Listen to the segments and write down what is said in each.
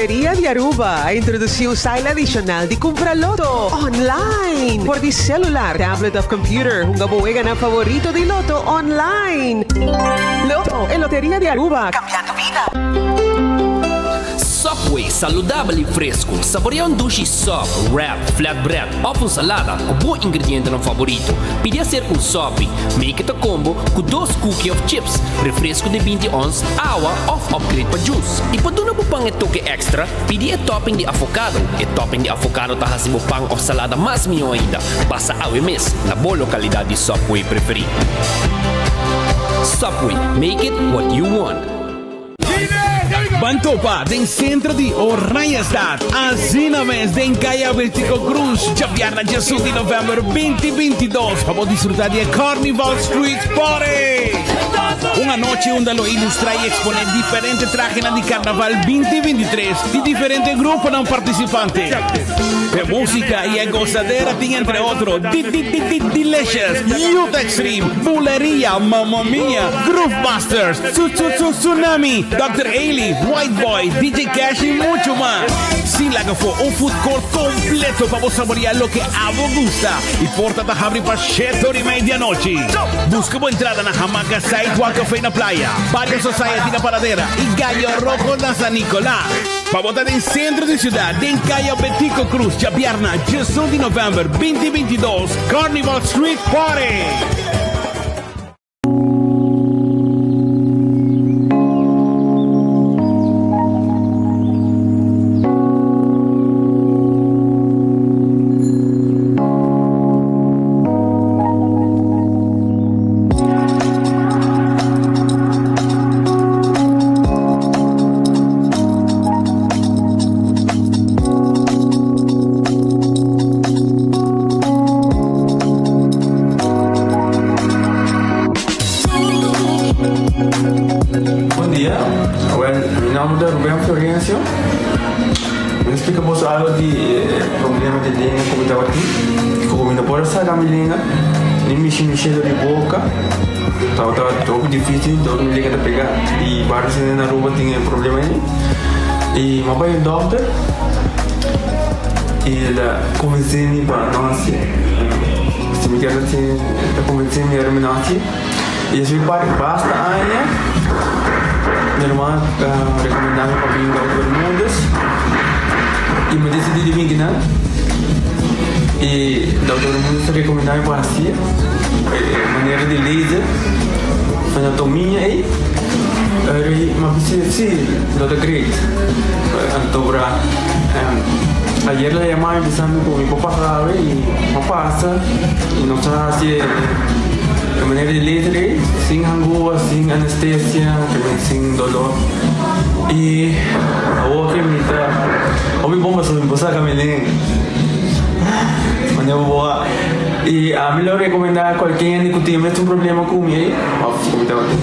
Loteria di Aruba a introduci un style adicional di cumpra loto online. For di celular, tablet of computer, hunga bo weganan favorito di loto online. Lotto, e Loteria di Aruba, cambiando bida. Subway, saludabel y fresco. Saborea un dushi sub, wrap, flatbread of un salada cu bo ingredientenan favorito. Pidi hacer un sopi. Make it a combo cu dos cookie of chips, refresco di 20 ons, awa of upgrade pa juice. Y pa duna bo pan e toke extra, pidi e topping di avocado. E topping di avocado ta haci bo pan of salada mas miho ainda. Pasa awe mes na bo localidad di Subway preferi. Subway, make it what you want. Ban topa den centro di Oranjestad, asina mes den Caya Betico Cruz, djabièrnè djesun di november 2022 pa bo disfruta di e Carnival Street Party! Un anochi unda lo ilustra y expone diferente trahenan di Carnaval 2023 di diferente gruponan participante. Pe musica y e gozadera tin entre otro D-D-D-D-Delicious, Youth Extreme, Buleria, Mamma Mia, Groove Masters, Tsu-Tsu-Tsu-Tsunami, Dòkter Ailey, White Boy, DJ Cash y mucho mas. Sin laga for un food court completo pa bo saborea loke abo gusta y porta ta habri pa shete ora y media di anochi. Busca bo entrada na Hamaca Sidewalk Café na Playa, Barrio Society na Paradera y Gallo Rojo na San Nicolas. Pa bo ta den centro di ciudad den Caya Betico Cruz djabièrna djesun di november 2022, Carnival Street Party! Bon dia, wel mi nomber ta Ruben Florencio. Mi ta splika boso algo di e problema di lenga ku mi tabatin. Ku mi no por a saka mi lenga, ni mishi mi shelo di boka. Tabata hopi dificil, dor mi lenga ta pega. I varios hende na Aruba tin e problema ei. I mi a bai un dokter i el a konvensé mi pa no hasié. Si mi kier hasié, el a konvensé mi ora mi no hasié. I despues di basta aña, mi hermano a rekomendá mi pa bin Dokter Bermudez i mi a disidí di bin kinan. I Dokter Bermudez a rekomendá mi pa hasié e manera di laser anatomia ei. Eri mi a bisa si, lo ta great. Anto bra ayer el a yama mi bisa mi ku mi por pasa awe i mi a pasa i nos a hasi e manera di laser ei sin hangua, sin anestesia, sin dolor. I awor ke mi ta hopi bon pasobra mi por saka mi lenga. Manera bo por a i ami lo rekomendá kualke hende ku tin mesun problema ku mi ei òf ku mi tabatin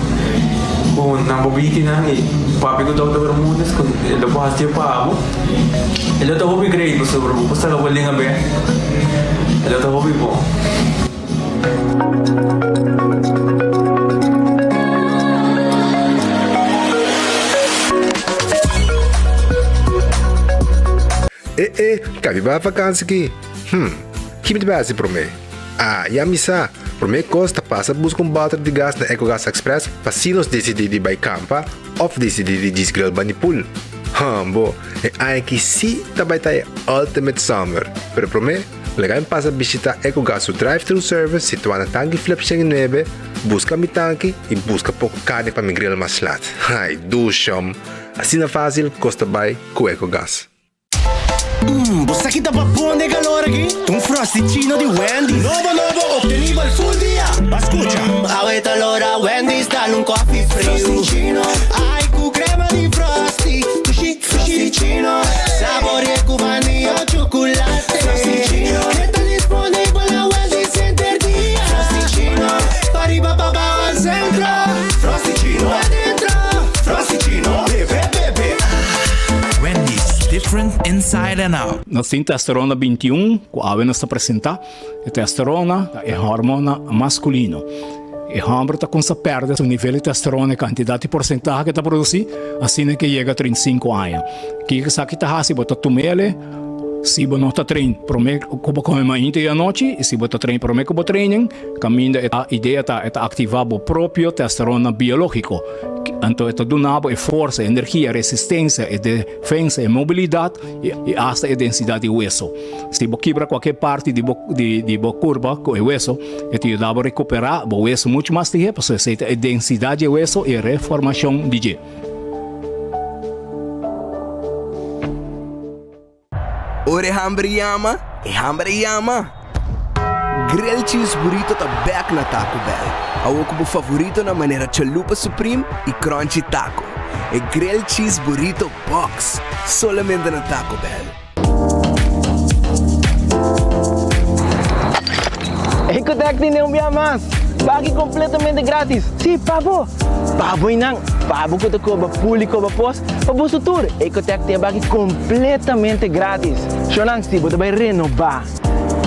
ku nan por bini kinan i papia ku Dòkter Bermudez ku e lo por hasié pa bo. E lo ta hopi great pasobra bo por saka bo lenga bèk. E lo ta hopi bon. E e, ka mi bai vakansi ki? Hm, ki mi ta bai hasi promé? Ah, ya mi sa! Promé kos ta pasa buska un bòter di gas na Ecogas Express pa si nos disidí di bai kampa òf disidí di djis grill bani pool. Hmbo, e aña aki sí ta bai ta e ultimate summer! Pero promé, Laga mi pasa bishita Ecogas su drive-thru service situá na Tanki Flip 109, buska mi tanki i buska poko karni pa mi grill mas lat. Ai, dushom! Asina fásil kos ta bai ku Ecogas. Mmm, bo sa ki ta babon den calor aki? Ta un Frosty-chino di Wendy's. Nobo nobo, obtenibel full dia. Ba scucha. Awe ta lora Wendy's dal un coffee friu. Frosty-chino. Ai cu crema di Frosty. Dushi. Frosty-chino. Saborea cu vanilla o chocolate. Frosty-chino. E ta disponibel na Wendy's henter dia. Frosty-chino. Pariba pabao al centro. Frosty-chino. Adentro. Frosty-chino. Bebe, bebe. Wendy's, different inside and out. Nos tin testosterona 21 ku awe nos ta presentá. E testosterona ta e hormona maskulino. E hòmber ta kumsa pèrdè su nivel di testosterona, e kantidat di porsentahe ku e ta produsí, asina ke yega 35 aña. Kiko esaki ta hasi? Bo ta tum'el si bo no ta train promé ku bo kome mainta i anochi, i si bo ta train promé ku bo training, kaminda e idea ta e ta aktivá bo propio testosterona biológiko. Anto e ta duna bo e forsa, e energia, e resistensia, e defensa, e mobilidat i asta e densidat di weso. Si bo kibra kualke parti di bo di bo kurpa ku e weso, e ta yuda bo rekuperá bo weso muchu mas lihé pasobra esei ta e densidat di e weso i e reformashon di dje. Ora e hamber yama, e hamber a yama! Grilled Cheese Burrito ta bek na Taco Bell. Awor ku bo favoritonan manera Chalupa Supreme i Crunchy Taco. E Grilled Cheese Burrito Box! Solamente na Taco Bell. Ecotec tene un bia mas! Baki completamente gratis! Si, pa bo! Pa bo y nan! Pa bo cu ta coba pul y coba pos, pa boso tur! Ecotec tin e baki completamente gratis! Shonan, si bo ta bay renoba,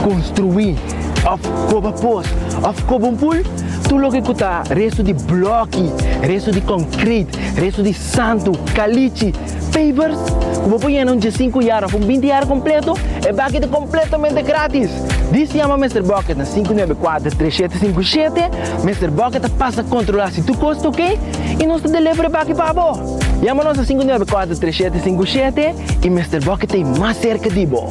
construi, of coba pos, of coba un pul, tur loke cu ta resto di bloki, resto di concrete, resto di santu, calichi, Pavers ku bo por yena un diesinku yar òf un binti yar kompleto, e baki ta kompletamente gratis! Dis yama Mister Bucket na 594 3757, Mister Bucket ta pasa kontrolá si tur kos ta oke i nos ta deliver e baki pa bo! Yama nos na 594 3757 i Mister Bucket ta ei mas serka di bo!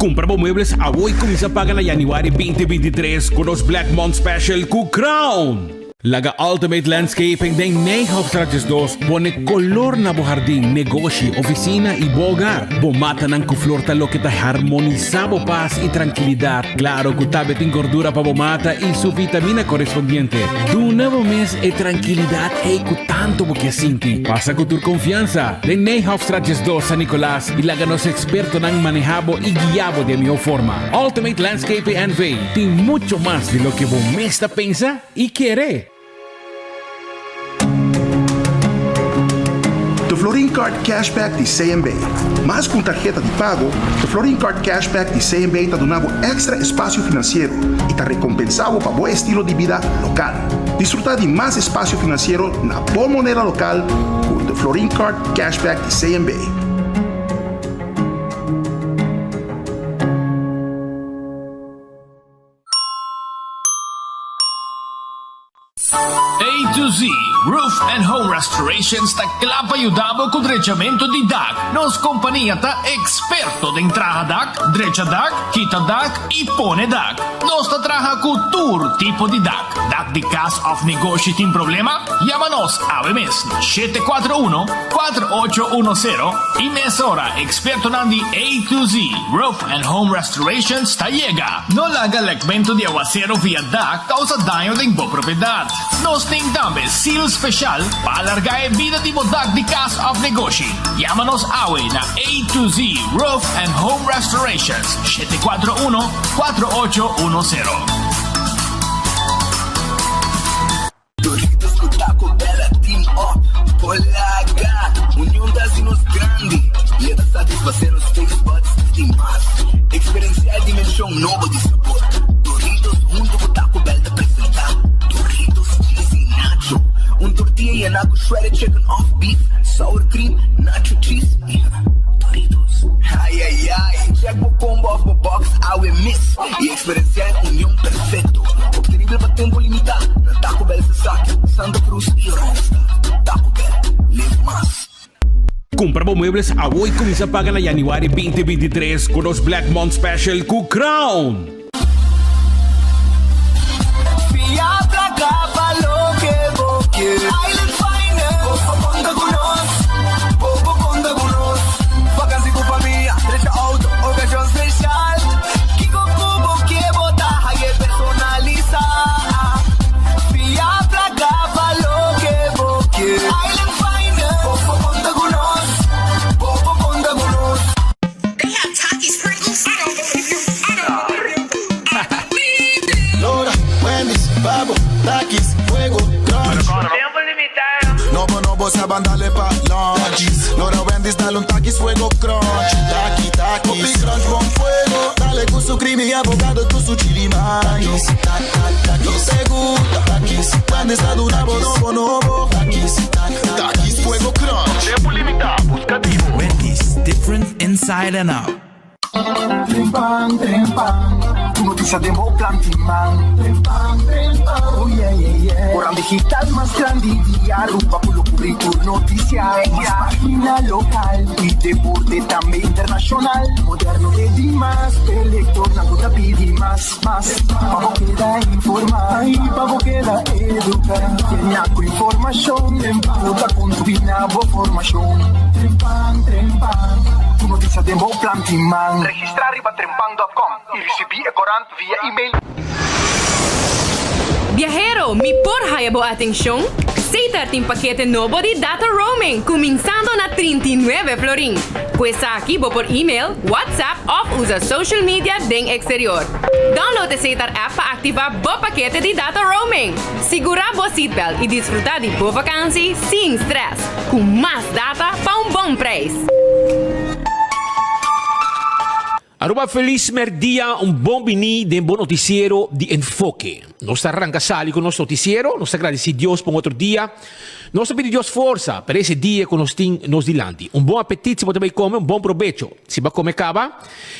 Cumpra bo muebles awo y cuminsa paga na januari 2023 cu nos Black Month Special cu Crown. Laga Ultimate Landscaping den Nijhoffstraat 12 pone color na bo hardin, negoshi, oficina y bo hogar. Bo matanan cu flor ta loke ta harmonisa bo paz y tranquilidad. Claro cu tambe tin gordura pa bo mata y su vitamina correspondiente. Duna bo mes e tranquilidad ey cu tanto bo ke sinti. Pasa cu tur confiansa den Nijhoffstraat 12 San Nicolas. I laga nos ekspertonan maneha bo i guia bo di e mihó forma. Ultimate Landscaping NV tin mucho mas di loke bo mes ta pensa i kere! De Florin Card Cashback di CMB. Mas ku un tarheta di pago, De Florin Card Cashback di CMB ta duna bo èkstra espasio finansiero i ta rekompensá bo pa bo estilo di bida lokal. Disfrutá di mas espasio finansiero na bo moneda lokal ku De Florin Card Cashback di CMB. A to Z Roof and Home Restorations ta kla pa yuda bo ku drechamentu di dak. Nos kompania ta eksperto den traha dak, drecha dak, kita dak i pone dak. Nos ta traha ku tur tipo di dak. Dak di kas òf negoshi tin problema? Yama nos awe mes na 741 4810 i mesora ekspertonan di A to Z Roof and Home Restorations ta yega. No laga lekmentu di awasero via dak kousa daño den bo propiedat. Nos tin tambe seal speshal pa alargá e bida di bo dak di kas òf negoshi. Yama nos awe na A to Z Roof and Home Restorations, 741 4810. Doritos ku Taco Bell a team up Por laga Union ta hasi nos grandi I e ta satisfasé nos taste buds di mas. Eksperensiá e dimenshon nobo di sabor. Doritos huntu ku Taco Bell ta presentá Doritos Cheesy Nacho, un tortilla yená ku shredded chicken òf beef, sour cream, nacho cheese i Doritos. Ai ai ai! Check bo combo òf bo box awe mes i Eksperensiá e union perfekto, optenibel pa tempu limitá na Taco Bell Sasaki, Santa Cruz i Oranjestad. Taco Bell, live mas. Kumpra bo muebles awo i kuminsá paga na januari 2023 ku nos Black Month Special ku Crown! Fia placa pa loke bo kier. Island Finance. Bo por conta cu nos. Bo por conta cu nos. Vakantie cu famia, drecha auto, ocasion special. Ban dale pa lunch. Lora Wendy's dale un takis fuego crunch. Taki taki. Hopi crunch bon fuego. Dale cu su creamy avocado cu su chili mais. Yo te gusta. Takis. Wendy's ta duna bo nobo nobo. Takis. Takis fuego crunch. Tempo limita, busca di bo. Wendy's, different inside and out. Trempan, trempan, tur noticia den bo plan tin man. Trempan, trempan, oh yeah, yeah, yeah. Koran digital mas grandi di Aruba cu lo cubri tur noticia. Mas pagina local y deporte tambe internacional. Moderno te di mas, e lectornan cu ta pidi mas, mas. Pa bo keda informa y pa bo keda educa. Yena cu informacion cu ta contribui na bo formacion. Trempan, trempan, tur noticia den bo plan tin man. Registra riba trempan dot com y ricibi e corant via email. Biahero, mi por haya bo atencion? Setar tin pakete nobo di data roaming cuminsando na 39 florin. Cu esaki bo por email, WhatsApp of usa social media den exterior. Download e Setar app pa activa bo pakete di data roaming. Sigura bo seatbelt y disfruta di bo vakantie sin stress, cu mas data pa un bon prijs. Aruba felis merdia, un bon bini den bo noticiero di Enfoke. Nos ta ranca sali cu nos noticiero, nos ta gradici Dios pa un otro dia. Nos ta pidi Dios forsa pa ese dia cu nos tin nos dilanti. Un bon apetit si bo ta bay come, un bon probecho si bo a come caba.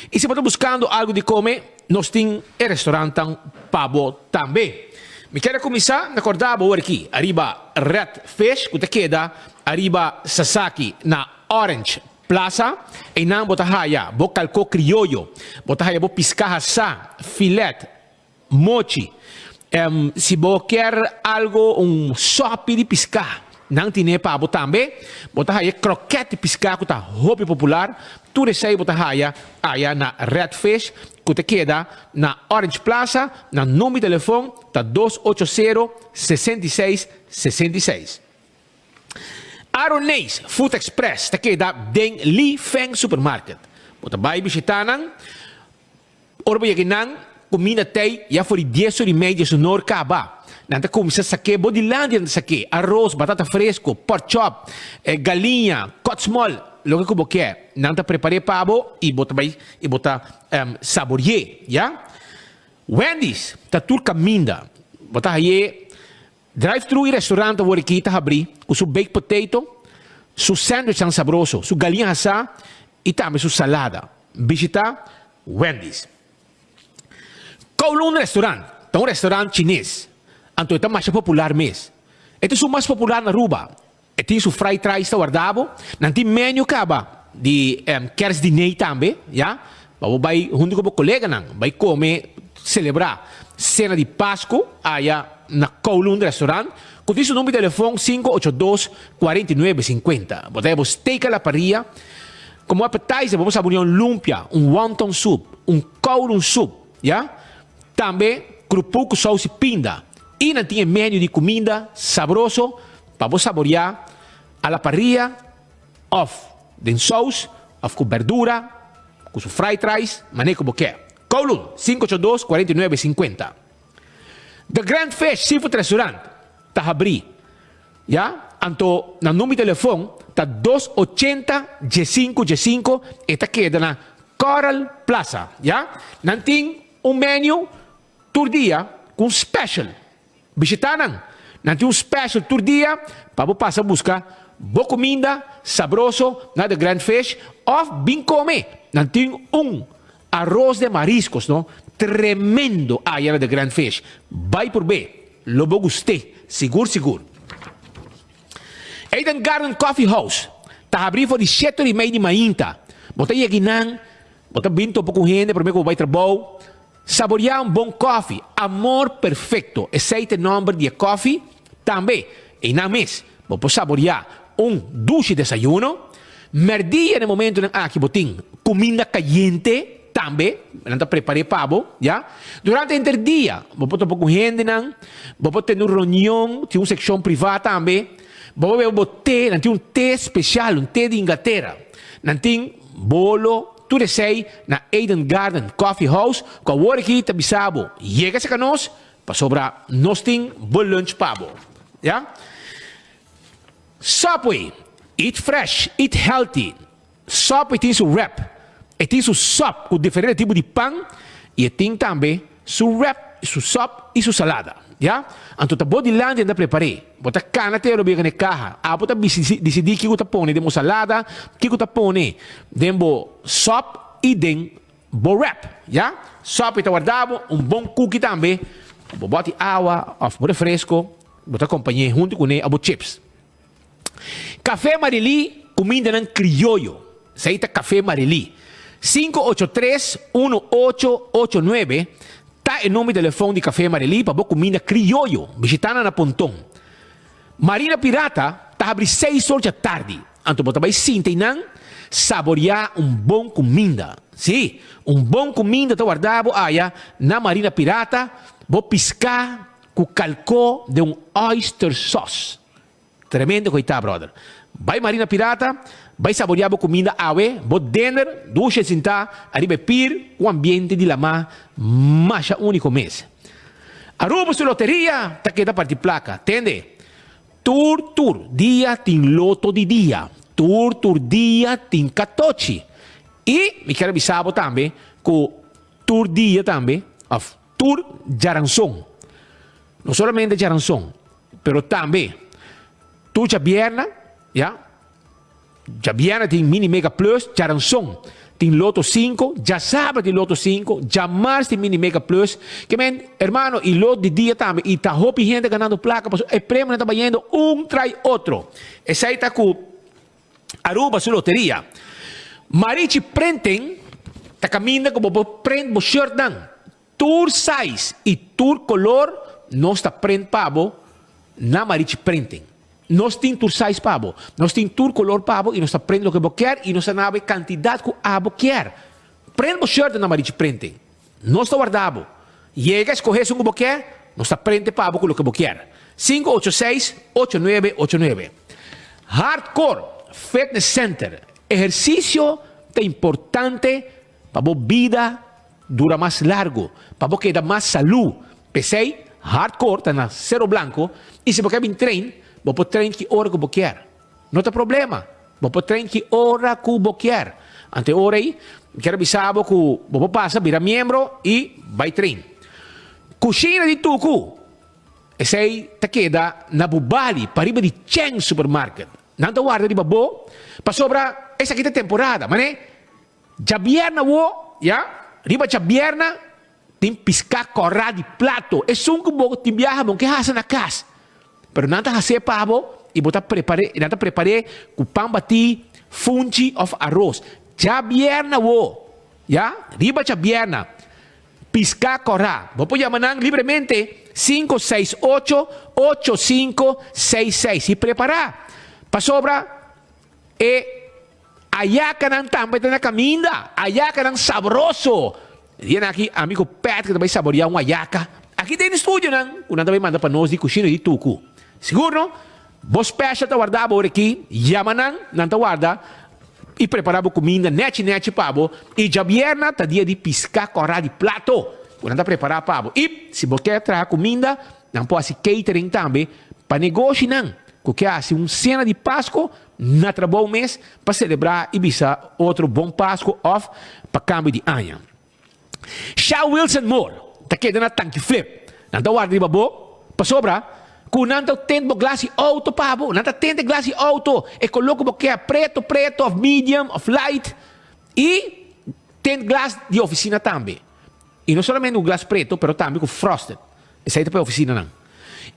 Y si bo ta buscando algo di come, nos tin e restaurantnan pa bo tambe. Mi kier a cuminsa na corda bo awor aki ariba Red Fish cu ta keda ariba Sasaki na Orange Plaza, einan bo ta haya bo kalkó krioyo, bo ta haya bo piská hasá, filet, mochi. Si bo kier algo un sòpi di piská, nan tine pa bo tambe. Bo ta haya krokèt di piská ku ta hopi popular. Tur esei bo ta haya aya na Red Fish ku ta keda na Orange Plaza. Nan number di telefon ta dos ocho sero, 66, 66. Aroneis Food Express ta keda den Li Feng Supermarket. Bo ta bai bishita nan. Ora bo yega nan, kuminda tei ya for di dies or i mei di esunor kaba. Nan ta kuminsá sak'é bo dilanti nan ta sak'é, aros, batata fresco, pork chop, galiña, kotsmol, loke ku bo ke. Nan ta prepar'é pa bo i bo ta bai i bo ta sabori'é, ya. Wendy's ta tur kaminda. Bo ta haye Drive thru y restaurant awor aki ta habri cu su baked potato, su sandwichnan sabroso, su galiña hasá y tambe su salada. Bishita Wendy's. Kowloon Restaurant ta un restaurant chines, anto e ta masha popular mes. E ta esun mas popular na Aruba. E tin su fried rice ta warda bo. Nan tin menu caba di kerstdiner tambe, ya, pa bo bay hunto cu bo coleganan bay come, celebra cena di Pascu aya na Kowloon Restaurant cu tin su number di telefon sinku ocho dos, kuarenta i nuebe, sinkuenta. Bo ta haya bo steak a la parrilla, como appetizer bo por saborea un lumpia, un wonton soup, un Kowloon soup, ya. Tambe krupu ku sous i pinda. I nan tin e menu di kuminda sabroso pa bo saboriá a la parrilla òf den sous òf ku berdura ku su fried rice manera ku bo ke. Kowloon, 582 49 50. The Grand Fish Seafood Restaurant ta habrí ya, anto nan number di telefon ta dos ochenta diesinku diesinku e ta keda na Coral Plaza ya. Nan tin un menu tur dia ku un special. Bishita nan. Nan tin un special tur dia pa bo pasa buska bo kuminda sabroso na The Grand Fish of bin kome. Nan tin un aros de mariscos no tremendo aya na The Grand Fish. Bai purbe. Lo bo gust'é sigur sigur. Eden Garden Coffee House ta habrí for di shete ora i mei di mainta. Bo ta yega einan, bo ta bin topa ku hende promé ku bo bai trabou. Saboriá un bon kòfi, Amor Perfecto, esei ta e nòmber di e kòfi. Tambe, einan mes, bo por saboriá un dushi desayuno. Mèrdia na e momentunan aki bo tin kuminda kayente tambe, nan ta prepar'é pa bo, ya. Durante henter dia, bo por topa ku hendenan, bo por tene un reunion, tin un sekshon privá tambe. Bo por bebe bo te, nan tin un te spesial, un te di Inglatera. Nan tin bolo. Tur esei na Eden Garden Coffee House ku awor aki ta bisa bo yega serka nos pasobra nos tin bo lunch pa bo. Ya. Subway, Eat fresh, eat healthy. Subway tin su wrap. E tin su sub ku diferente tipo di pan i e tin tambe su wrap, su sub i su salada. Ya? Anto ta bo dilanti nan ta prepar'é. Bo ta kana te ora bo yega na e kaha. Abo ta disidí kiko ta pone den bo salada, kiko ta pone den bo sub i den bo wrap. Ya? Subway ta warda bo un bon kuki tambe ku bo bòti awa òf bo refresko. Bo ta kompañ'é huntu kuné abo chips. Café Marilí, kumindanan krioyo. Esei ta Café Marilí. 583 1889 ta e number di telefòn di Café Marilí pa bo kuminda krioyo. Bishitá nan na Ponton. Marina Pirata ta habri seis or djatardi. Anto bo ta bai sinta einan saboriá un bon kuminda. Sí, un bon kuminda ta warda bo aya na Marina Pirata, bo piská Ku kalkó den un oyster sauce. Tremendo koitá brother. Bai Marina Pirata, bai saboreá bo kuminda awe, bo dinner, dushe sintá ariba e pir ku ambiente di lamá masha úniko mes. Aruba su loteria ta keda parti plaka, tende. Tur tur dia tin loto di dia, tur tur dia tin katochi. I mi kier a bisa bo tambe ku tur dia tambe, òf Tur djaranson, no solamente djaranson, pero tambe tur djabierna, ya, djabierna tin Mini Mega Plus, djaranson tin Loto sinku, djasabra tin Loto sinku, djamars tin Mini Mega Plus, ke men, hermano, i lot di dia tambe, i ta hopi hende ganando plaka, pasobra e premionan ta bayendo un trai otro. Esei ta ku Aruba su loteria. Marichi Printing ta caminda cu bo por print bo shirtnan. Tur size y tur color nos ta print pa bo na Marichi Printing. Nos tin tur size pa bo, nos tin tur color pa bo y nos ta print loke bo kier y nos ta nabo e cantidad cu abo kier. Print bo shirtnan na Marichi Printing. Nos ta warda bo. Yega escoge esun cu bo kier, nos ta prente pa bo cu loke bo kier. 586 8989 Hardcore Fitness Center Ehercicio ta importante pa bo bida dura mas largo, pa bo keda mas salú. P'esei Hardcore ta na Cero Blanco y si bo kier bin train, bo por train ki ora cu bo kier. No ta problema. Bo por train ki ora ku bo kier. Ante ora ei, mi kier a bisa bo ku bo por pasa bira miembro i bai train. Kushina di Tuku, esei ta keda na Bubali, pariba di Cheng Supermarket. Nan ta warda riba bo pasobra esaki ta temporada. Mane, djabierna awo, ya, riba djabierna Tin piská kòrá di plato. Esun ku bo tin biaha bo ke hasa na kas. Pero nan ta has'é pa bo i bo ta prepar'é, nan ta prepar'é ku pan batí, funchi òf aros. Djabièrna wo, ya, riba djabièrna, piská kòrá. Bo por yama nan libremente 568 8566 i prepará pasobra E ayakanan tambe ta na kaminda, ayakanan sabroso. E dianan aki ami ku Patrick ta bai saboreá un ayaka aki den e studionan ku nan ta bai manda pa nos di kushina di Tuku. Sigur no? Bo special ta warda bo ora aki, yama nan, nan ta warda i prepará bo kuminda nechi nechi pa bo. I djabièrna ta dia di piská kòrá di plato ku nan ta prepará pa bo. I si bo ke traha kuminda, Nan por hasi catering tambe pa negoshinan ku ke hasi un sena di Pasko na trabou mes pa selebrá i bisa otro bon Pasko òf pa kambio di aña. Sha Wilson Moore ta keda na Tanki Flip. Nan ta warda riba bo pasobra ku nan ta tent bo glas di outo pa bo. Nan ta tent e glas di outo e koló ku bo ke, preto preto òf medium òf light i tent glas di ofisina tambe. I no solamente ku glas preto, pero tambe ku frosted. Esei ta pa e ofisinanan.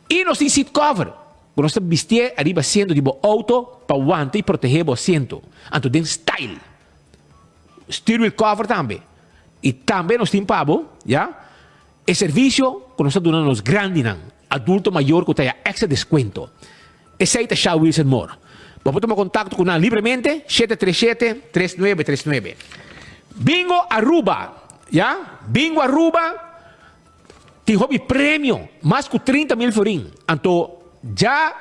I nos tin seat cover, ku nos ta bistié ariba asiento di bo outo pa wanta i protehé bo asiento. Anto den style. Steer wheel cover tambe. I tambe nos tin pa bo, ya, e servisio ku nos ta duna na nos grandinan, adulto mayor ku ta ya extra deskuento. Esei ta Shah Wilson Moore. Bo por tuma kontakto ku nan libremente, 737 3939. Bingo Aruba, ya, Bingo Aruba tin hopi premio, mas ku 30 mil florin. Anto dja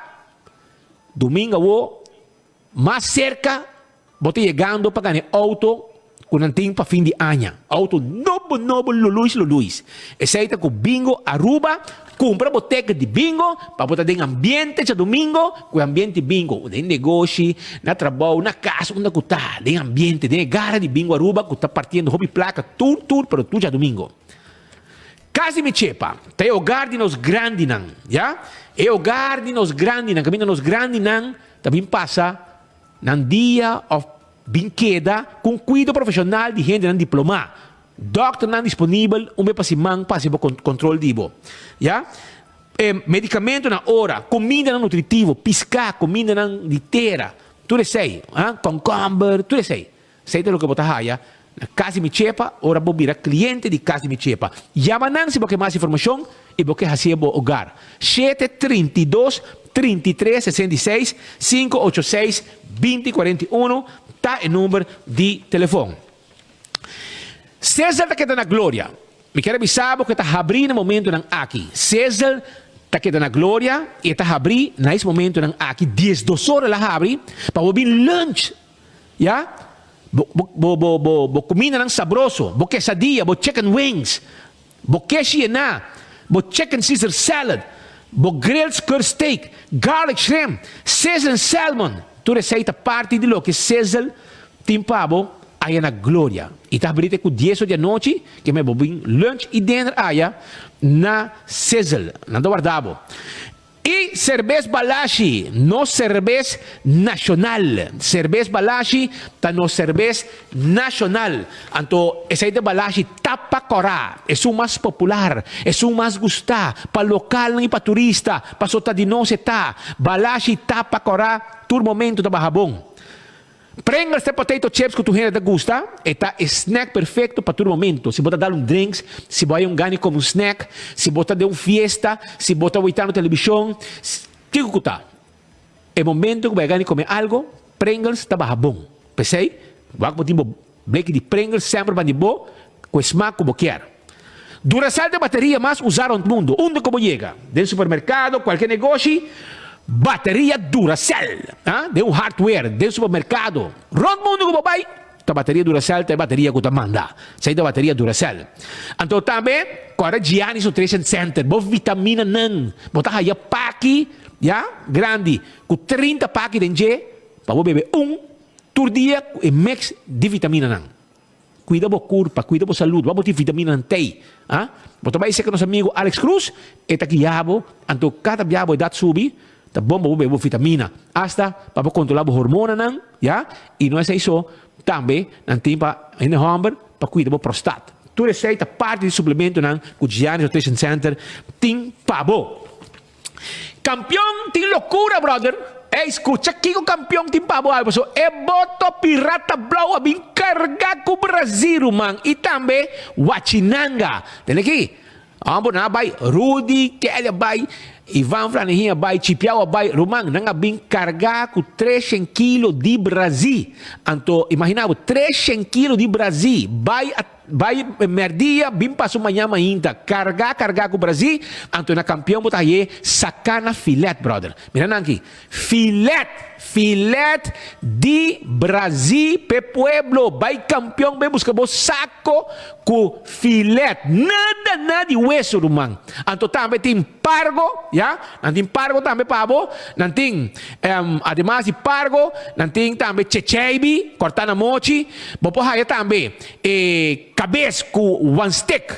domingo awo mas serka Bo ta yegando pa gana e auto ku nan tin pa fin di aña. Auto nobo nobo luluis luluis. Esei ta ku Bingo Aruba. Kumpra bo teket di bingo pa bo ta den ambiente djadumingo ku e ambiente bingo den negoshi, na trabou, na kas, unda ku ta, den ambiente, den e gara di Bingo Aruba ku ta partiendo hopi plaka tur tur pero tur djadumingo. Kas di mi chepa ta e hogar di nos grandinan, ya, e hogar di nos grandinan kaminda nos grandinan ta bin pasa nan dia òf bin keda ku un kuido profeshonal di hendenan diplomá. Dòkternan disponibel un be pa siman pa hasi bo kontrol di bo. Ya. E medikamentonan na ora, kumindanan nutritivo, piská, kumindanan di tera, tur esei, ha, kònkòmber, tur esei. Esei ta loke bo ta haya na Kas di Mi Chepa ora bo bira kliente di Kas di Mi Chepa. Yama nan si bo ke mas informashon i bo ke hasié bo ogar. Shete 32 33 66 586 20 41 ta e number di telefon. Sizzle ta keda na gloria. Mi kier a bisa bo ku e ta habrí na momentunan aki. Sizzle ta keda na gloria i e ta habrí na es momentunan aki. Diesdos ora el a habri pa bo bin lunch. Ya. Bo, bo, bo, bo, bo kumindanan sabroso, bo quesadilla, bo chicken wings, bo keshi yená, bo chicken Caesar salad, bo grilled skirt steak, garlic shrimp, sizzling salmon. Tur esei ta parti di loke Sizzle Tin pa bo aya na Gloria. I ta habri te ku dies or di anochi, ke me bo bin lunch i dinner aya na Sizzle. Nan ta warda bo. I Serbes Balashi, nos serbes nashonal. Serbes Balashi ta nos serbes nashonal. Anto esei ta Balashi tapa kòrá, esun mas popular, esun mas gustá pa lokalnan i pa turista, paso ta di nos e ta. Balashi tapa kòrá tur momento ta baha bon. Pringles ta e potato chips ku tur hende ta gusta. E ta e snack perfekto pa tur momento. Si bo ta dal un drinks, si bo hay un gana di kome un snack, si bo ta den un fiesta, si bo ta witando televishon, kiko ku ta. E momento ku bo hay gana di kome algo, Pringles ta baha bon. P'esei, wak bo tin bo bleki di Pringles semper ban di bo ku e smak ku bo kier. Duracell ta e bateria mas usá rònt mundu. Unda ku bo yega, den supermerkado, kualke negoshi, bateria Duracell. Ha? Den un hardware, den supermerkado, rònt mundu ku bo bai, ta bateria Duracell ta e bateria ku ta manda. Esei ta bateria Duracell. Anto tambe, kòrda Gianni's Nutrition Center, bo vitaminanan, bo ta haya paki, ya, grandi, ku 30 paki den dje, pa bo bebe un tur dia ku e mix di vitaminanan. Cuida bo curpa, cuida bo salud, wak bo tin vitaminanan tey, ah. Bo ta bay seca nos amigo Alex Cruz, e ta guia bo, anto cada bia bo edad subi, ta bon pa bo bebe bo vitamina, hasta pa bo controla bo hormonanan, ya, y no esey so, tambe nan tin pa hende homber pa cuida bo prostat. Tur esey ta parti di suplementonan cu Giannis Nutrition Center tin pa bo. Campeon tin locura brother. Ey scucha kico campeon tin pa bo awe paso e boto pirata blauw a bin carga cu Brazil ruman y tambe Wachinanga. Tende aki homber nan a bay Rudy Kelly a bay Ivan Flanahin a bay Chipiao a bay ruman nan a bin carga cu treshen kilo di Brazil anto imagina bo treshen kilo di Brazil bay a Bai merdia bin paso mañan mainta carga carga cu Brazil anto na campeon bo ta haye saca na filet brother mira nan aki filet filet di Brazil pe pueblo bai campeon bay busca bo saco cu filet nada nada di weso ruman anto tambe tin pargo ya nan tin pargo tambe pa bo nan tin ademas di pargo nan tin tambe checheibi corta na mochi bo por haya tambe E kabes ku wan stek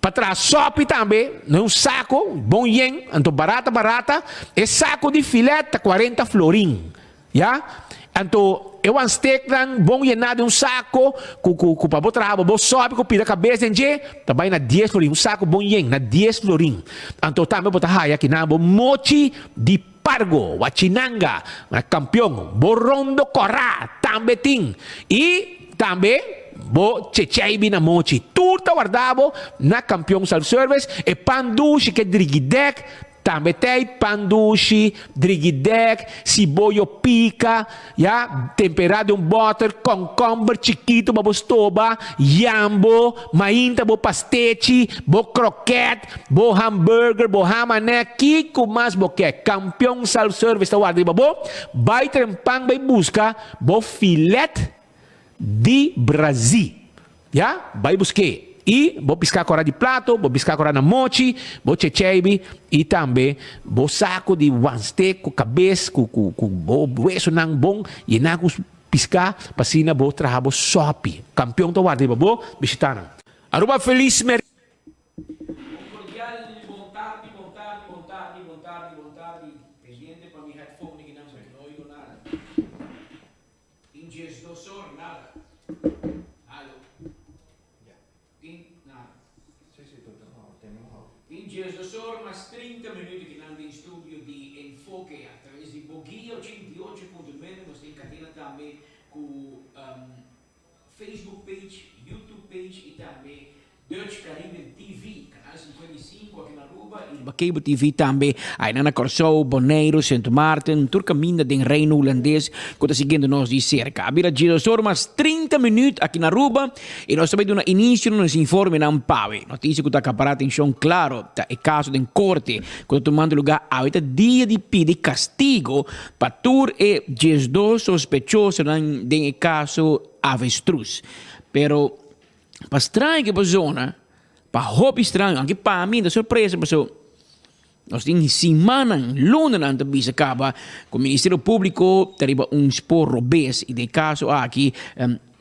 pa traha sòpi tambe na un sako bon yen, anto barata barata, e sako di filet ta kuarenta florin, ya. Anto e wan steknan bon yená den un sako ku ku ku pa bo traha bo bo sòpi ku pida kabes den dje ta bai na dies florin, un sako bon yen na dies florin. Anto tambe bo ta haya kinan bo mochi di pargo, wachinanga, kampion, bo rondo kòrá tambe tin i. Tambe bo checheibi na mochi. Tur ta warda bo na Kampion Self Service. E pan dushi ke drigidek tambe t'ei. Pan dushi, drigidek, siboyo pika, ya, tempera den un boter, konkomber chikitu pa bo stoba, yambo, mainta bo pastechi, bo kroket, bo hamburger, bo hamanè, kiko mas bo ke. Kampion Self Service ta warda riba bo. Bai trempan bai buska bo filet. Di Brazi. Ya, bai busk'é. I bo piská kora di plato, bo piská kora na mochi, bo checheibi i tambe bo saku di wanstek ku kabes ku ku ku bo wesonan bon yená ku piská pa asina bo traha bo sòpi. Kampion ta warda riba bo bishitá nan. Aruba felis mer. Un cordial bon tardi, bon tardi, bon tardi, bon tardi, bon tardi. Pendiente pa mi headphone aki nan porque no oigo nada. Tin 12 or nada. Halo. Tin nada. Tin 12 or mas 30 minuut aki nan den studio di Enfoke a traves di Boguia 88.9 nos tin cadena tambe cu Facebook page, YouTube page y tambe Dutch Caribbean TV, canal 55 aki na Aruba y riba Cable TV tambe aynan na Kòrsou, Boneiru, Sint Maarten, tur kaminda den Reino Hulandes ku ta siguiendo nos di serka. A bira djedos or mas 30 minuut aki na Aruba y nos ta bay duna inicio na nos informenan pawe. Noticia ku ta akapará atencion klaro ta e kaso den korte ku ta tumando lugá awe ta dia di pidi kastigo pa tur e 12 sospechosonan den e kaso Avestruz. Pero pa straño ke persona, pa hopi straño, anke pa mi ta sorpresa paso nos tin simannan, lunanan ta bisa kaba ku Ministerio Públiko ta riba un spoor robes i den e kaso aki,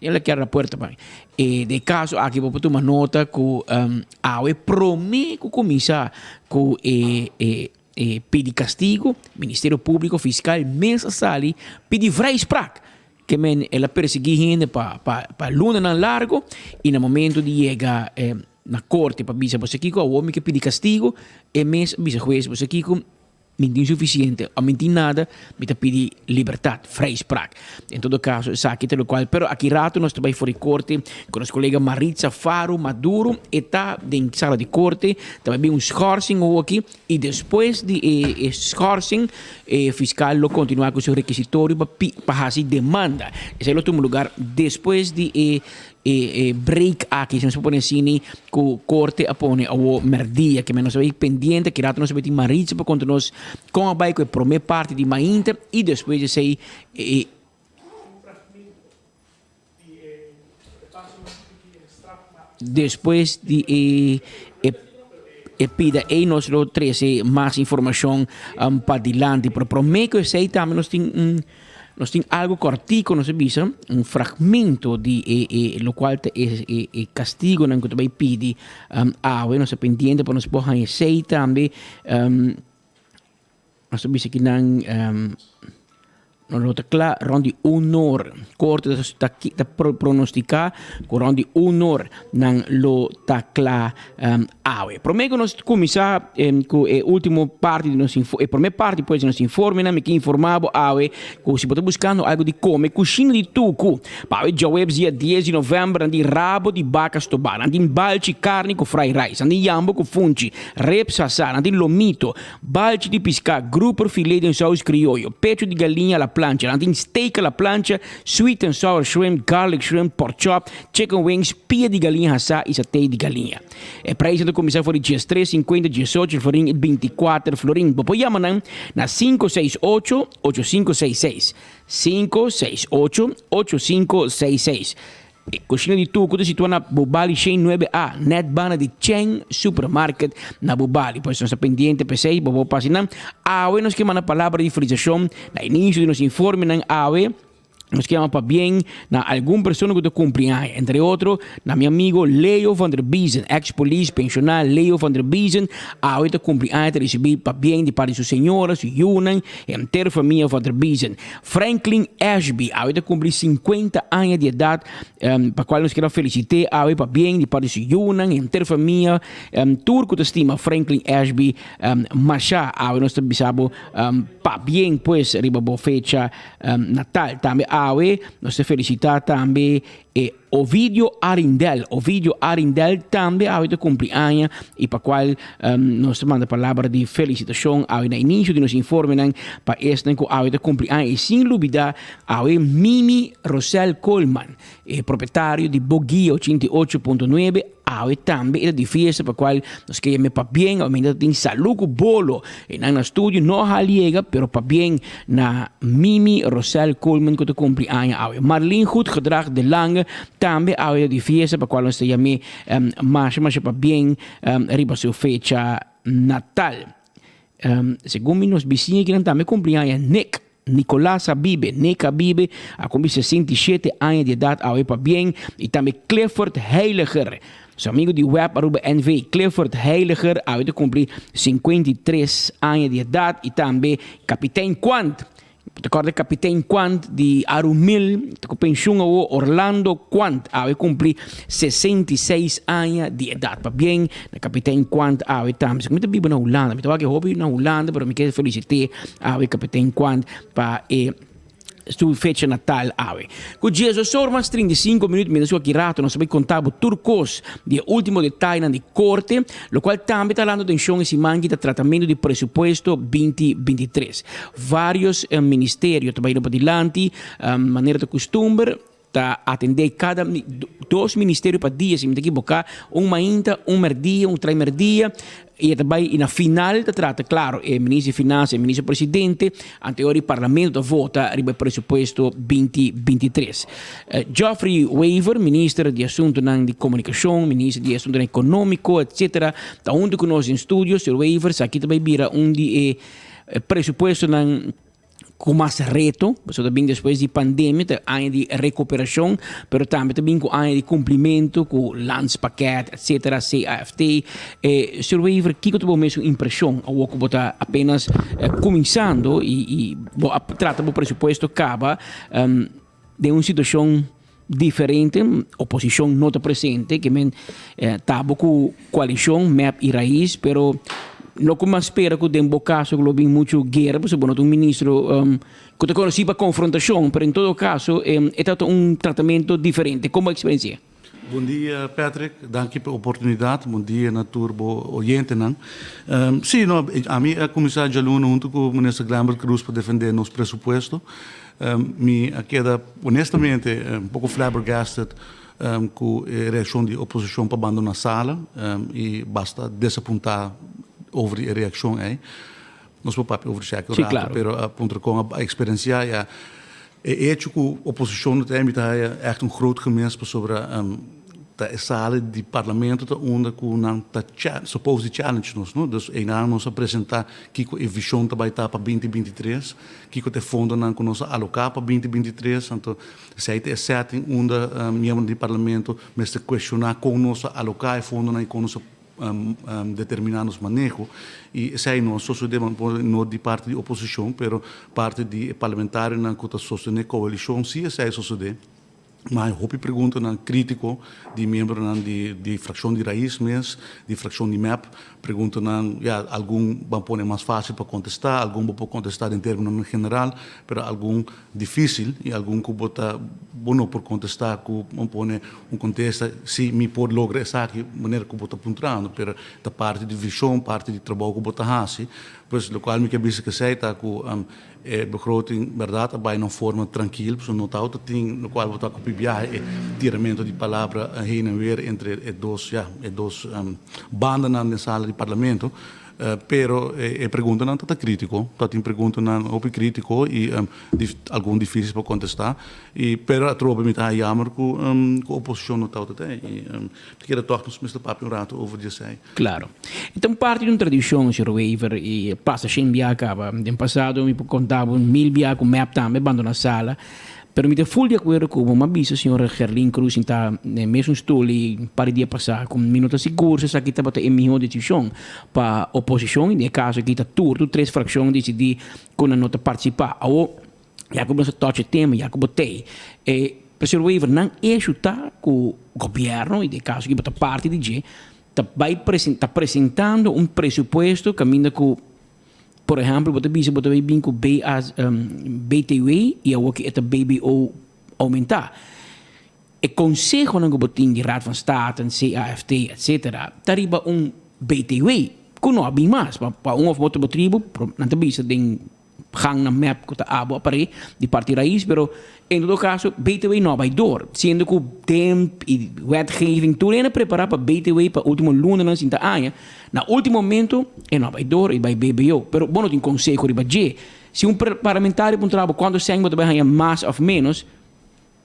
el a kera puerta pa mi, e den e kaso aki bo por tuma nota ku awe promé ku kuminsá ku e e pidi kastigo, Ministerio Públiko, fiskal mes a sali pidi vrijspraak. Ke men el a persiguí hende pa pa pa lunanan largo i na momento di yega na korte pa bisa boso kiko awor mi ke pidi kastigo e mes a bisa hues boso kiko mi tin sufisiente o mi tin nada mi ta pidi libertat, vrijspraak. En todo kaso esaki ta lokual pero aki rato nos ta bai for di korte ku nos kolega Maritza Faro Maduro e ta den sala di korte ta bai bin un schorsing awoki I despues di e e schorsing, e fiscal lo continua cu su requisitorio pa pi pa haci demanda. Esey lo tuma lugar despues di e e e break aki, si nos por pone asini, cu corte a pone awo merdia. Ke men nos a bay pendiente, ki rato nos a bay tin Maritza pa conta nos con a bay cu e prome parti di mainta y despues di esey e Despues di e e pida ei nos lo trese mas informashon padilanti. Pero promé ku esei tambe nos tin un nos tin algu kòrtiku nos a bisa, un fragmento di e e lokual ta e e e kastigunan ku ta bai pidi awe. Nos ta pendiente pa nos por haña esei tambe. Nos ta bisa ki nan no lo ta kla rond di un or. Korte ta ta pronostika ku rond di un or nan lo ta kla awe. Prome ku nos kuminsá ku e ultimo parti di nos e prome parti pues di nos informenan mi ke informa bo awe ku si bo ta buskando algu di kome kushina di tuku pa awe djaweps dia dies di novèmber nan tin rabo di baka stobá nan tin balchi karni ku frai rice nan tin yambo ku funchi ribs hasá nan tin lomito Balchi di piská, grouper, filé den saus krioyo, pecho di galiña a la plancha, nan tin steak a la plancha, sweet and sour shrimp, garlic shrimp, pork chop, chicken wings, pia di galiña hasá i saté di galiña. E prijsnan ta kuminsá for di diestres sinkuenta, diesocho florin i bintikuater florin. Bo por yama nan na 568 8566, 568 8566. E kushina di Tuku ta situa na Bubali Shen nuebe A, nèt banda di Cheng Supermarket na Bubali. Pues nos ta pendiente p'esei, bo por pasa nan. Awe nos ke manda palabra di felisashon na inisio di nos informenan awe. Nos ke yama pabien na algun persona ku ta kumpli aña, entre otro na mi amigo Leo van der Biezen, ex polis pensioná Leo van der Biezen, awe ta kumpli aña ta risibí pabien di parti di su señora, su yunan, henter famia van der Biezen. Franklin Ashby awe ta cumpli 50 aña di edad, pa cual nos kier a felicite awe pabien di parti su yunan, henter famia, tur cu ta stima Franklin Ashby masha. Awe nos ta bisa bo pabien pues riba bo fecha natal. Tambe awe nos ta felicita tambe e Ovidio Arindel. Ovidio Arindel tambe awe ta cumpli aña y pa cual nos ta manda palabra di felicitacion awe na inicio di nos informenan pa esnan cu awe ta cumpli aña y sin lubida awe Mimi Rosel Coleman, e propietario di Boguia 88.9. Awe tambe e ta di fiesta pa cual nos ke yam'e pabien, awe ta tin salu cu bolo. E nan na studio no a yega, pero pabien na Mimi Rosel Koolman cu ta cumpli aña awe. Marlene Goedgedrag de Lange tambe awe ta di fiesta pa cual nos ta yam'e masha masha pabien riba su fecha natal. Segun mi nos bisiña kinan tambe cumpli aña, Nick Nicolas Habibe, Nick Habibe, a cumpli 67 aña di edad awe pabien y tambe Clifford Heiliger, su amigo di Web Aruba NV, Clifford Heiliger awe ta cumpli 53 aña di edad y tambe Kapitein Quant, bo ta corda Kapitein Quant di Arumil, ta cu pensioen awo, Orlando Quant awe cumpli 66 aña di edad. Pabien na Kapitein Quant awe tambe. Mi ta biba na Hulanda, mi ta wak e hopi na Hulanda, pero mi ke felicite awe Kapitein Quant pa e su fecha natal awe. Ku Jesus or mas 35 minuut mientras ku aki rato nos ta bai konta bo tur kos di e ultimo detayenan di korte, lokual tambe ta halando atenshon e siman ki ta tratamentu di presupuesto 2023. Varios ministerio ta bai lo padilanti, manera ta kustumber, Ta atendé kada dos ministerio pa dia, si mi ta ekiboká, un mainta, un merdia, un traimerdia, i e ta bai, i na final ta trata, klaro, e minister di Finansa, e minister presidente, anteor di parlamento ta vota riba e presupuesto 2023. Geoffrey Wever, minister di Asuntonan di Komunikashon, minister di Asuntonan Ekonómiko, etcetera, ta huntu ku nos den studio. Señor Wever, esaki ta bai bira un di e presupuestonan ku mas reto, pasobra ta bin despues di pandemia, ta aña di rekuperashon, pero tambe ta bin ku aña di kumplimentu ku landspakket, etcetera, CAFT. Eh, Sr. Wever, kiko ta bo mesun impreshon awor ku bo ta apenas kuminsando i i bo a trata bo presupuesto kaba den un situashon diferente, oposishon no ta presente, ke men ta bo ku koalishon, mep i Raiz, pero no ku mas spera ku den bo kaso lo bin muchu guera, pasobra bo no ta un ministro ku ta konosí pa konfrontashon, pero en todo kaso e ta un tratamentu diferente. Kon bo a eksperensi'é? Bon dia Patrick, danki pa e oportunidat. Bon dia na tur bo oyentenan. Sí, no, ami a kuminsá djaluna huntu ku Minister Glenbert Croes pa defendé nos presupuesto. Mi a keda honestamente un poko flabbergasted ku e reakshon di oposishon pa bandoná sala i basta desapuntá over di e reakshon ei. Nos por papia over esaki un rato, pero a puntra kon a eksperensiá i a E echo ku oposishon no ta mi ta haya ègt un groot gemis pasobra ta e sala di parlamento ta unda ku nan ta suppose di challenge nos no. Dus einan nos a presentá kiko e vishon ta bai ta pa 2023, kiko ta e fondonan ku nos a aloká pa 2023. Anto esei ta e setting unda miembronan di parlamento mester kuestioná kon nos a aloká e fondonan i kon nos a determiná nos maneho i esei no a sosodé no di parti di oposishon pero parti di e parlamentarionan ku ta sostené koalishon si esei a sosodé. Ma hay hopi preguntanan krítiko di miembronan di di frakshon di Raiz mes, di frakshon di mep, preguntanan ya algun ban pone mas fásil pa kontestá, algun bo por kontestá den términonan general, pero algun difísil i algun ku bo ta bo no por kontestá ku bo pone un kontesta si mi por logra esaki manera ku bo ta puntrando pero ta parti di vishon parti di trabou ku bo ta hasi pues lokual mi ke bisa kesei ta ku e begroting bèrdat a bai na un forma trankil pasobra no ta tin lokual bo ta ku biaha e tiramento di palabra heen en weer entre e dos ya e dos bandanan den sala di parlamento. Pero e preguntanan ta ta critico, ta tin preguntanan hopi critico y algun dificil pa contesta y pero atrobe mi ta haña jammer cu cu oposicion no tawata ta y mi kere toch nos mester papia un rato over di esey. Claro. E ta un parti di un tradicion, señor Wever, y pasa shen bia caba. Den pasado mi por conta bo mil bia cu mep tambe bandona sala. Pero mi ta ful di akuerdo ku bo. M'a bisa señor Gerlin Cruz sintá den e mesun stul i un par di dia pasá ku mi no ta sigur si esaki tabata e mihó desishon pa oposishon i den e kaso aki ta tur tur tres frakshon disidí ku nan no ta partisipá. Awor ya ku bo sa touch e tema ya ku bo t'ei e señor Wever nan eshu ta ku gobièrnu i den e kaso aki bo ta parti di dje ta bai ta presentando un presupuesto kaminda ku Por ehempel, bo ta bisa bo ta bay bin cu BTW y awor ki e ta BBO aumenta. E consehonan cu bo tin di Raad van State, CAFT, etc. Ta riba un BTW cu no a bin mas. Pa un of otro motibo, nan ta bisa den. Gang na mep ku ta abo a par'é di parti rais, pero en todo kaso BTW no a bai dor, siendo ku temp i wetgeving tur hende a prepará pa BTW pa último lunanan sinta aña, na último momento e no a bai dor i bai BBO. Pero bo no tin konseho riba dje. Si un parlamentario puntra bo kuantu sèn bo ta bai haña mas òf ménos,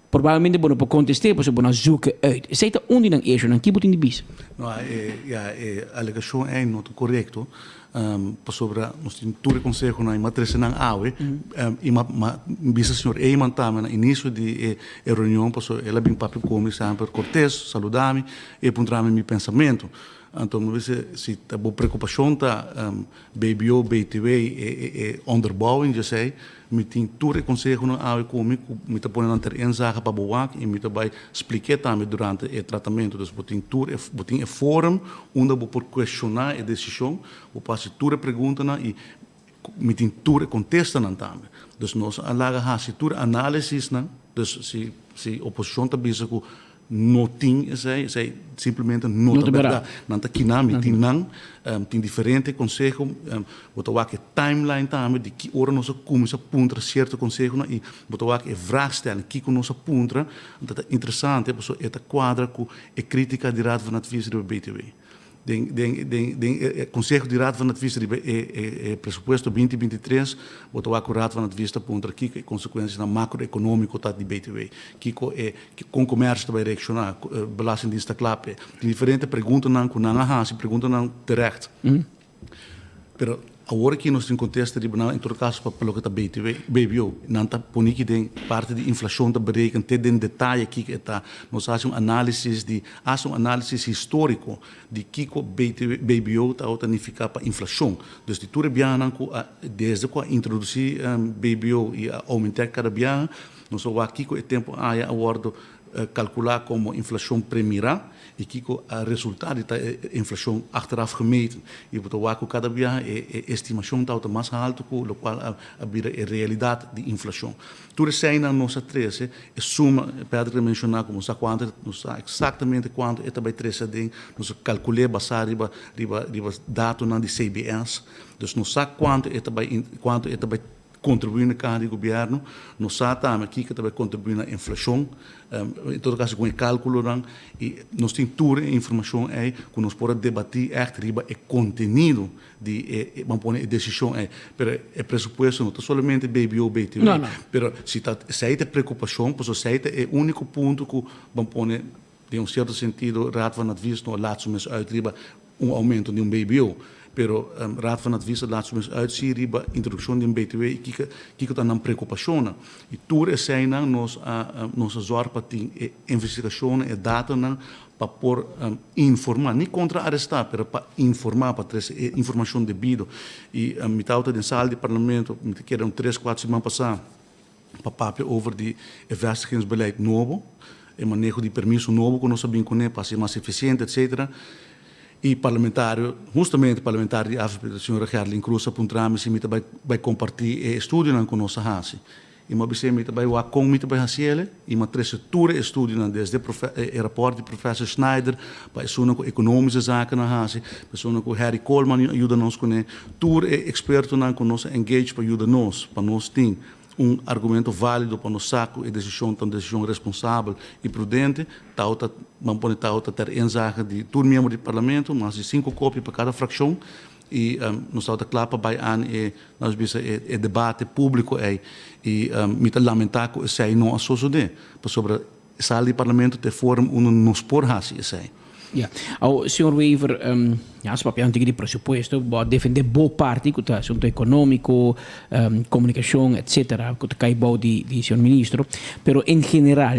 Probablemente bo no por contesté pasobra bo no a zoeken uit. Esei ta un di nan eshonan. Ki bo tin di bisa? No, e, ya, e alegashon ei no ta korekto, pasobra nos tin tur e konsehonan i m'a trese nan awe, i m'a, m'a bisa señor Eman tambe na inisio di e, e reunion, pasobra el a bin papia ku mi semper kortes, saluda mi, i a puntra mi mi pensamentu. Anto mi bisa, si ta bo preokupashon ta BBO, BTW, e, e, e onderbouwing djesei, Mi tin tur e konsehonan awe ku mi ku mi ta pone nan ter inzage pa bo wak i mi ta bai splik'é tambe durante e tratamentu. Dus bo tin tur e bo tin e forum unda bo por kuestioná e desishon, bo por hasi tur e preguntanan i mi tin tur e kontestanan tambe. Dus nos a laga hasi tur e análisisnan, dus si si oposishon ta bisa ku No tin esei, esei simplemente no ta bèrdat. Nan ta kiná, mi tin nan, tin diferente konseho, bo ta wak e timeline tambe di ki ora nos a kuminsá puntra sierto konsehonan i bo ta wak e vraagstelling, kiko nos a puntra, ta ta interesante pasobra e ta kuadra ku e krítika di Raad van Advies riba BTW. Den den den den e konseho di Raad van Advies riba e e e presupuesto binti binti tres, bo ta wak ku Raad van Advies ta puntra kiko e konsekuensianan makroekonómiko ta di BTW, kiko e kon komèrsio ta bai reakshoná, Belastingdienst ta kla p'e. Tin diferente preguntanan ku nan a hasi, preguntanan terecht. Pero awor aki nos tin kontesta riba nan en todo kaso pa loke ta BTW, BBO. Nan ta pone ki den parti di inflashon ta bereken te den detaye kiko e ta. Nos a hasi un análisis di hasta un análisis históriko di kiko BTW, BBO ta tabata nifiká pa inflashon. Dus di tur e biahanan ku a desde ku a introdusí BBO i a oumentá kada biaha nos a wak kiko e tempu aya a wòrdu kalkulá komo inflashon premirá i kiko a resultá di ta e inflashon achteraf gemeten. I bo ta wak ku kada biaha e estimashon tabata mas haltu ku lokual a bira e realidat di inflashon. Tur eseinan nos a trese e suma, Patrick a menshoná ku nos sa kuantu, nos sa eksaktamente kuantu e ta bai trese aden, nos a kalkul'é basá riba riba riba datonan di CBS. Dus nos sa kuantu e ta bai kuantu e ta bai Kontribuí na kaha di gobièrnu, nos sa tambe kiko ta bai kontribuí na inflashon, en todo kaso ku e kalkulonan i nos tin tur e informashon ei ku nos por a debatí ègt riba e kontenido di e, ban pone e desishon ei. Pero e presupuesto no ta solamente BBO, BTW, pero si ta esei ta e preokupashon, pasobra esei ta e úniko punto ku ban pone den un sierto sentido Raad van Advies no a laat su mes uit riba un aumento di un BBO, pero Raad van Advies a laat su mes uit si riba introduccion di un BTW y kiko kiko ta nan preocupacionnan. Y tur eseinan nos a nos a zorg pa tin e investigacionnan, e datanan pa por informa, ni contra aresta, pero pa informa, pa trece e informacion debido. Y mi tabata den sala di Parlamento, mi ta kere un tres, cuatro siman pasa, pa papia over di e vestigingsbeleid nobo, e maneho di permiso nobo ku nos a bin kuné pa hasi mas efisiente etcetera. I parlamentario, hustamente parlamentario di avp, señora Gerlin Croes a puntra mi si mi ta bai bai kompartí e estudionan ku nos a hasi. I mi a bis'é mi ta bai wak kon mi ta bai hasi el i mi a trese tur e estudionan desde e rapòrt di professor Schneider pa esunnan ku ekonomische zaken a hasi, pa esunnan ku Harry Koolman a yuda nos kuné, tur e ekspertonan ku nos a engage pa yuda nos pa nos tin un argumento válido pa nos sa ku e desishon ta un desishon responsabel i prudente, tau ta, ban pone tau ta ter inzage di tur miembro di parlamento, mas di sinku kopia pa kada frakshon, i nos tau ta kla pa bai an e, nos bisa, e debate públiko ei. I mi ta lamentá ku esei no a sosodé, pasobra E sala di parlamento ta e forum unda nos por hasi esei. Ya. Awo, señor Wever, ya, su papia un tiki di presupuesto, bo a defende bo parti ku ta asunto ekonómiko, komunikashon, etcetera, ku ta kai bou di di señor ministro. Pero en general,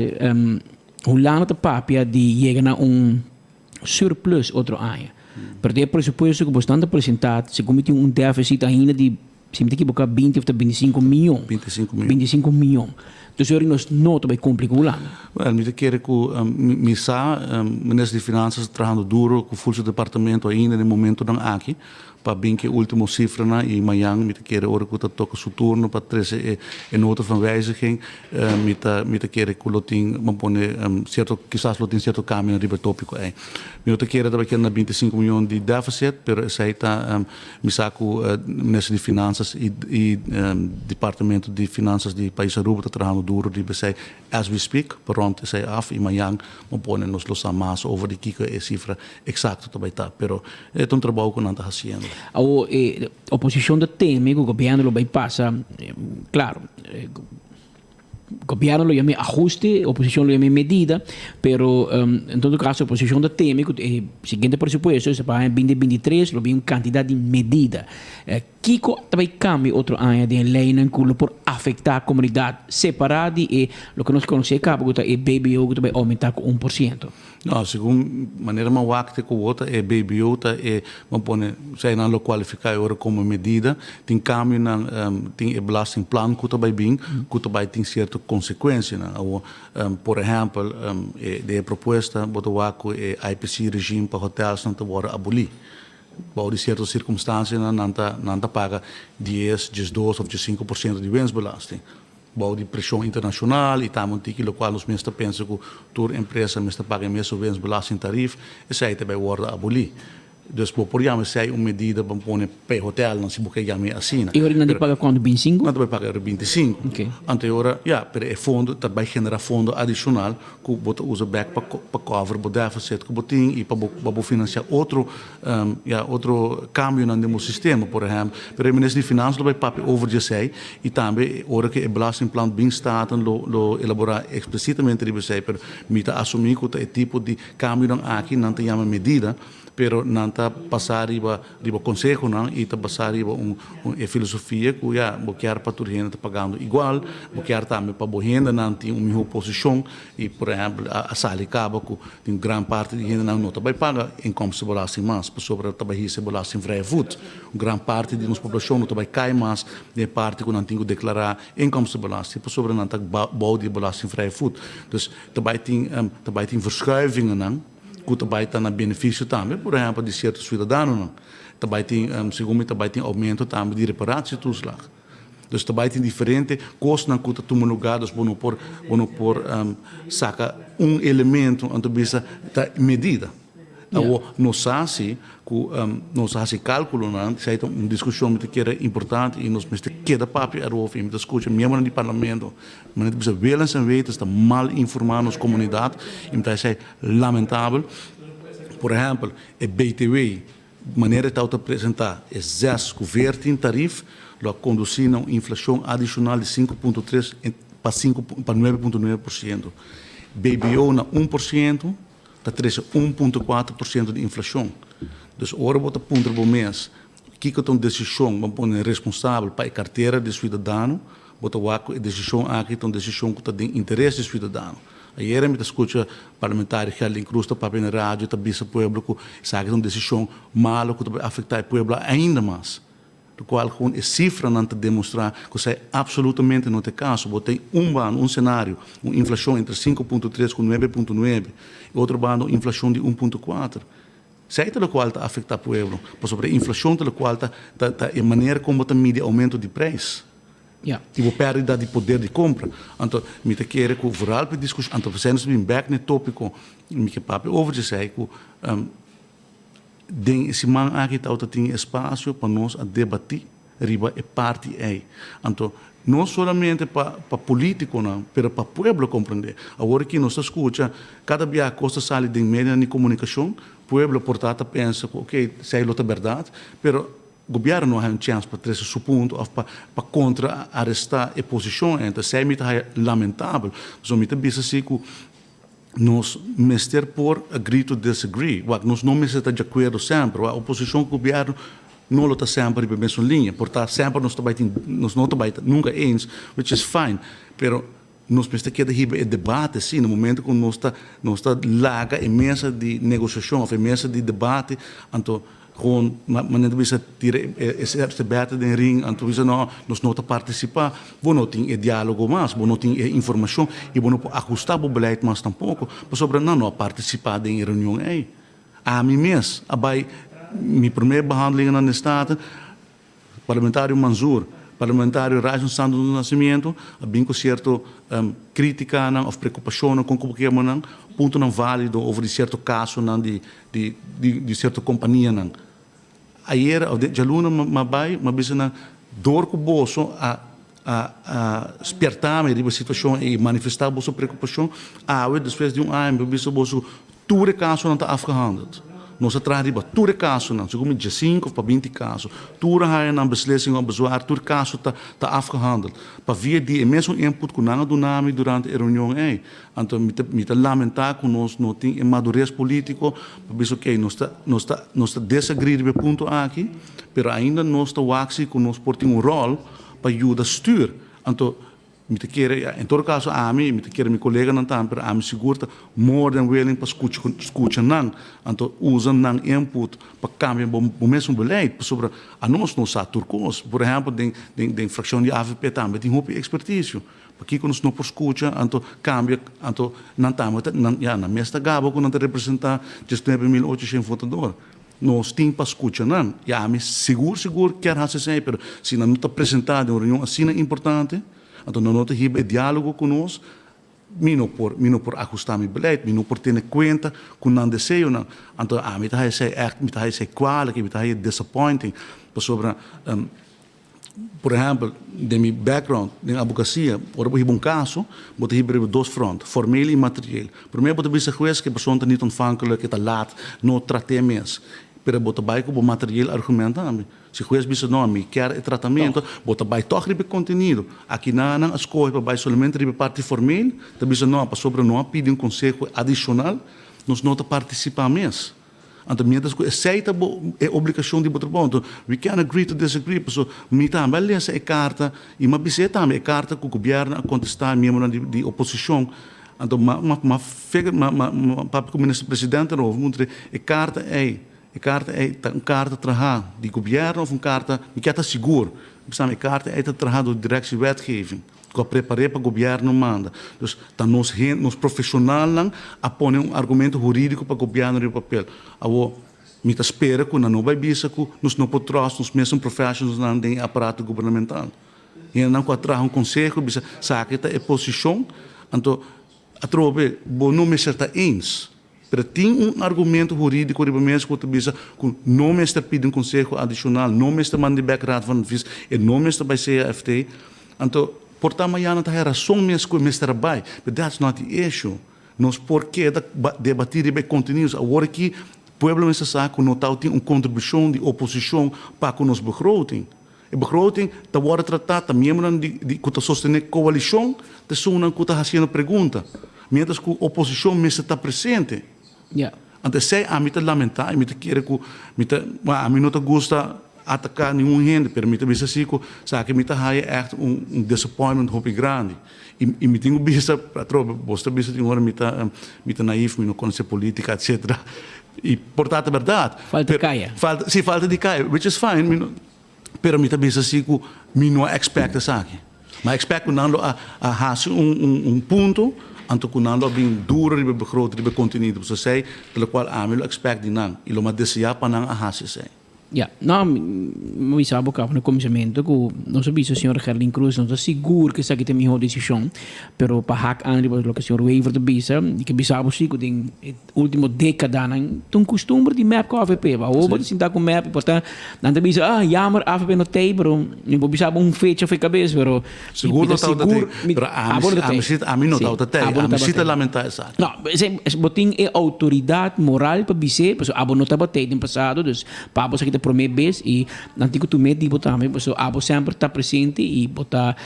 Hulanda ta papia di yega na un surplus otro aña. Pero den e presupuesto ku bosnan ta presentá, segun mi tin un deficit ainda di Si mi ta ekiboká binti of ta bintisinko mion. Bintisinko mion. Bintisinko mion. Dus ora nos no ta bai kumpli ku Hulanda. Wèl, mi ta kere ku mi sa Minister di Finansas ta trahando duro ku ful su departamento ainda den momentonan aki pa bin ku e ultimo sifranan i mañan mi ta kere ora ku ta toka su turno pa trese e nota van wijziging mi ta mi ta kere ku lo tin bo pone sierto kisas lo tin sierto kambionan riba e topiko ei. Mi no ta kere ta bai keda na bintisinko mion di deficit pero esei ta Mi sa ku Minister di Finansa. Finanzas y y Departamento di Finanzas di Pais Aruba ta trahando duro riba esey as we speak pa rond esey af y mañan bo pone nos lo sa mas over di kico e cifra exacto ta bay ta pero e ta un trabou cu nan ta haciendo. Awor e oposicion ta teme cu gobierno lo bay pasa, claro, Gobierno lo yam'e ahuste, oposicion lo yam'e medida, pero en todo caso oposicion ta teme cu e siguiente presupuesto, esta pa aña binti 23, lo bin un cantidad di medida. Kico ta bay cambia otro aña den e leynan cu lo por afecta comunidad separa di e loke nos conoce caba cu ta e BBO cu ta bay aumenta cu 1%? No, segun manera mi a wak te ku bo ta e BBO ta e, bo pone, esei nan lo kualifiká e ora komo medida. Tin kambionan, tin e belastingplan ku ta bai bin, ku ta bai tin sierto konsekuensianan. Awor, por ehèmpel, e den e propuesta bo ta wak ku e IPC regime pa hotèlsnan ta wòrdu abolí. Bou di sierto sirkumstansianan nan ta nan ta paga dies, diesdos òf diesinku por siento di winstbelasting. Bou di preshon internashonal i tambe un tiki lokual nos mes ta pensa ku tur empresa mester paga e mesun winstbelastingtarif, esei ta bai wòrdu abolí. Dus bo por yama esei un medida pa pone pa e hotelnan si bo ke yam'é asina. E ora nan di paga kuantu? Bintisinku? Nan ta bai paga e ora 25. Anto e ora, ya, pero e fondo ta bai generá fondo adishonal ku bo ta usa bèk pa pa cover bo deficit ku bo tin i pa bo pa bo finansiá otro ya otro kambionan den bo sistema. Por ehèmpel, pero e minister di Finansa lo bai papia over di esei i tambe ora ku e belastingplan bin Staten lo lo elaborá eksplisitamente riba esei, pero mi ta asumí ku ta e tipo di kambionan aki nan ta yama medida. Pero nan ta basá riba riba konsehonan i ta basá riba un un e filosofia ku ya bo kier pa tur hende ta pagando igual, bo kier tambe pa bo hendenan tin un mihó posishon i por ehèmpel a a sali kaba ku tin gran parti di hendenan no ta bai paga inkomstenbelasting mas pasobra ta bai hisa e belastingvrije voet. Un gran parti di nos poblashon no ta bai kai mas den e parti ku nan tin ku deklará inkomstenbelasting pasobra nan ta bou di e belastingvrije voet. Dus ta bai tin ta bai tin verschuivingennan. ku ta bai ta na benefisio tambe, por ehèmpel, di sierto suidadanonan. Ta bai tin, segun mi, ta bai tin oumento tambe di reparatietoeslag. Dus ta bai tin diferente kosnan ku ta tuma lugá, dus bo no por, bo no por saka un elemento anto bisa ta medida. Awor, nos sa si ku nos a hasi kálkulonan, esei ta un diskushon mi ta kere importante i nos mester keda papia erover i mi ta skucha miembronan di parlamento Manera ta bisa willens en wetens ta mal informá nos komunidat i mi ta esei lamentabel. Por ehèmpel, e BTW, manera e tabata presentá e zes ku veertien tarif lo a kondusí na un inflashon adishonal di 5.3 pa sinku pa 9.9%. BBO na 1% ta trese 1.4% di inflashon. Dus ora bo ta puntra bo mes kiko ta un desishon bo pone responsabel pa e kartera di suidadano, Bo ta wak ku e desishon aki ta un desishon ku ta den interes di suidadano. Ayera mi ta skucha parlamentario Gerlin Cruz ta papia na radio ta bisa pueblo ku esaki ta un desishon malo ku ta bai afektá e pueblo ainda mas. Lokual kon e sifranan ta demostrá ku esei absolutamente no ta e kaso. Bo tin un banda, un senario, un inflashon entre 5.3 ku 9.9 i otro banda un inflashon di 1.4. Esei ta lokual ta afektá pueblo, pasobra e inflashon ta lokual ta ta e manera kon bo ta midi oumento di preis. I bo pèrdida di poder di kompra. Anto mi ta kere ku vooral pa e diskushon, anto p'esei nos ta bin bèk na e tópiko, mi ke papia over dje esei ku den e siman aki tabata tin espasio pa nos a debatí riba e parti ei. Anto no solamente pa pa polítikonan, pero pa pueblo komprendé. Awor aki nos ta skucha kada biaha kos ta sali den medionan di komunikashon, pueblo por ta ta pensa ku okey esei lo ta bèrdat, pero Gobierno no a haya un chens pa trece su punto of pa pa contra aresta e posicion enta. Esey mi ta haya lamentabel. Pasobra mi ta bisa si cu nos mester por agree to disagree. Wak, nos no mester ta djacuerdo semper. Wak, oposicion cu gobierno no lo ta semper riba e mesun linea. Por ta semper nos ta bay tin, nos no ta bay ta nunca eens, which is fine. Pero nos mester keda hiba e debate si, na momento cu nos ta nos ta laga e mesa di negociacion of e mesa di debate, anto Gewoon manera ta bisa tira e sèrbèta den ring anto bisa no nos no ta partisipá. Bo no tin e diálogo mas, bo no tin e informashon i bo no por ahustá bo beleid mas tampoko pasobra nan no a partisipá den e reunion ei. Ami mes a bai mi promé behandelingennan den Staten. Parlamentario Manzoor, Parlamentario Ryson Santos do Nascimento a bin ku sierto kritikanan òf preokupashonnan kon ku bo kema nan, puntonan válido over di sierto kasonan di di di sierto kompanianan. Ayera òf djaluna m'a bai m'a bisa nan. Dor ku boso a a a spierta mi riba e situashon ei i manifestá boso preokupashon, awe despues di un aña mi por bisa boso tur e kasonan ta afgehandeld. Nos a traha riba tur e kasonan, segun mi diesinku òf pa binti kaso. Tur a haña nan beslissing òf bezwaar, tur kaso ta ta afgehandeld. Pa via di e mesun input ku nan a duna mi durante e reunion ei. Anto mi ta mi ta lamentá ku nos no tin e madures polítiko pa bisa okey nos ta nos ta nos ta desagrí riba e punto aki, pero ainda nos ta wak si ku nos por tin un ròl pa yuda stür. Anto mi ta kere, ya, en todo kaso ami i mi ta kere mi koleganan tambe, pero ami sigur ta more than willing pa skucha skucha nan, anto usa nan input pa kambia bo bo mesun beleid, pasobra anos no sa tur kos. Por ehèmpel den den den frakshon di avp tambe tin hopi ekspertisio. Pakiko nos no por skucha, anto kambia, anto nan tambe ta, nan, ya, nan mes ta gaba ku nan ta representá 19.800 votador. Nos tin pa skucha nan. Ya, ami sigur, sigur kier hasi esei, pero si nan no ta presentá den un reunion asina importante, anto nan no ta hiba e diálogo ku nos, mi no por, mi no por ahustá mi beleid, mi no por tene kuenta ku nan deseonan. Anto ami ta haña esei ègt, mi ta haña esei kwalik i mi ta haña disappointing, pasobra, Por ehèmpel, den mi background den abokasia, ora bo hiba un kaso, bo ta hiba riba dos front, formeel i materieel. Promé bo ta bisa hues ku e persoon ta niet ontvankelijk, e ta laat, no trat'é mes. Pero bo ta bai ku bo materieel argument tambe. Si hues bisa no, mi kier e tratamentu, bo ta bai tòg riba e kontenido. Aki nan nan a skohe pa bai solamente riba e parti formeel, ta bisa no, pasobra no a pidi un konseho adishonal, nos no ta partisipá mes. Anto mientras ku esei ta bo e obligashon di bo trabou, anto we can agree to disagree, paso mi tambe a lesa e karta i m'a bis'é tambe e karta ku gobièrnu a kontestá miembronan di di oposishon, anto m'a m'a m'a figure m'a m'a m'a papia ku minister presidente erover, muntr'é e karta ei e karta ei ta un karta trahá di gobièrnu òf un karta, mi kier ta sigur, mi bisa e karta ei ta trahá dor directie wetgeving. Ku a prepar'é pa gobièrnu manda. Dus ta nos hende, nos profeshonalnan a pone un argumento hurídiko pa gobièrnu riba papel. Awor, mi ta spera ku nan no bai bisa ku nos no por tròst nos mesun professionalsnan den e aparato gubernamental. Hendenan ku a traha un konseho bisa esaki ta e posishon, anto atrobe bo no mester ta eens. Pero tin un argumento hurídiko riba mes ku ta bisa ku no mester pidi un konseho adishonal, no mester manda di bèk Raad van Advies, e no mester bai CAFT. Anto, por ta mañana ta haya rason mes ku e mester a bai, but that's not the issue. Nos por keda debatí riba e kontenidos. Awor aki pueblo mester sa ku no tabatin un kontribushon di oposishon pa ku nos begroting. E begroting ta wòrdu tratá ta miembronan di di ku ta sostené koalishon ta esunnan ku ta hasiendo pregunta, miéntras ku oposishon mester ta presente. Ja. Anto esei ami ta lamentá i mi ta kere ku mi ta, bueno, ami no ta gusta ataká ningun hende, pero mi ta bisa si ku esaki mi ta haya ègt un un disappointment hopi grandi. I i mi tin ku bisa atrobe, bos ta bisa tin ora mi ta mi ta naïf, mi no konosé polítika etcetera, i por ta ta bèrdat. Falta kaya. Falta, si, falta di kaya, which is fine, mi no. Pero mi ta bisa si ku mi no a expect esaki. Mi a expect ku nan lo a a hasi un un un punto, anto ku nan lo a bin duro riba e begroting, riba e kontenido. Pasobra esei ta lokual ami lo expect di nan i lo mi a desea pa nan a hasi esei. Ya, no, mi a bisa bo kaba na kuminsamentu ku nos a bisa señor Gerlin Cruz nos ta sigur ku esaki ta e mihó desishon, pero pa hak an riba loke señor Wever ta bisa, mi ke bisa bo si ku den e Ultimo decadanan ta un custumber di mep cu avp. Ba hopi ta sinta cu mep y por ta nan ta bisa ah jammer avp no tey pero mi por bisa bo un fecha for e cabes pero Sigur mi no ta tabata sigur tey pero ami ami si ami no tabata tey ami si ta lamenta esaki. No esey bo tin e autoridad moral pa bis'e pasobra abo no tabata tey den pasado dus pa abo esaki ta prome bes y nan tin cu tum'e di bo tambe pasobra abo semper ta presente y bo ta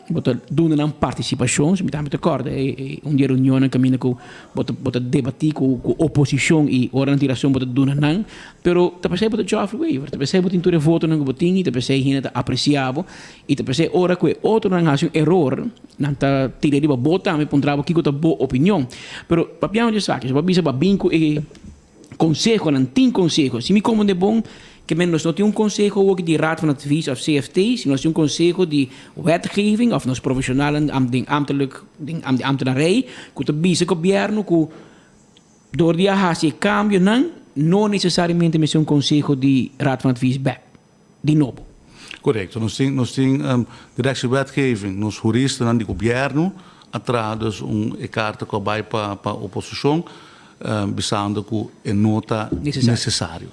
bo ta duna nan participacion mi tambe ta corda e un di e reunionnan caminda cu Bo ta bo ta debatí ku ku oposishon i ora nan tin rason bo ta duna nan, pero ta p'esei bo ta Geoffrey Wever, ta p'esei bo tin tur e votonan ku bo tin i ta p'esei hende ta apresiá bo i ta p'esei ora ku e otronan hasi un eror nan ta tira riba bo tambe puntra bo kiko ta bo opinion. Pero papiando di esaki, bo a bisa bo a bin ku e konsehonan, tin konseho, si mi komprende bon ke men nos no tin un konseho awor di Raad van Advies òf CFT, si nos tin un konseho di wetgeving òf nos profeshonalnan den ambtelijk den ambtenarij ku ta bisa gobièrnu ku dor di a hasi e kambionan no nesesariamente mester un konseho di Raad van Advies bèk di nobo. Korekto, nos tin nos tin Directie Wetgeving, nos huristanan di gobièrnu a traha dus un e karta ku a bai pa pa oposishon bisando ku e no ta nesesario.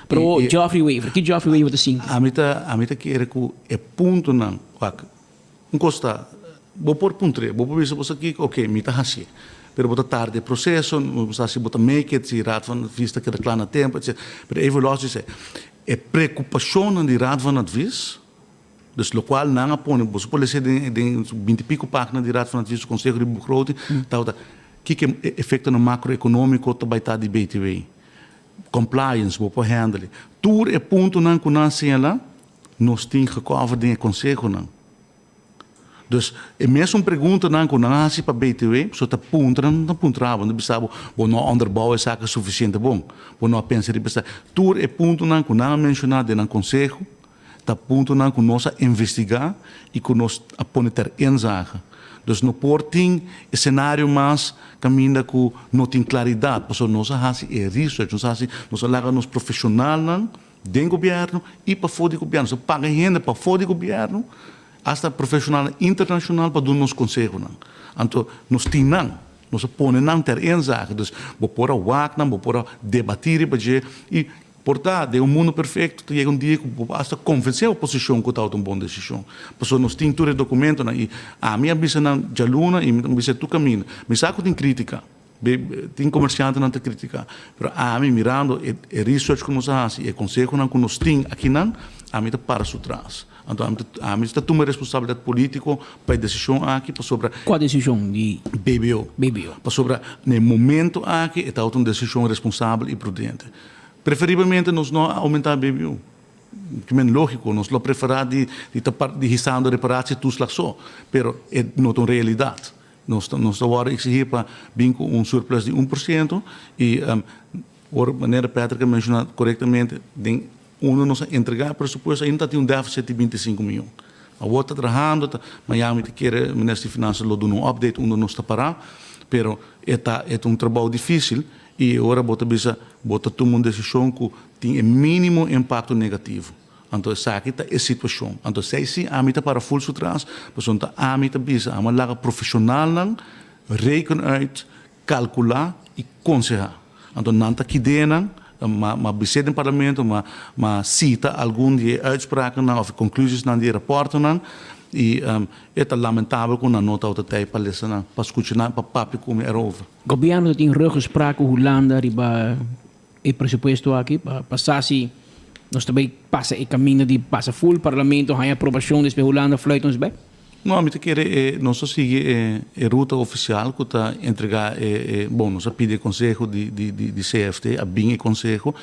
Pero Geoffrey Wever, ki Geoffrey Wever ta sinti? Ami ta ami ta kere ku e puntonan, wak, un kos ta, bo por puntr'é, bo por bisa bo sa kiko, oke, mi ta hasié, pero bo ta tarda e proseso, bo sa si bo ta make it, si Raad van Advies ta keda kla na tempu, etcetera. Pero even los di esei, e preokupashonnan di Raad van Advies, Dus lokual nan a pone, boso por lesa den den binti piko pagina di Raad van Advies su Conseho di Begroting, tabata kiko e efectonan macroeconomico ta bai ta di BTW. Compliance, bo por handle. Tur e puntonan ku nan a señala, nos tin gecover den e consehonan. Dus e mesun preguntanan ku nan a hasi pa BTW, so ta puntra, nan ta puntra bo, nan ta bisa bo, bo no a onderbouw esaki suficiente bon, bo no a pensa riba esaki. Tur e puntonan ku nan a menciona den nan conseho, Ta puntonan ku nos a investigá i ku nos a pone ter inzage. Dus no por tin e senario mas kaminda ku no tin klaridat, pasobra nos a hasi e research, nos a hasi, nos a laga nos profeshonalnan den gobièrnu i pafó di gobièrnu, nos a paga hende pafó di gobièrnu, asta profeshonalnan internashonal pa duna nos konsehonan. Anto nos tin nan, nos a pone nan ter inzage. Dus bo por a wak nan, bo por a debatí riba dje i Por ta, den un mundu perfekto ta yega un dia ku bo por asta konvensé oposishon ku tabata un bon desishon. Pasobra nos tin tur e dokumentonan i ami a bisa nan djaluna i mi ta bisa tur kaminda. Mi sa ku tin krítika, tin komersiantenan ta kritiká, pero ami mirando e research ku nos a hasi i e konsehonan ku nos tin akinan, ami ta para su tras. Anto ami ta ami ta tuma e responsabilidat polítiko pa e desishon aki pasobra. Kua desishon di? BBO. BBO. Pasobra na e momento aki e tabata un desishon responsabel i prudente. Preferiblemente nos no a oumentá BBO. Ki men lógiko, nos lo preferá di di ta par di hisando reparatietoeslag so, pero e no ta un realidat. Nos ta nos ta wòrdu eksigí pa bin ku un surplus di 1% i ora manera Patrick a menshoná korektamente den Unda nos a entregá e presupuesto ainda ta tin un deficit di 25 miyon. Awor ta trahando, ta Miami ta kere Minister di Finansa lo duna un update unda nos ta pará, pero e ta e ta un trabou dificil y e ora bo ta bisa bo ta tuma un decision cu tin e minimo impacto negativo. Anto esaki ta e situacion. Anto esei si ami ta para full su tras, pasobra ta ami ta bisa, ami a laga profesionalnan reken uit Kalkulá i konsehá. Anto nan ta kidenan, ma ma bis'é den parlamento, ma ma sita algun di e uitsprakennan òf e konklusiesnan di e rapòrtonan i e ta lamentabel ku nan no tabata tei pa lesa nan, pa skucha nan, pa papia ku mi erover. Gobièrnu ta tin ruggespraak ku Hulanda riba e presupuesto aki pa pa sa si nos ta bai pasa e kaminda di pasa full parlamento haña aprobashon despues Hulanda fluit ons bek? No, mi ta kere e nos a sigui e e ruta ofisial ku ta entregá e e bon nos a pidi e konseho di di di di CFT a bin e konseho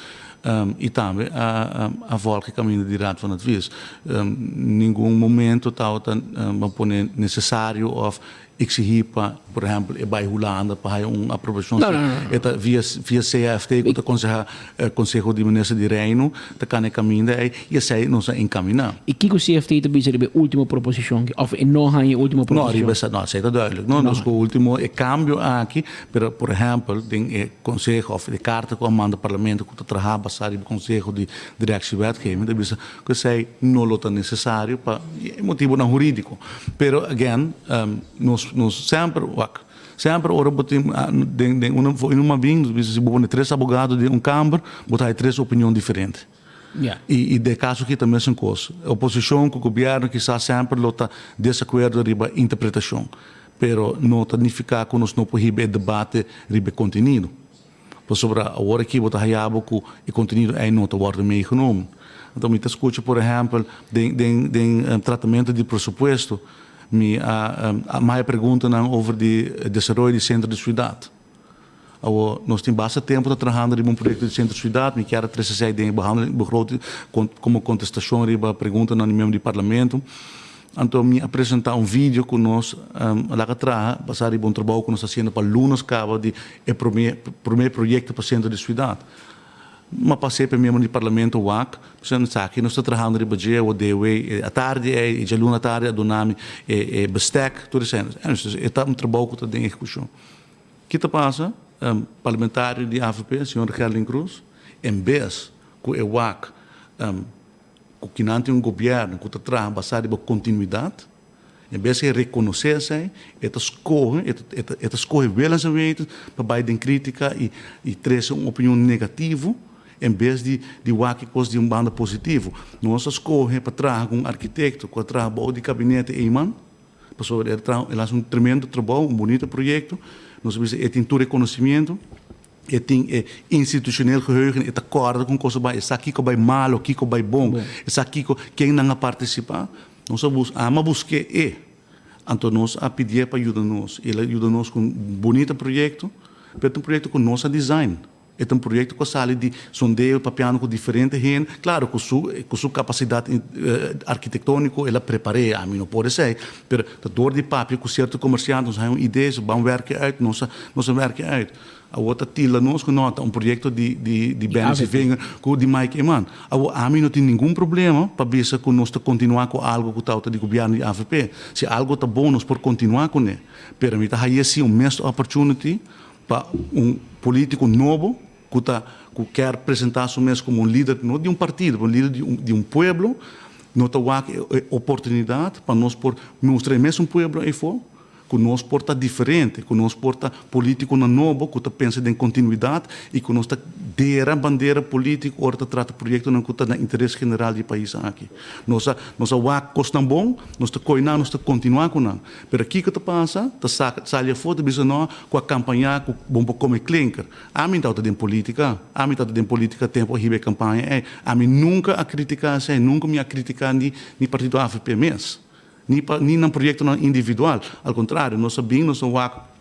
i tambe a a vòlg e kaminda di Raad van Advies. Ningun momento tabata bo pone nesesario òf Exigí pa, por ehempel, e bai Hulanda pa haya un aprobacion. No, no, no, no. E ta via, via CAFT cu ta conseha Conseho di Minister di Reino ta cana e caminda ey y esey nos a encamina. Y kico CFT ta bisa riba e ultimo proposicion aki? Of e no haña e ultimo No, proposicion? riba esa, no, esey ta duidelijk. No, nos cu ultimo e cambio aki, pero por ehempel den e conseho of e carta cu a manda Parlamento cu ta traha basa riba conseho di Directie Wetgeving ta bisa cu esey no lo ta necesario pa e motibonan huridico. Pero again, nos nos semper wak, semper ora bo tin den den un in un mabin nos bisa si bo pone tres abogado den un kamber bo ta hay tres opinion diferente. I i den kaso aki ta mesun kos. Oposishon ku gobièrnu kisas semper lo ta desakuerdo riba interpretashon, pero no ta nifiká ku nos no por hiba e debate riba e kontenido. Pasobra awor aki bo ta haya bo ku e kontenido ei no ta wòrdu meegenomen. Anto mi ta skucha por ehèmpel den den den tratamentu di presupuesto mi a a maya preguntanan over di desaroyo di sentro di siudat. Awor nos tin basta tempu ta trahando riba un proyekto di sentro siudat, mi kier a trese esei den e behandeling begroting komo kontestashon riba preguntanan di miembro di parlamento. Anto mi a presenta un video cu nos a laga traha basa riba un trabou cu nos ta haciendo pa lunas caba di e prome prome proyecto pa centro di ciudad. Mi a pas'e pa e miembro di parlamento wak, pasobra esaki nos ta trahando riba dje, awor DW e atardi ei, e djaluna atardi a duna mi e e bestek, tur esei. E ta un trabou cu ta den ehecucion. Ki ta pasa? Parlamentario di avp, señor Gerlin Cruz, en bes cu e wak Ku kinan tin un gobièrnu ku ta traha basá riba kontinuidat, en bes di e rekonosé esei, e ta skohe, e ta skohe willens en wetens pa bai den krítika i trese un opinion negativo. En bes di di wak e kos di un banda positivo. Nos a skohe pa traha ku un arkitekto ku a traha bou di kabinete Eman, pasobra el traha el hasi un tremendo trabou, un bunito proyekto. Nos a bisa e tin tur e konosimiento, e tin e institutioneel geheugen, e ta kòrda kon kos a bai, e sa kiko a bai malo, kiko a bai bon, e sa kiko ken nan a partisipá. Nos a bus ama busk'é e, anto nos a pidié pa yuda nos. El a yuda nos ku un bunito proyekto, pero ta un proyekto ku nos a design. E ta un proyekto ku a sali di sondeo papiando ku diferente hende. Klaro ku su ku su kapasidat arkitektóniko el a prepar'é, ami no por esei, pero ta dor di papia ku sierto komersiante nos a haña un idea, so ban wèrk'e uit, nos a nos a wèrk'e uit. Awor ta tilda nos ku no ta un proyekto di di di Benny Sevinger ku di Mike Eman. Awor ami no tin ningun problema pa bisa ku nos ta kontinuá ku algu ku tabata di gobièrnu di avp. Si algu ta bon nos por kontinuá kuné, pero mi ta haña si un missed opportunity Pa un politico nobo cu ta cu kier presenta su mes como un lider no di un partido pero un lider di un di un pueblo no ta wak e oportunidad pa nos por mustra e mesun pueblo eyfo cu nos por ta diferente cu nos por ta politiconan nobo cu ta pensa den continuidad y cu nos ta dera bandera politico ora ta trata proyectonan cu ta na interes general di e pais aki. Nos a nos a wak cosnan bon nos ta coy nan nos ta continua cu nan. Pero kiko ta pasa? Ta saka sali afó ta bisa no ku a kampañá ku bon por kome klinker. Ami tabata den polítika. Ami tabata den polítika tempu a hiba e kampaña ei. Ami nunka a kritiká esei, nunka mi a kritiká ni ni partido avp mes, ni pa ni nan proyektonan individual. Al kontrario, nos a bin, nos a wak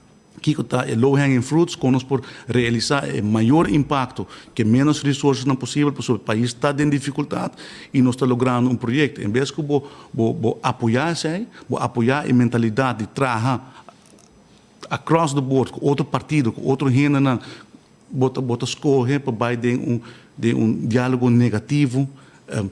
Kiko ta e low hanging fruits? Kon nos por realisá e mayor impakto ku e ménos resourcesnan posibel? Pasobra e pais ta den difikultat i nos ta logrando un proyekto. En bes ku bo bo bo apoyá esei, bo apoyá e mentalidat di traha across the board ku otro partido, ku otro hendenan, bo ta bo ta skohe pa bai den un den un diálogo negativo,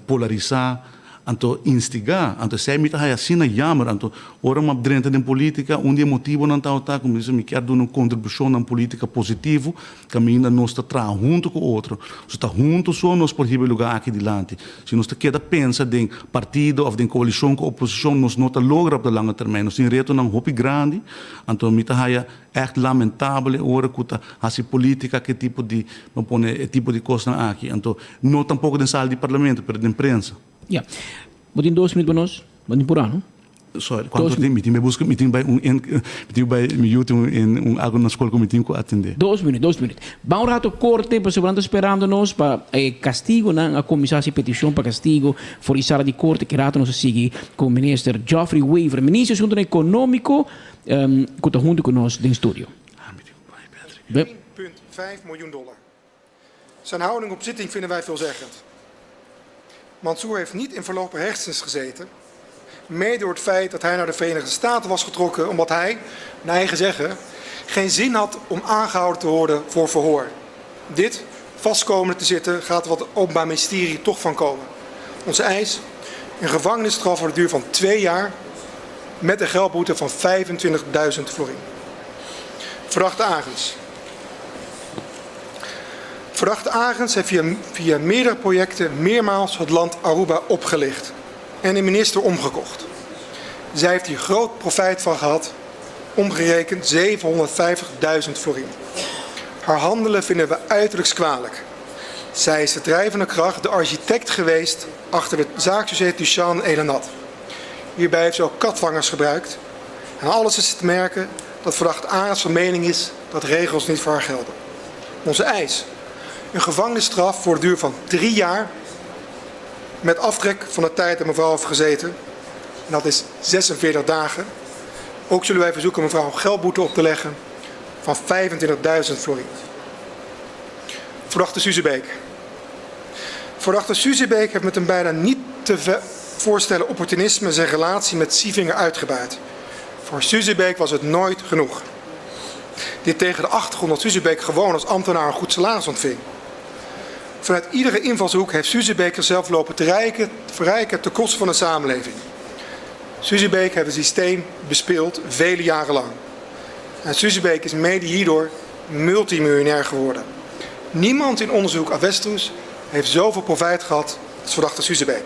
polarisá, anto instigá. Anto esei mi ta haya asina jammer. Anto ora mi a drenta den polítika, un di e motibonan tabata ku mi bisa mi kier duna un kontribushon na un polítika positivo kaminda nos ta traha huntu ku otro. So ta huntu so nos por hiba e lugá aki dilanti. Si nos ta keda pensa den partido òf den koalishon ku oposishon nos no ta logra op de lange termijn. Nos tin retonan hopi grandi. Anto mi ta haya Ègt lamentabel e ora ku ta hasi polítika ku e tipo di, bo pone e tipo di kosnan aki. Anto, no tampoko den sala di parlamento, pero den prensa. Ya. Bo tin dos minuut pa nos? Bo tin purá, no? Sorry, kuantu tin? Mi tin bai buska, mi tin bai un, mi tin bai mi yu tin un, un algu na skol ku mi tin ku atendé. Dos minuut, dos minuut. Ban un rato korte pasobra nan ta sperando nos pa e kastigonan a kuminsá hasi petishon pa kastigo for di sala di korte. Ki rato nos a sigui ku Minister Geoffrey Wever, Minister di Asuntunan Ekonómiko. Ku ta huntu ku nos den studio. 1,5 miljoen dollar. Zijn houding op zitting vinden wij veelzeggend. Mansour heeft niet in voorlopige hechtenis gezeten, mede door het feit dat hij naar de Verenigde Staten was getrokken omdat hij, naar eigen zeggen, geen zin had om aangehouden te worden voor verhoor. Dit, vastkomen te zitten, gaat er wat het Openbaar Ministerie toch van komen. Onze eis, een gevangenisstraf voor de duur van twee jaar met een geldboete van 25.000 florin. Verdachte Agens. Verdachte Agens heeft via, via meerdere projecten meermaals het land Aruba opgelicht en de minister omgekocht. Zij heeft hier groot profijt van gehad, omgerekend 750.000 florin. Haar handelen vinden we uiterlijk kwalijk. Zij is de drijvende kracht, de architect geweest achter het zaaksucces Duchan Elenat. Hierbij heeft ze ook katvangers gebruikt. En alles is te merken dat verdachte Aarts van mening is dat regels niet voor haar gelden. Onze eis. Een gevangenisstraf voor de duur van drie jaar met aftrek van de tijd dat mevrouw heeft gezeten. En dat is 46 dagen. Ook zullen wij verzoeken mevrouw een geldboete op te leggen van 25.000 florin. Verdachte Suzebeek. Verdachte Suzebeek heeft met een bijna niet te voorstellen opportunisme zijn relatie met Sievinger uitgebuit. Voor Suzebeek was het nooit genoeg. Dit tegen de achtergrond dat Suzebeek gewoon als ambtenaar een goed salaris ontving. Vanuit iedere invalshoek heeft Suzebeek zichzelf lopen te rijken, te verrijken ten koste van de samenleving. Suzebeek heeft het systeem bespeeld vele jaren lang. En Suzebeek is mede hierdoor multimiljonair geworden. Niemand in onderzoek Avestruz heeft zoveel profijt gehad als verdachte Suzebeek.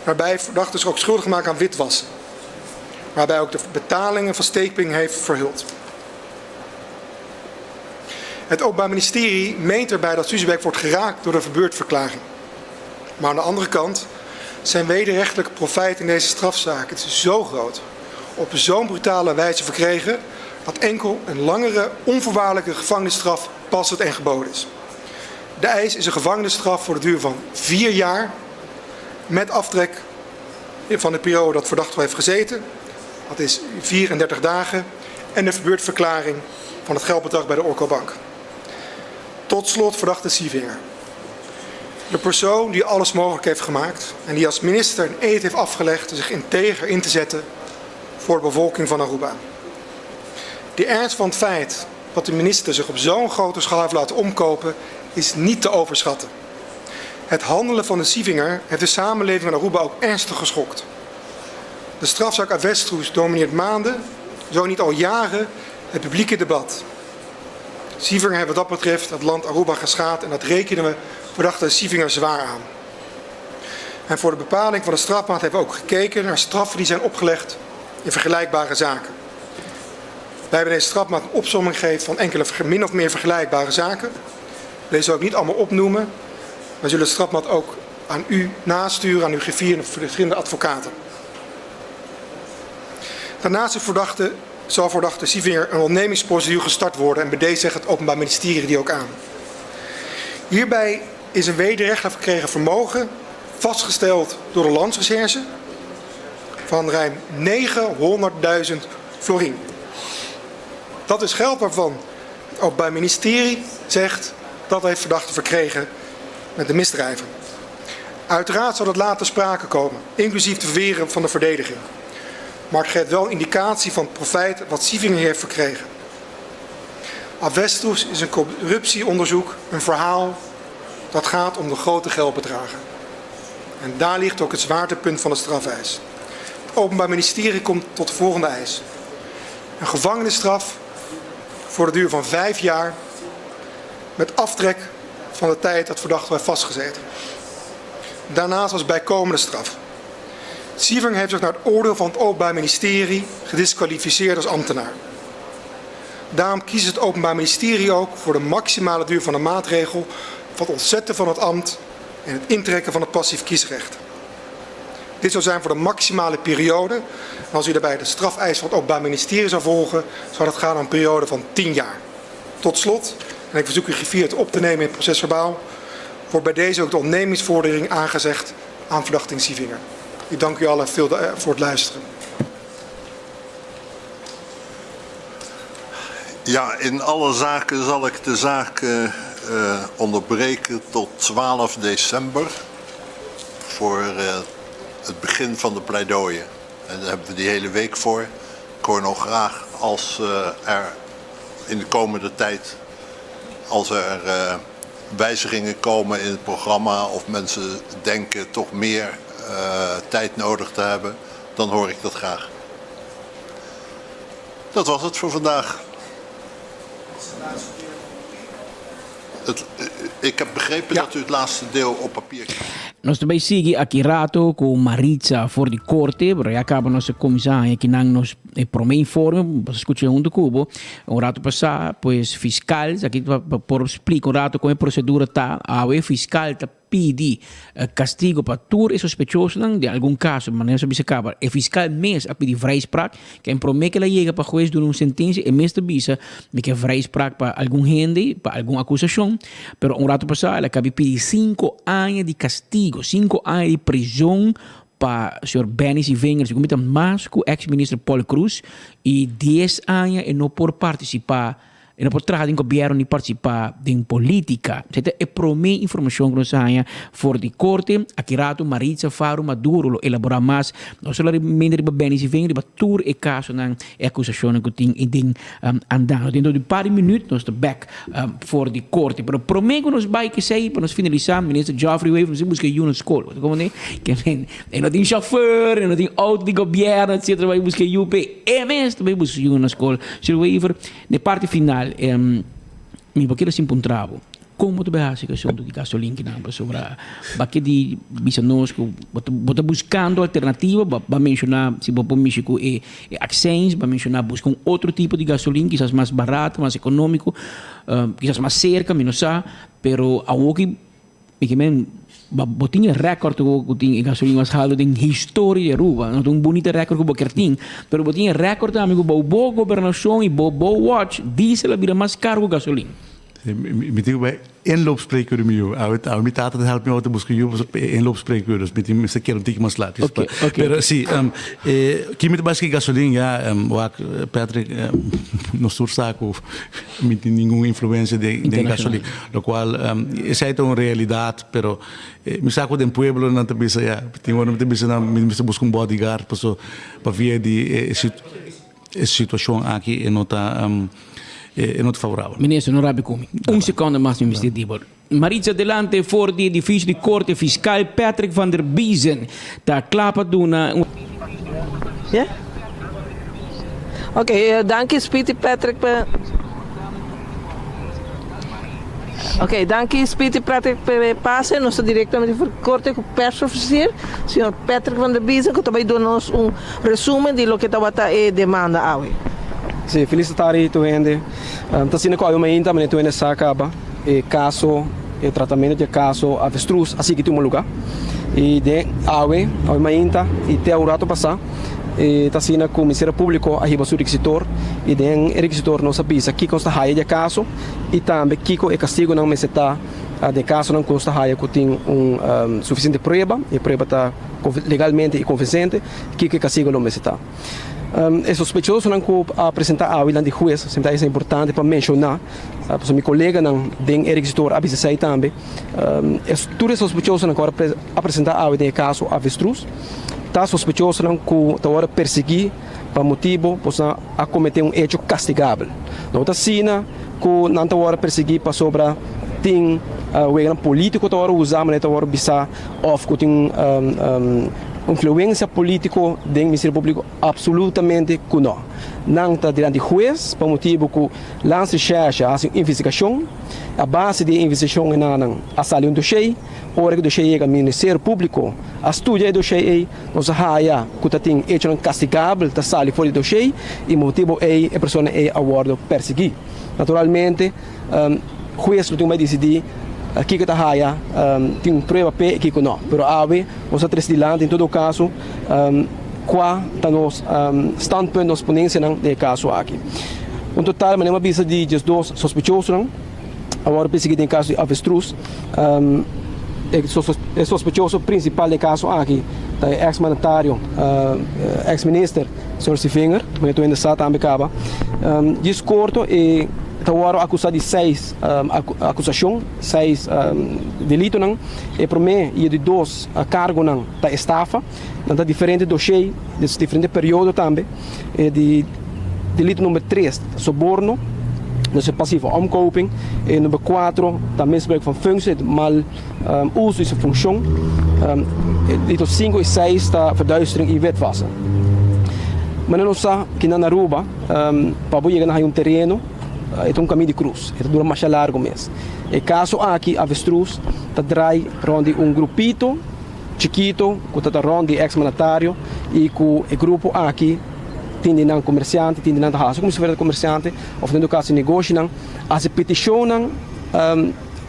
Waarbij verdachte zich ook schuldig gemaakt aan witwassen. Waarbij ook de betalingen van Steekping heeft verhuld. Het Openbaar Ministerie meent erbij dat Suzebeck wordt geraakt door de verbeurdverklaring. Maar aan de andere kant zijn wederrechtelijke profijt in deze strafzaak het is zo groot, op zo'n brutale wijze verkregen, dat enkel een langere onvoorwaardelijke gevangenisstraf passend en geboden is. De eis is een gevangenisstraf voor de duur van vier jaar met aftrek van de periode dat verdachte heeft gezeten. Dat is 34 dagen. En de verbeurdverklaring van het geldbedrag bij de Orco-bank. Tot slot verdachte Sievinger. De persoon die alles mogelijk heeft gemaakt en die als minister een eed heeft afgelegd zich integer in te zetten voor de bevolking van Aruba. De ernst van het feit dat de minister zich op zo'n grote schaal heeft laten omkopen is niet te overschatten. Het handelen van de Sievinger heeft de samenleving van Aruba ook ernstig geschokt. De strafzaak Avestroes domineert maanden, zo niet al jaren, het publieke debat. Sievinger heeft wat dat betreft het land Aruba geschaad en dat rekenen we verdachte Sievinger zwaar aan. En voor de bepaling van de strafmaat hebben we ook gekeken naar straffen die zijn opgelegd in vergelijkbare zaken. Wij hebben deze strafmaat een opsomming gegeven van enkele min of meer vergelijkbare zaken. Deze zal ik niet allemaal opnoemen. Wij zullen de strafmaat ook aan u nasturen, aan uw griffier en verschillende advocaten. Daarnaast is verdachte, zal verdachte Sievinger een ontnemingsprocedure gestart worden en bij deze zegt het Openbaar Ministerie die ook aan. Hierbij is een wederrechtelijk verkregen vermogen vastgesteld door de landsrecherche van ruim 900.000 florin. Dat is geld waarvan het Openbaar Ministerie zegt dat heeft verdachte verkregen met de misdrijven. Uiteraard zal dat later sprake komen, inclusief de verweren van de verdediging. Maar het geeft wel een indicatie van het profijt wat Sievinger heeft verkregen. Avestus is een corruptieonderzoek, een verhaal dat gaat om de grote geldbedragen. En daar ligt ook het zwaartepunt van de strafeis. Het Openbaar Ministerie komt tot de volgende eis. Een gevangenisstraf voor de duur van vijf jaar met aftrek van de tijd dat verdachte heeft vastgezeten. Daarnaast als bijkomende straf. Sievering heeft zich naar het oordeel van het Openbaar Ministerie gedisqualificeerd als ambtenaar. Daarom kiest het Openbaar Ministerie ook voor de maximale duur van de maatregel van het ontzetten van het ambt en het intrekken van het passief kiesrecht. Dit zou zijn voor de maximale periode. En als u daarbij de strafeis van het Openbaar Ministerie zou volgen, zou dat gaan om een periode van 10 jaar. Tot slot, en ik verzoek u griffier het op te nemen in het procesverbaal, wordt bij deze ook de ontnemingsvordering aangezegd aan verdachting Sievinger. Ik dank u allen veel voor het luisteren. Ja, in alle zaken zal ik de zaak uh, onderbreken tot 12 december voor uh, het begin van de pleidooien. En daar hebben we die hele week voor. Ik hoor nog graag als uh, er in de komende tijd, als er wijzigingen komen in het programma of mensen denken toch meer tijd nodig te hebben, dan hoor ik dat graag. Dat was het voor vandaag. Het, ik heb begrepen ja. dat u het laatste deel op papier krijgt. Nos ta bay sigui aki rato cu Maritza for di corte, pero ya caba nos a cuminsa haña kinan nos e prome informe, bo scucha hunto cu bo. Un rato pasa, pues fiscal, aki pa por splica un rato con e procedura ta, awe fiscal ta pidi castigo pa tur e sospechosonan, den algun caso, manera nos a bisa caba, e fiscal mes a pidi vrijspraak, ken prome cu el a yega pa hues duna un sentencia, e mes ta bisa mi ke vrijspraak pa algun hende, pa algun acusacion, pero un rato pasa el a cabi pidi cinco aña di castigo, cinco aña di prison pa señor Benny Sievinger, segun mi ta mas cu ex minister Paul Croes, y dies aña e no por participa. E no por traha den gobièrnu ni partisipá den polítika. Esei ta e promé informashon ku nos a haña for di korte. Aki ratu Maritza Faro Maduro lo elaborá mas, no solamente riba Benny Siving, riba tur e kasonan, e akusashonnan ku tin den andando. Dentro di un par di minüt nos ta bèk for di korte. Pero promé ku nos bai k'esei, pa nos finalisá, Minister Geoffrey Wever, nos tin buska yu na skol. Bo ta komprendé? Ke men, e no tin shòfèr, e no tin outo di gobièrnu, etsetera, bai buska yu p'e. E mes ta bai buska yu na skol. Señor Wever, Na e parti final, mi bo kere sin puntra bo. Kon bo ta bai hasi ku asuntu di gasolin kinan? Pasobra baki di bisa nos ku bo ta bo ta buskando alternativa, bo a menshoná si bo por mishi ku e e akseins, bo a menshoná buska un otro tipo di gasolin kisas mas barato, mas ekonómiko, kisas mas serka, mi no sa, pero awoki mi ke men bo tin e rèkòrt ku tin e gasolin mas haltu den historia di Aruba, no ta un bunita rèkòrt ku bo kier tin, pero bo tin e rèkòrt tambe ku bou bo gobernashon i bou bo watch diesel a bira mas karu ku gasolin. Mi tin ku bai inloopspreekuur mi yu. Awe awe mi tata ta help mi awor ta buska yu pasobra e inloopspreekuur. Dus mi tin mester keda un tiki mas lat. Oké, oké. Pero si, e ki mi ta bai ski gasolin ya, wak Patrick, nos tur sa ku mi tin ningun influensia den den gasolin. Lokual esei ta un realidat, pero mi sa ku den pueblo nan ta bisa ya, tin ora mi ta bisa nan mi mester buska un bodyguard pasobra pa via di e E situacion aki e no ta e no ta favorabel. Minister, no rabia cu mi. Un seconde mas mi mester di bo. Maritza Delante for di edificio di Corte Fiscal Patrick van der Biezen ta cla pa duna un. Yeah? Ok, danki Speedy Patrick pa. Ok, danki Speedy Patrick pa e pase. Nos ta directamente for Corte cu Persofficier, señor Patrick van der Biezen, cu ta bay duna nos un. Resumen di loke tabata e demanda awe. Sí, felis tardi tur hende. Ta asina ku awe mainta manera tur hende sa kaba e kaso, e tratamentu di e kaso avestruz a sigui tuma lugá. I den awe, awe mainta i te un rato pasá e ta asina ku Ministerio Públiko a hiba su rekisitor i den e rekisitor nos a bisa kiko nos ta haya di e kaso i tambe kiko e kastigunan mester ta den kasonan ku nos ta haya ku tin un sufisiente prueba, e prueba ta. legalmente i konvinsente kiko e kastigo lo mester ta. E sospechosonan ku a presentá awe dilanti hues, semper ta importante pa menshoná, pasobra mi koleganan den e rekisitor a bisa esei tambe, tur e sospechosonan ku a presentá awe den e kaso Avestruz ta sospechosonan ku ta wòrdu persiguí pa motibu pasobra nan a kometé un echo kastigabel. No ta asina ku nan ta wòrdu persiguí pasobra tin weganan polítiko ta wòrdu usá manera ta wòrdu bisá òf ku tin influensia polítiko den Ministerio Públiko, apsolutamente ku nò. Nan ta dilanti hues pa motibu ku Landsrecherche a hasi un investigashon. A base di e investigashon enanan a sali un doshé. Ora ku e doshé yega Ministerio Públiko a studia e doshé ei. Nos a haya ku ta tin echonan kastigabel ta sali for di doshé i motibu ei e persona ei a wòrdu persiguí. Naturalmente hues lo tin bai disidí kiko ta haya tin un prueba p'e i kiko no. Pero awe nos a trese dilanti en todo kaso kua ta nos standpunt, nos ponensianan den e kaso aki. Un total manera mi a bisa di diesdos sospechosonan a wòrdu persiguí den e kaso di avestruz. E sospechoso prinsipal den e kaso aki ta e eks mandatario, eks minister, señor Sevinger, manera tur hende sa tambe kaba. Djis korto e ta wòrdu akusá di seis akusashon, seis delitonan. E promé i e di dos kargonan ta estafa. Nan ta diferente doshé, diferente periodo tambe. E di delito number tres ta soborno, dus e passieve omkoping. E number cuatro ta misbruik van functie, het mal uso di su funcion. E delito cinco y seis ta verduistering y witwassen. Manera nos sa ki na Aruba pa bo yega na haya un tereno e ta un caminda di cruz, e ta dura masha largo mes. E caso aki avestruz ta draai rond di un grupito. Chikito ku ta ta rònt di e eks mandatario i ku e grupo aki tin di nan komersiante, tin di nan ta hasi komo si fuera komersiante òf den todo kaso negoshinan, hasi petishonnan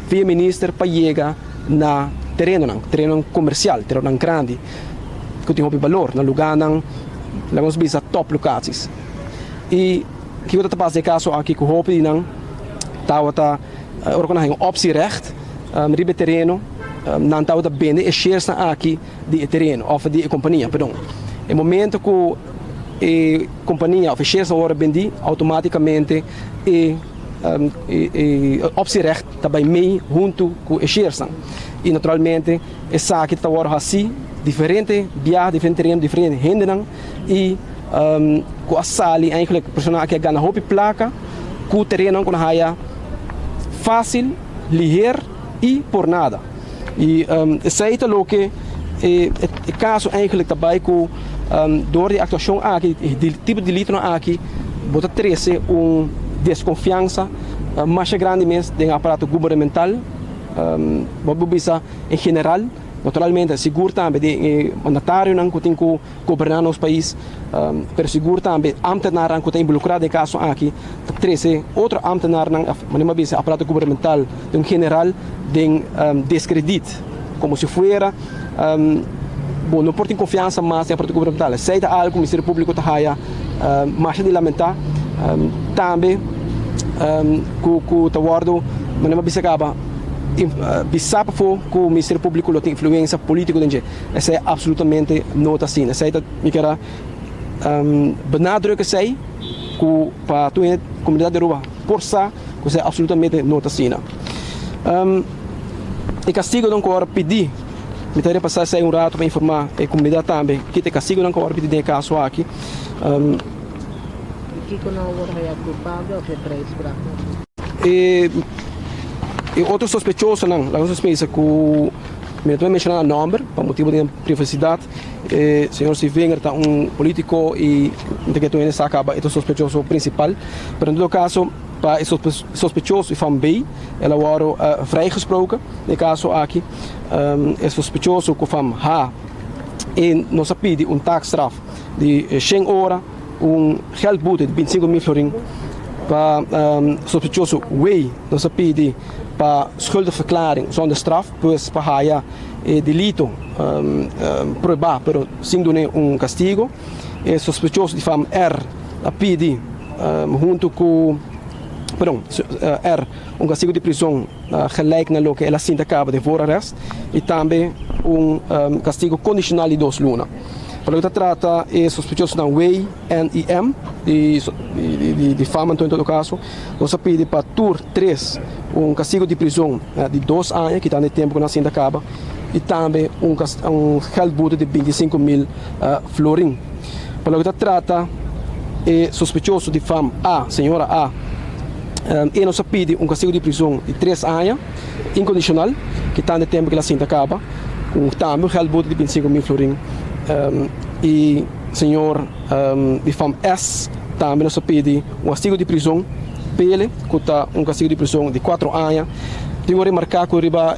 via minister pa yega na terenonan, terenonan komersial, terenonan grandi ku tin hopi balor na lugánan laga nos bisa tòp lokaties. I kiko ta ta pasa den e kaso aki ku hopi di nan tabata ora ku nan haña un optierecht riba e tereno nan tabata bende e sharesnan aki di e tereno òf di e kompania perdon. E momento ku e kompania òf e sharesnan wòrdu bendí outomátikamente e e optierecht ta bai mei huntu ku e sharesnan i naturalmente esaki ta wòrdu hasí diferente biaha diferente tereno diferente hendenan i ku a sali eigenlijk personanan aki a gana hopi plaka ku terenonan ku nan haya fásil, liher i por nada. I esei ta loke e kaso eigenlijk ta bai ku dor di e aktuashon aki, e tipo di delitonan aki, bo ta trese un deskonfiansa. masha grandi mes den aparato gubernamental, bo por bisa en general, naturalmente sigur tambe den e mandatarionan ku tin ku goberná nos pais, pero sigur tambe ámtenarnan ku ta involukrá den e kaso aki ta trese otro ámtenarnan, manera mi a bisa aparato gubernamental den general den deskredit, komo si fuera bo no por tin konfiansa mas den aparato gubernamental. Esei ta algu ku Ministerio Públiko ta haya masha di lamentá. Tambe ku ta wòrdu, manera mi a bisa kaba, bisa pafó ku Ministerio Públiko lo tin influensia polítiko den dje. Esei absolutamente no ta asina. Esei ta, mi kier a benadruk esei ku pa tur hende komunidat di Aruba por sa ku esei absolutamente no ta asina. E kastigonan ku ora pidi, mi ta repasá esei un rato pa informá e komunidat tambe ki ta e kastigonan ku ora pidi den e kaso aki. Kiko nan a wòrdu haya kulpabel òf e vrijspraak? E e otro sospechosonan, laga nos pensa ku mi no ta menshoná nan nòmber pa motibu di nan privasidat. E señor Sevinger ta un polítiko i mi ta kere tur hende sa kaba e ta sospechoso prinsipal. Pero en todo kaso pa e sospechoso van B el a wòrdu vrijgesproken den e kaso aki. E sospechoso ku van H e nos a pidi un taakstraf di shen ora. Un geldboete di bintisinko mil florin pa sospechoso Way nos a pidi pa schuldigverklaring zonder straf, pues pa haya e delito prueba pero sin dun'e un castigo. E sospechoso di fam R a pidi hunto cu, perdon, R un castigo di prison gelijk na loke el a sinta caba den voorarrest y tambe un castigo condicional di dos luna. Pa loke ta trata e sospechosonan W, N y M di di fama anto en todo caso nos a pidi pa tur tres un castigo di prison di dos aña kitando e tempo cu nan a sinta caba y tambe un un geldboete di bintisinco mil florin. Pa loke ta trata e sospechoso di fam A, señora A, e nos a pidi un castigo di prison di tres aña incondicional kitando e tempo cu el a sinta caba. Ku tambe un geldboete di bintisinko mil florin i señor di fam S tambe nos a pidi un kastigo di prizon pele ku ta un kastigo di prizon di kuatro aña. Tin ku remarká ku riba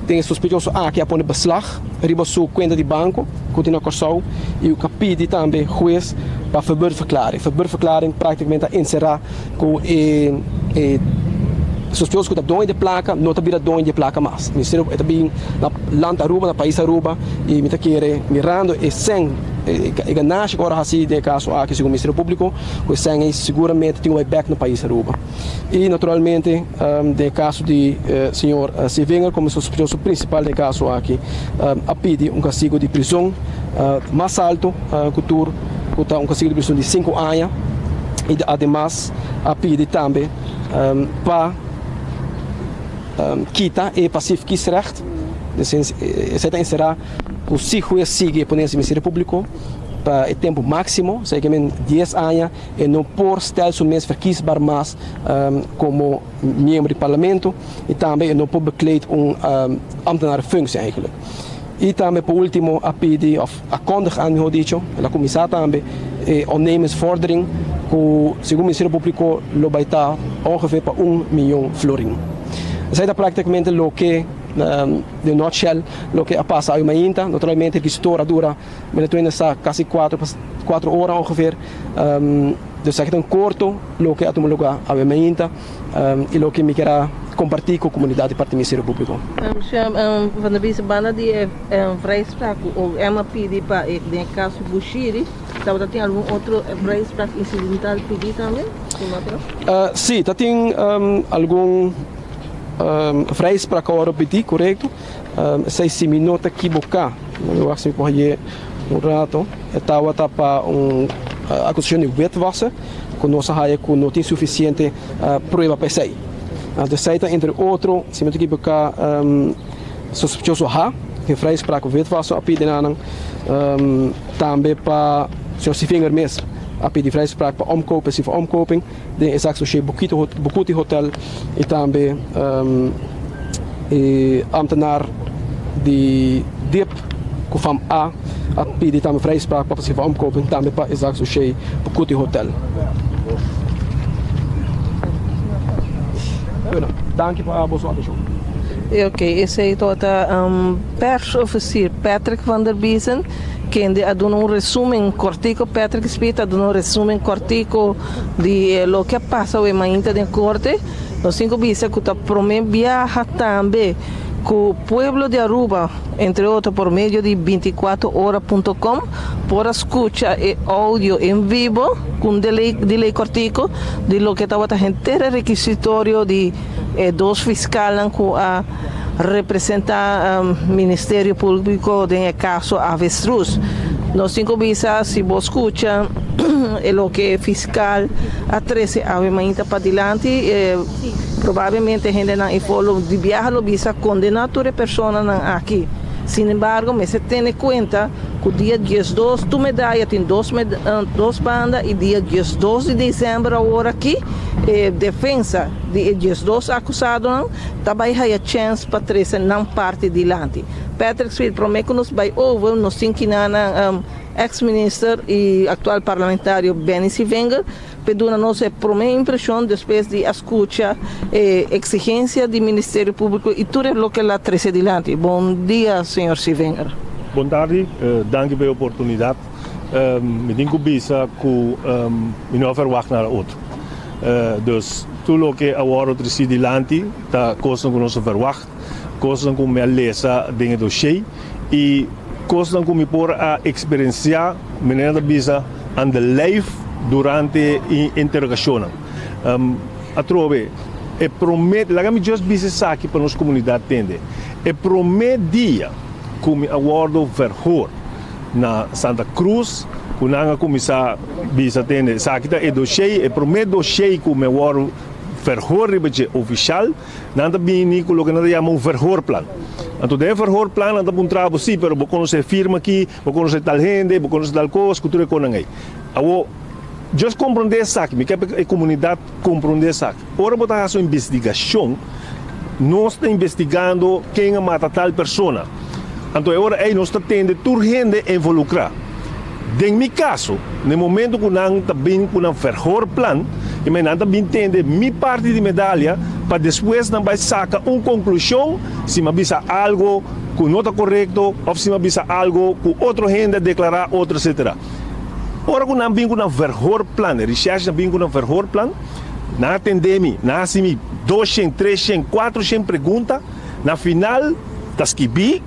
den e sospechoso aki a pone beslag riba su kuenta di banko ku tin na Kòrsou i ku a pidi tambe hues pa verbeurdverklaring. Verbeurdverklaring praktikamente ta enserá ku e sospechoso ku ta doño di e plaka no ta bira doño di e plaka mas. Ministerio e ta bin na land Aruba, na pais Aruba i mi ta kere mirando e sèn, e ganashi ku ora hasi den e kaso aki segun Ministerio Públiko ku e sèn ei seguramente tin ku bai bèk na pais Aruba. I naturalmente den e kaso di señor Sevinger komo sospechoso prinsipal den e kaso aki a pidi un kastigo di prizon mas alto ku tur ku ta un kastigo di prison di sinku aña i ademas a pidi tambe pa kita e pasief kiesrecht, esei ta enserá ku si hues sigui e ponencia di Ministerio Públiko pa e tempu máksimo, esei ke men dies aña, e no por stel su mes verkiesbaar mas komo miembro di parlamento i tambe e no por bekleed un ambtenarenfunctie eigenlijk. I tambe por último a pidi òf a kondig aan mihó dicho, el a kuminsá tambe e ondernemersvordering ku segun Ministerio Públiko lo bai ta ongeveer pa un miyon florin. Esei ta práktikamente loke den nutshell loke a pasa awe mainta. Naturalmente requisitorio a dura mene tur hende sa kasi kuatro kuatro ora ongeveer. Dus esaki ta un korto loke a tuma lugá awe mainta i loke mi kier a kompartí ku komunidat di parti Ministerio Públiko. Señor Van der Biesen, banda di e vrijspraak ku OM a pidi pa e den e kaso Bushiri, tabata tin algun otro vrijspraak insidental pidi tambe? Sí, ta tin algun vrijspraak ku a wòrdu pidi, korekto. Esei si mi no ta kiboká, mi wak si mi por hañ'é un rato, e tabata pa un akusashon di witwassen ku nos a haña ku no tin sufisiente prueba pa esei. Anto esei ta entre otro, si mi no ta kiboká, sospechoso H, den vrijspraak witwassen a pidi na nan, tambe pa señor Sievinger mes a pidi vrijspraak pa omkoop, passieve omkoping. Den e zaak Bucuti Hotel y tambe e ambtenaar di dip cu fam A a pidi tambe vrijspraak pa passieve omkoping tambe pa e zaak Bucuti Hotel. Bueno, danki pa boso atenshon. Ok, esei tabata persofisier Patrick van der Biezen kende a duna un resumen kòrtiku, Patrick Speed a duna un resumen kòrtiku di loke a pasa awe mainta den korte. Nos tin ku bisa ku ta promé biaha tambe ku pueblo di Aruba, entre otro por medio di 24 ora punto com, por a skucha e audio en vivo ku un delay delay kòrtiku di loke tabata henter e rekisitorio di e dos fiskalnan ku a representá Ministerio Públiko den e kaso Avestruz. Nos tin ku bisa si bo skucha e loke e fiskal a trese awe mainta padilanti, probablemente hendenan efo lo di biaha lo bisa kondená tur e personanan aki. Sin embargo mester tene kuenta ku dia 12 tur medaya tin dos dos banda i dia 12 di desèmber awor aki e defensa di e 12 akusadonan ta bai haya chèns pa trese nan parti dilanti. Patrick Sweet, Promé ku nos bai over nos tin kina nan ex minister i aktual parlamentario Benny Sevinger p'e duna nos e promé impreshon despues di a skucha e eksigensia di Ministerio Públiko i tur e loke el a trese dilanti. Bon dia señor Sevinger. Bon tardi, danki pa e oportunidat. Mi tin ku bisa ku mi no a verwagt nada otro. Dus tur loke a wòrdu tresí dilanti ta kosnan ku nos a verwagt, kosnan ku mi a lesa den e doshé i kosnan ku mi por a eksperensiá, manera ta bisa, aan de lijf durante e interogashonnan. Atrobe, e promé, laga mi just bisa esaki pa nos komunidat tende, e promé dia ku mi a wòrdu verhoor na Santa Cruz, ku nan a kuminsá bisa tende, esaki ta e doshé, e promé doshé ku mi a wòrdu verhoor riba dje ofishal, Nan ta bini ku loke nan ta yama un verhoorplan. Anto den e verhoorplan nan ta puntra bo, sí, pero bo konosé e firma aki, bo konosé tal hende, bo konosé tal kos, ku tur e konan ei. Awor, djos komprondé esaki, mi ke pa e komunidat komprondé esaki. Ora bo ta hasi un investigashon, nos ta investigando ken a mata tal persona. Anto e ora ei nos ta tende tur hende involukrá. Den mi kaso, na e momento ku nan ta bin ku nan verhoorplan, i men nan ta bin tende mi parti di medalia pa despues nan bai saka un konklushon si mi a bisa algo ku no ta korekto òf si mi a bisa algo ku otro hende a deklará otro etsetera. Ora ku nan bin ku nan verhoorplan, e reshèrshi nan bin ku nan verhoorplan, nan a tende mi, nan a hasi mi doshen, treshen, kuatroshen pregunta, na final ta skibí,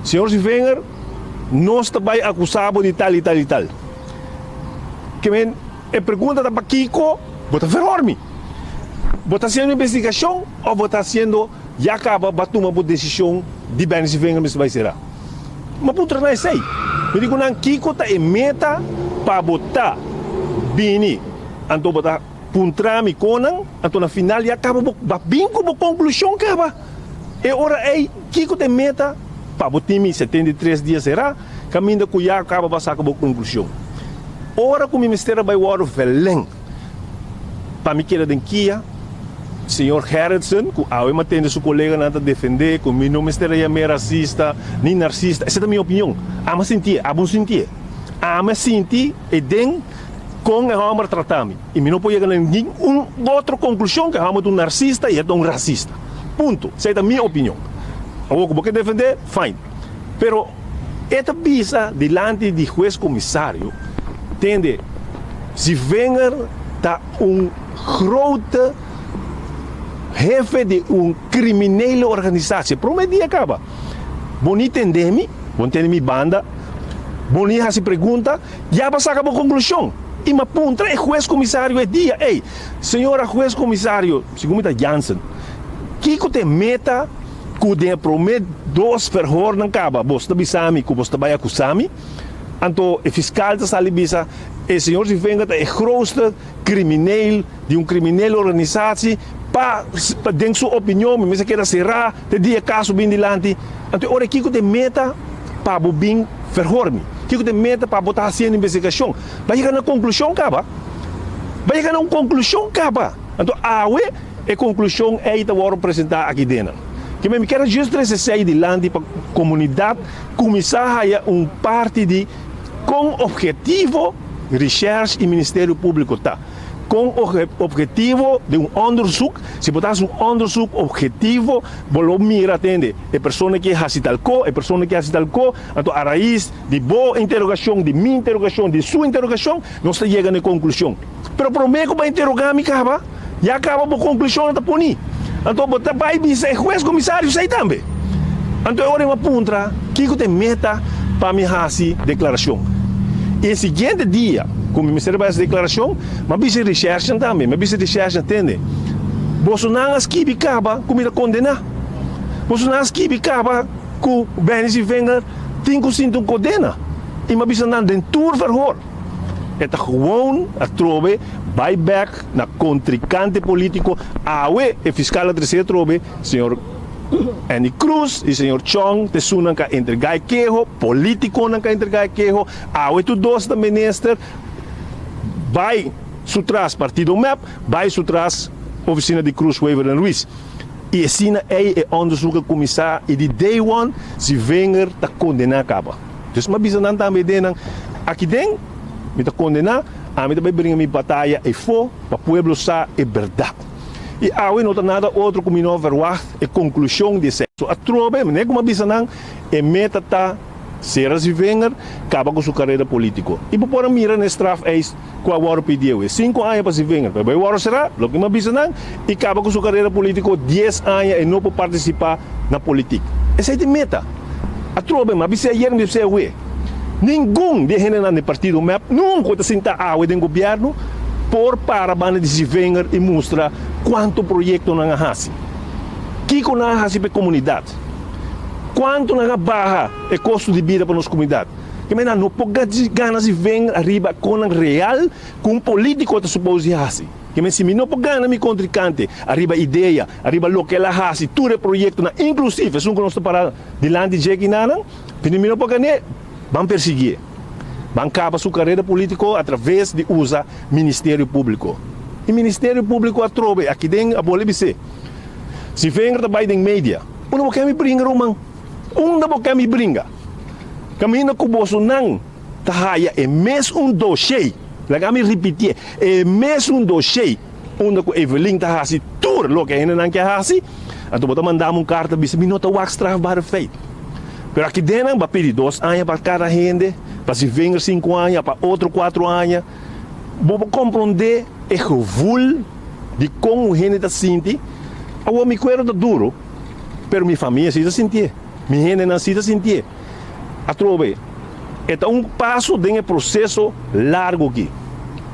Señor Zivinger, Nos ta bai akusá bo di tal i tal i tal. Ke men, e pregunta ta pakiko bo ta verhor mi? Bo ta hasiendo investigashon òf bo ta hasiendo ya kaba bo a tuma bo desishon di Benny Sevinger mester bai será? Mi a puntra nan esei. Mi di ku nan kiko ta e meta pa bo ta bini anto bo ta puntra mi konan anto na final ya kaba bo ba bin ku bo konklushon kaba. E ora ei kiko ta e meta? Pa bo tin mi 73 dia será, kaminda ku ya kaba bo a saka bo konklushon. Ora ku mi mester a bai wòrdu verleng pa mi keda den kia, señor Gerritsen, ku awe mi a tende su koleganan ta defendé ku mi no mester a yam'é rasista ni narsista, esei ta mi opinion. Ami a sintié, abo no sintié. Ami a sinti e den kon e hòmber trata mi i mi no por yega na ningun otro konklushon ku e hòmber ta un narsista i e ta un rasista. Punto. Esei ta mi opinion. Awor ku bo ke defendé, fine. Pero e ta bisa dilanti di hues komisario, tende, Zivinger ta un grote hefe di un kriminele organisatie. Promé dia kaba. Bo ni tende mi, bo no tende mi banda, bo ni hasi pregunta, ya bo a saka bo konklushon. I mi a puntra e hues komisario e dia, ey, señora hues komisario, segun mi ta Jansen, Kiko ta e meta ku den e promé dos verhornan kaba bos ta bisa mi ku bos ta bai akusá mi? Anto e fiskal ta sali bisa, E señor Zivenga ta e grootste krimineel di un kriminele organisatie, pa den su opinion mi mester keda será te dia e kaso bin dilanti. Anto e ora kiko ta e meta pa bo bin verhor mi? Kiko ta e meta pa bo ta hasiendo investigashon? Bai yega na konklushon kaba? Bai yega na un konklushon kaba? Anto awe e konklushon ei ta wòrdu presentá aki den nan. Ke mi kier a just trese esei dilanti pa komunidat kuminsá haya un parti di kon ophetivo Reshèrsh i Ministerio Públiko ta. Kon obhetivo den un onderzoek, si bo ta hasi un onderzoek obhetivo, bo lo mira tende, e persona ke hasi tal ko, e persona ke hasi tal ko, anto a rais di bo interogashon, di mi interogashon, di su interogashon, nos ta yega na e konklushon. Pero promé ku bo a interogá mi kaba, ya kaba bo konklushonnan ta poni. Anto bo ta bai bisa e hues komisario esei tambe. Anto e ora mi a puntra kiko ta e meta pa mi hasi deklarashon. I e siguiente dia ku mi mester a bai hasi deklarashon, mi a bisa e reshèrshinan tambe, mi a bisa e reshèrshinan, Tende, bosonan a skibi kaba ku mi ta kondená. Bosonan a skibi kaba ku Benny Sievinger tin ku sinti un kodena. I mi a bisa nan den tur verhoor. E ta gewoon atrobe bai bek na kontrikante politiko. Awe e fiskal a trese atrobe señor Endy Croes i señor Chong ta esunnan ka entregá e keho, politikonan ka entregá e keho. Awe tur dos ta minister. Bai su tras partido mep, bai su tras ofisina di Croes, Wever en Ruiz. I asina ei e onderzoek a kuminsá i di day one Zievinger ta kondená kaba. Dus m'a bisa nan tambe den nan, Aki den mi ta kondená, ami ta bai bringa mi bataya eifó pa pueblo sa e bèrdat. I awe no ta nada otro ku mi no a verwagt e konklushon di esei. So atrobe, manera ku m'a bisa nan, e meta ta sera Zievinger kaba ku su karera polítiko. I bo por a mira na e strafeis ku a wòrdu pidi awe, sinku aña pa Zievinger, pa e bai wòrdu será, loke m'a bisa nan, i kaba ku su karera polítiko dies aña e no por partisipá na politik. Esei ta e meta. Atrobe, m'a bis'é ayer, mi bis'é awe, ningun di e hendenan di partido mep nunka ta sinta awe den gobièrnu por para banda di Zievinger i mustra kuantu proyekto nan a hasi, kiko nan a hasi pa e komunidat, kuantu nan a baha e kosto di bida pa nos komunidat. Ke mei nan no por gana Zievinger ariba konan real ku un polítiko ta supos di hasi. Ke men si mi no por gana mi kontrinkante ariba idea, ariba loke el a hasi, tur e proyektonan, inklusiv esun ku nos ta para dilanti dje kinanan, p'e mi no por gan'é, ban persiguié. Ban kaba su karera polítiko atraves di usa Ministerio Públiko. I Ministerio Públiko atrobe aki den a bole bis'é, Si Wenger ta bai den media, unda bo ke mi bringa ruman? Unda bo ke mi bringa? Kaminda ku bosonan ta haya e mes un doshé, laga mi ripitié, e mes un doshé unda ku Evelyn ta hasi tur loke hendenan ke hasi, anto bo ta manda mi un karta bisa mi no ta wak strafbare feit. Pero aki dennan bo a pidi dos aña pa kada hende, pa si vinger sinku aña, pa otro kuatro aña. Bo por komprondé e gevoel di kon un hende ta sinti? Awor mi kuero ta duro, pero mi famia si ta sintié, mi hendenan si ta sintié. Atrobe, e ta un paso den e proseso largo aki.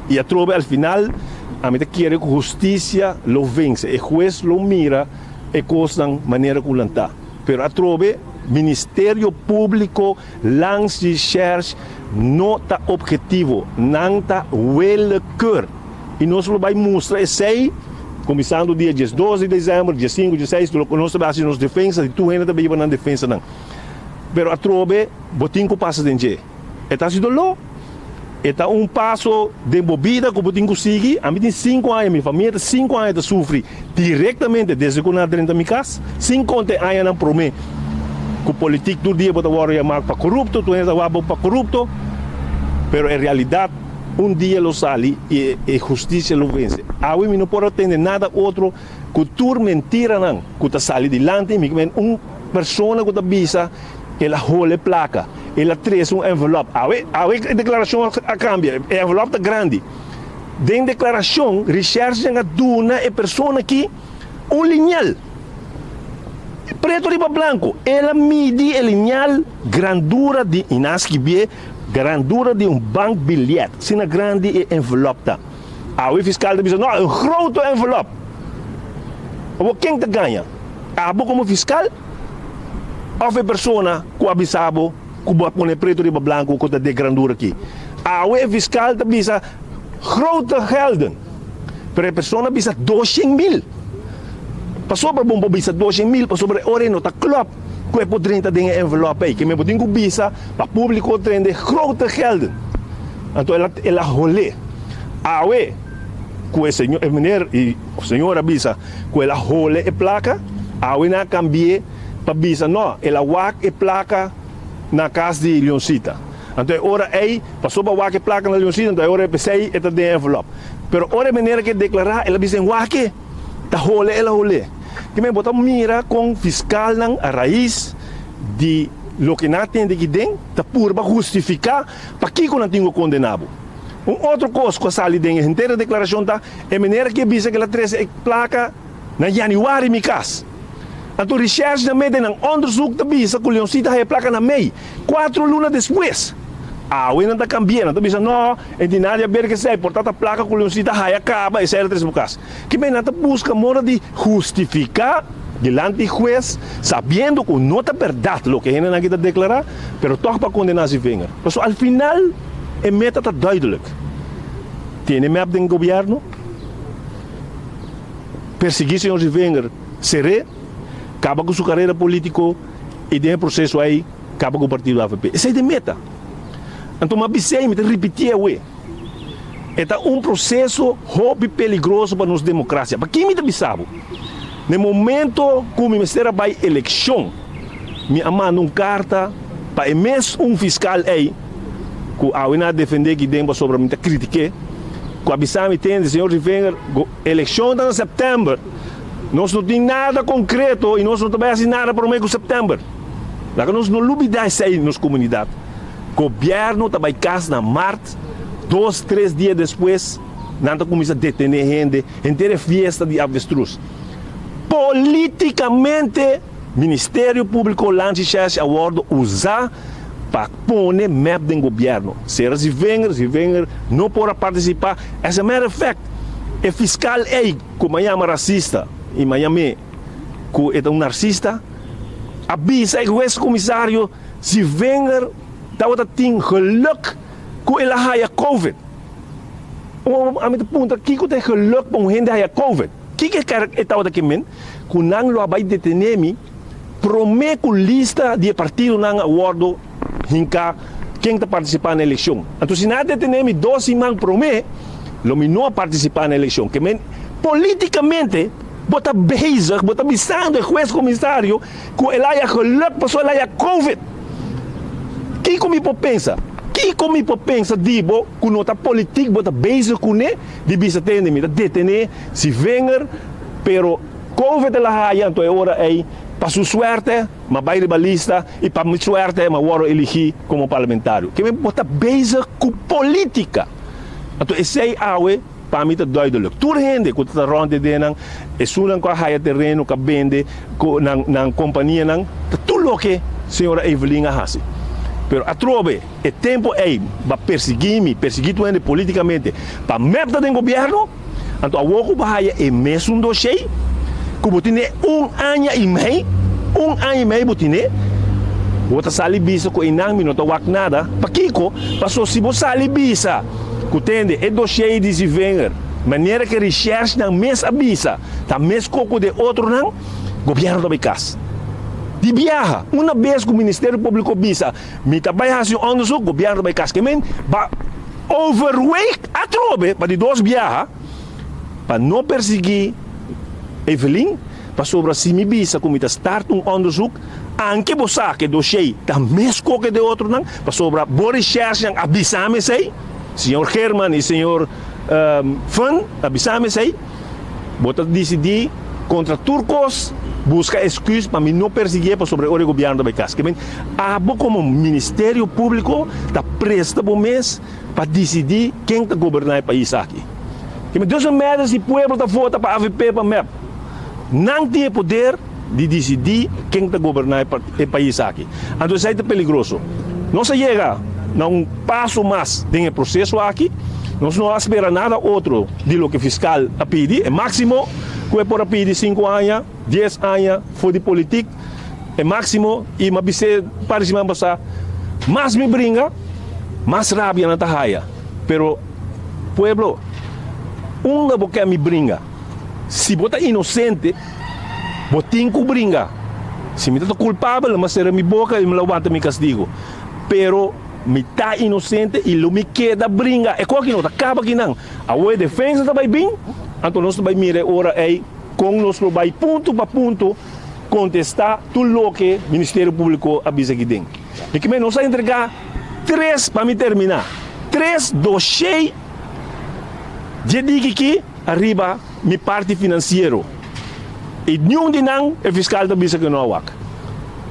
I atrobe al final ami ta kere ku hustisia lo vense, e hues lo mira e kosnan manera ku nan ta. Pero atrobe Ministerio Públiko langs di shèrsh no ta obhetivo, nan ta willekeur. I nos lo bai mustra esei kuminsando dia diesdos di desèmber, diesinku, dieseis, nos ta bai hasi nos defensa, di tur hende ta bai hiba nan defensanan. Pero atrobe bo tin ku pasa den dje. E ta hasi doló. E ta un paso den bo bida ku bo tin ku sigui. Ami tin sinku aña, mi famia ta sinku aña ta sufri direktamente desde ku nan a drenta mi kas, sin konta e añanan promé ku politik tur dia bo ta wòrdu yamá pa korupto, tur hende ta wak bo pa korupto. Pero e realidat un dia lo sali i e hustisia lo vense. Awe mi no por a tende nada otro ku tur mentiranan ku ta sali dilanti mi. Un persona ku ta bisa el a hole plaka, el a trese un envelop. Awe, awe e deklarashon a kambia, e envelop ta grandi. Den deklarashon, Recherche a duna e persona aki un lineal, preto riba blanko. El a midi e lineal grandura di, i nan a skibié, grandura di un bankbiljet. Asina grandi e envelop ta. Awe fiskal ta bisa, no, un grote envelop. Awor ken ta gaña? Abo komo fiskal òf e persona ku a bisa bo ku bo a pone pretu riba blanku ku ta de grandura aki? Awe e fiskal ta bisa grote gelden, pero e persona a bisa doshen mil. Pasobra bo por bisa doshen mil? Pasobra e ora ei no ta klòp ku e por drenta den e envelòp ei. Ke men bo tin ku bisa pa públiko trende grote gelden. Anto el a hol'é. Awe ku e señor, e meneer i señora a bisa ku el a hole e plaka, awe nan a kambi'é pa bisa no, el a wak e plaka na kas di Leoncita. Anto e ora ei pasobra wak e plaka na Leoncita, anto e ora ei p'esei e ta den e envelop. Pero ora e manera ku e deklará, el a bisa en wak e ta hole el a hol'é. Kimen bo ta mira kon fiskalnan a rais di loke nan a tende aki den ta purba hustifiká pakiko nan tin ku kondená bo. Un otro kos ku a sali den e henter e deklarashon ta e manera ku e bisa ku el a trese e plaka na yanüari mi kas. Anto recherche na mete nan onderzoek ta bisa ku Leoncita haya plaka na mei, kuatro luna despues. Awe nan ta kambi'é, nan ta bisa no, e tin nada di aber ku esei, por ta ta plaka ku Leoncita haya kaba, esei el a trese bo kas. Kimen nan ta buska moda di hustifiká dilanti hues, sabiendo ku no ta bèrdat loke hendenan aki ta deklará, pero tòg pa kondená Zivinger. Pasobra al final e meta ta duidelijk, tene mep den gobièrnu, persiguí señor Zivinger, ser'é, kaba ku su karera polítiko i den e proseso ei kaba ku partido avp. Esei ta e meta. Anto mi a bis'é i mi ta ripitié awe, e ta un proseso hopi peligroso pa nos demokrasia. Pakin mi ta bisa bo? Na e momento ku mi mester a bai elekshon, mi a manda un karta pa e mes un fiskal ei ku awe nan a defendé aki den pasobra mi ta kritik'é, ku a bisa mi, Tende, señor Rivinger, elekshon ta na sèptèmber. Nos no tin nada konkreto i nos no ta bai hasi nada promé ku sèptèmber. Laga nos no lubidá esei nos komunidat. Gobièrnu ta bai kas na mart, dos, tres dia despues nan ta kuminsá detené hende, henter e fiesta di avestruz. Polítikamente Ministerio Públiko Landsrecherche a wòrdu usá pa pone mep den gobièrnu. Sera Zivinger, Zivinger no por a partisipá. As a matter of fact, e fiskal ei ku mi a yama rasista i mi a yam'é ku e ta un narsista, a bisa e hues komisario Zivinger tabata tin geluk ku el a haya covid. Ami ta puntra kiko ta e geluk pa un hende haya covid? Kiko e tabata ke men? Ku nan lo a bai detené mi promé ku lista di e partidonan a wòrdu hinká ken ta partisipá na elekshon. Anto si nan a detené mi dos siman promé, lo mi no a partisipá na elekshon. Ke men polítikamente bo ta bezig, bo ta bisando e hues komisario ku el haya geluk pasobra el haya covid. Kiko mi por pensa? Kiko mi por pensa di bo ku no ta politik bo ta bezig kuné di bisa tende mi ta detené si vinger pero covid el a haya anto e ora ei pa su suerte m'a bai riba lista i pa mi suerte m'a wòrdu eligí komo parlamentario. Ke men bo ta bezig ku politika anto esei awe pa mi ta duidelik. Tur hende ku ta rònt di nan esunnan ku a haya tereno ku a bende ku nan nan kompanianan ta tur loke señora Evelyn a hasi pero atrobe e tempu ei ba persiguí mi persiguí tur hende politikamente pa mep ta den gobièrnu anto awor ku bo haya e mesun doshei ku bo tene un aña i mei un aña i mei bo tene bo ta sali bisa ku einan mi no ta wak nada pakiko paso si bo sali bisa ku tende e doshei di Zivinger manera ku e reshèrsnan mes a bisa ta mes koko di e otronan, gobièrnu ta bai kas. Di biaha, una bes ku Ministerio Públiko bisa mi ta bai hasi un òndersuk, gobièrnu ta bai kas. Ke men ba overweeg atrobe pa di dos biaha pa no persiguí Evelyn, pasobra si mi bisa ku mi ta start un òndersuk, anke bo sa ku e doshei ta mes koko di e otronan, pasobra bo reshèrsnan a bisa mi esei, señor Geerman i señor Fun a bisa mi esei. Bo ta disidí kontra tur kos, buska esküs pa mi no persiguié pasobra e ora e gobièrnu ta bai kas. Ke men, abo komo Ministerio Públiko ta presta bo mes pa disidí ken ta goberná e pais aki. Ke men, doesn't matter si pueblo ta vota pa avp pa mep. Nan tin e poder di disidí ken ta goberná e pais aki. Anto esei ta peligroso. Nos a yega na un paso mas den e proseso aki. Nos no a spera nada otro di loke fiskal a pidi. E máksimo ku e por a pidi sinku aña, dies aña for di politik, e máksimo. I mi a bis'é par di siman pasá, mas mi bringa, mas rabia nan ta haya. Pero pueblo, unda bo ke mi bringa? Si bo ta inosente, bo tin ku bringa. Si mi ta kulpabel, lo mi a sera mi boka i mi lo wanta mi kastigu. Pero mi ta inosente i lo mi keda bringa. E koki no ta kaba akinan. Awor e defensa ta bai bin, anto nos ta bai mira e ora ei kon nos lo bai punto pa punto kontestá tur loke Ministerio Públiko a bisa aki den. Di kimen nos a entregá. Tres, pa mi terminá, tres doshé dje diki ki ariba mi parti finansiero i niun di nan e fiskal ta bisa ku no a wak.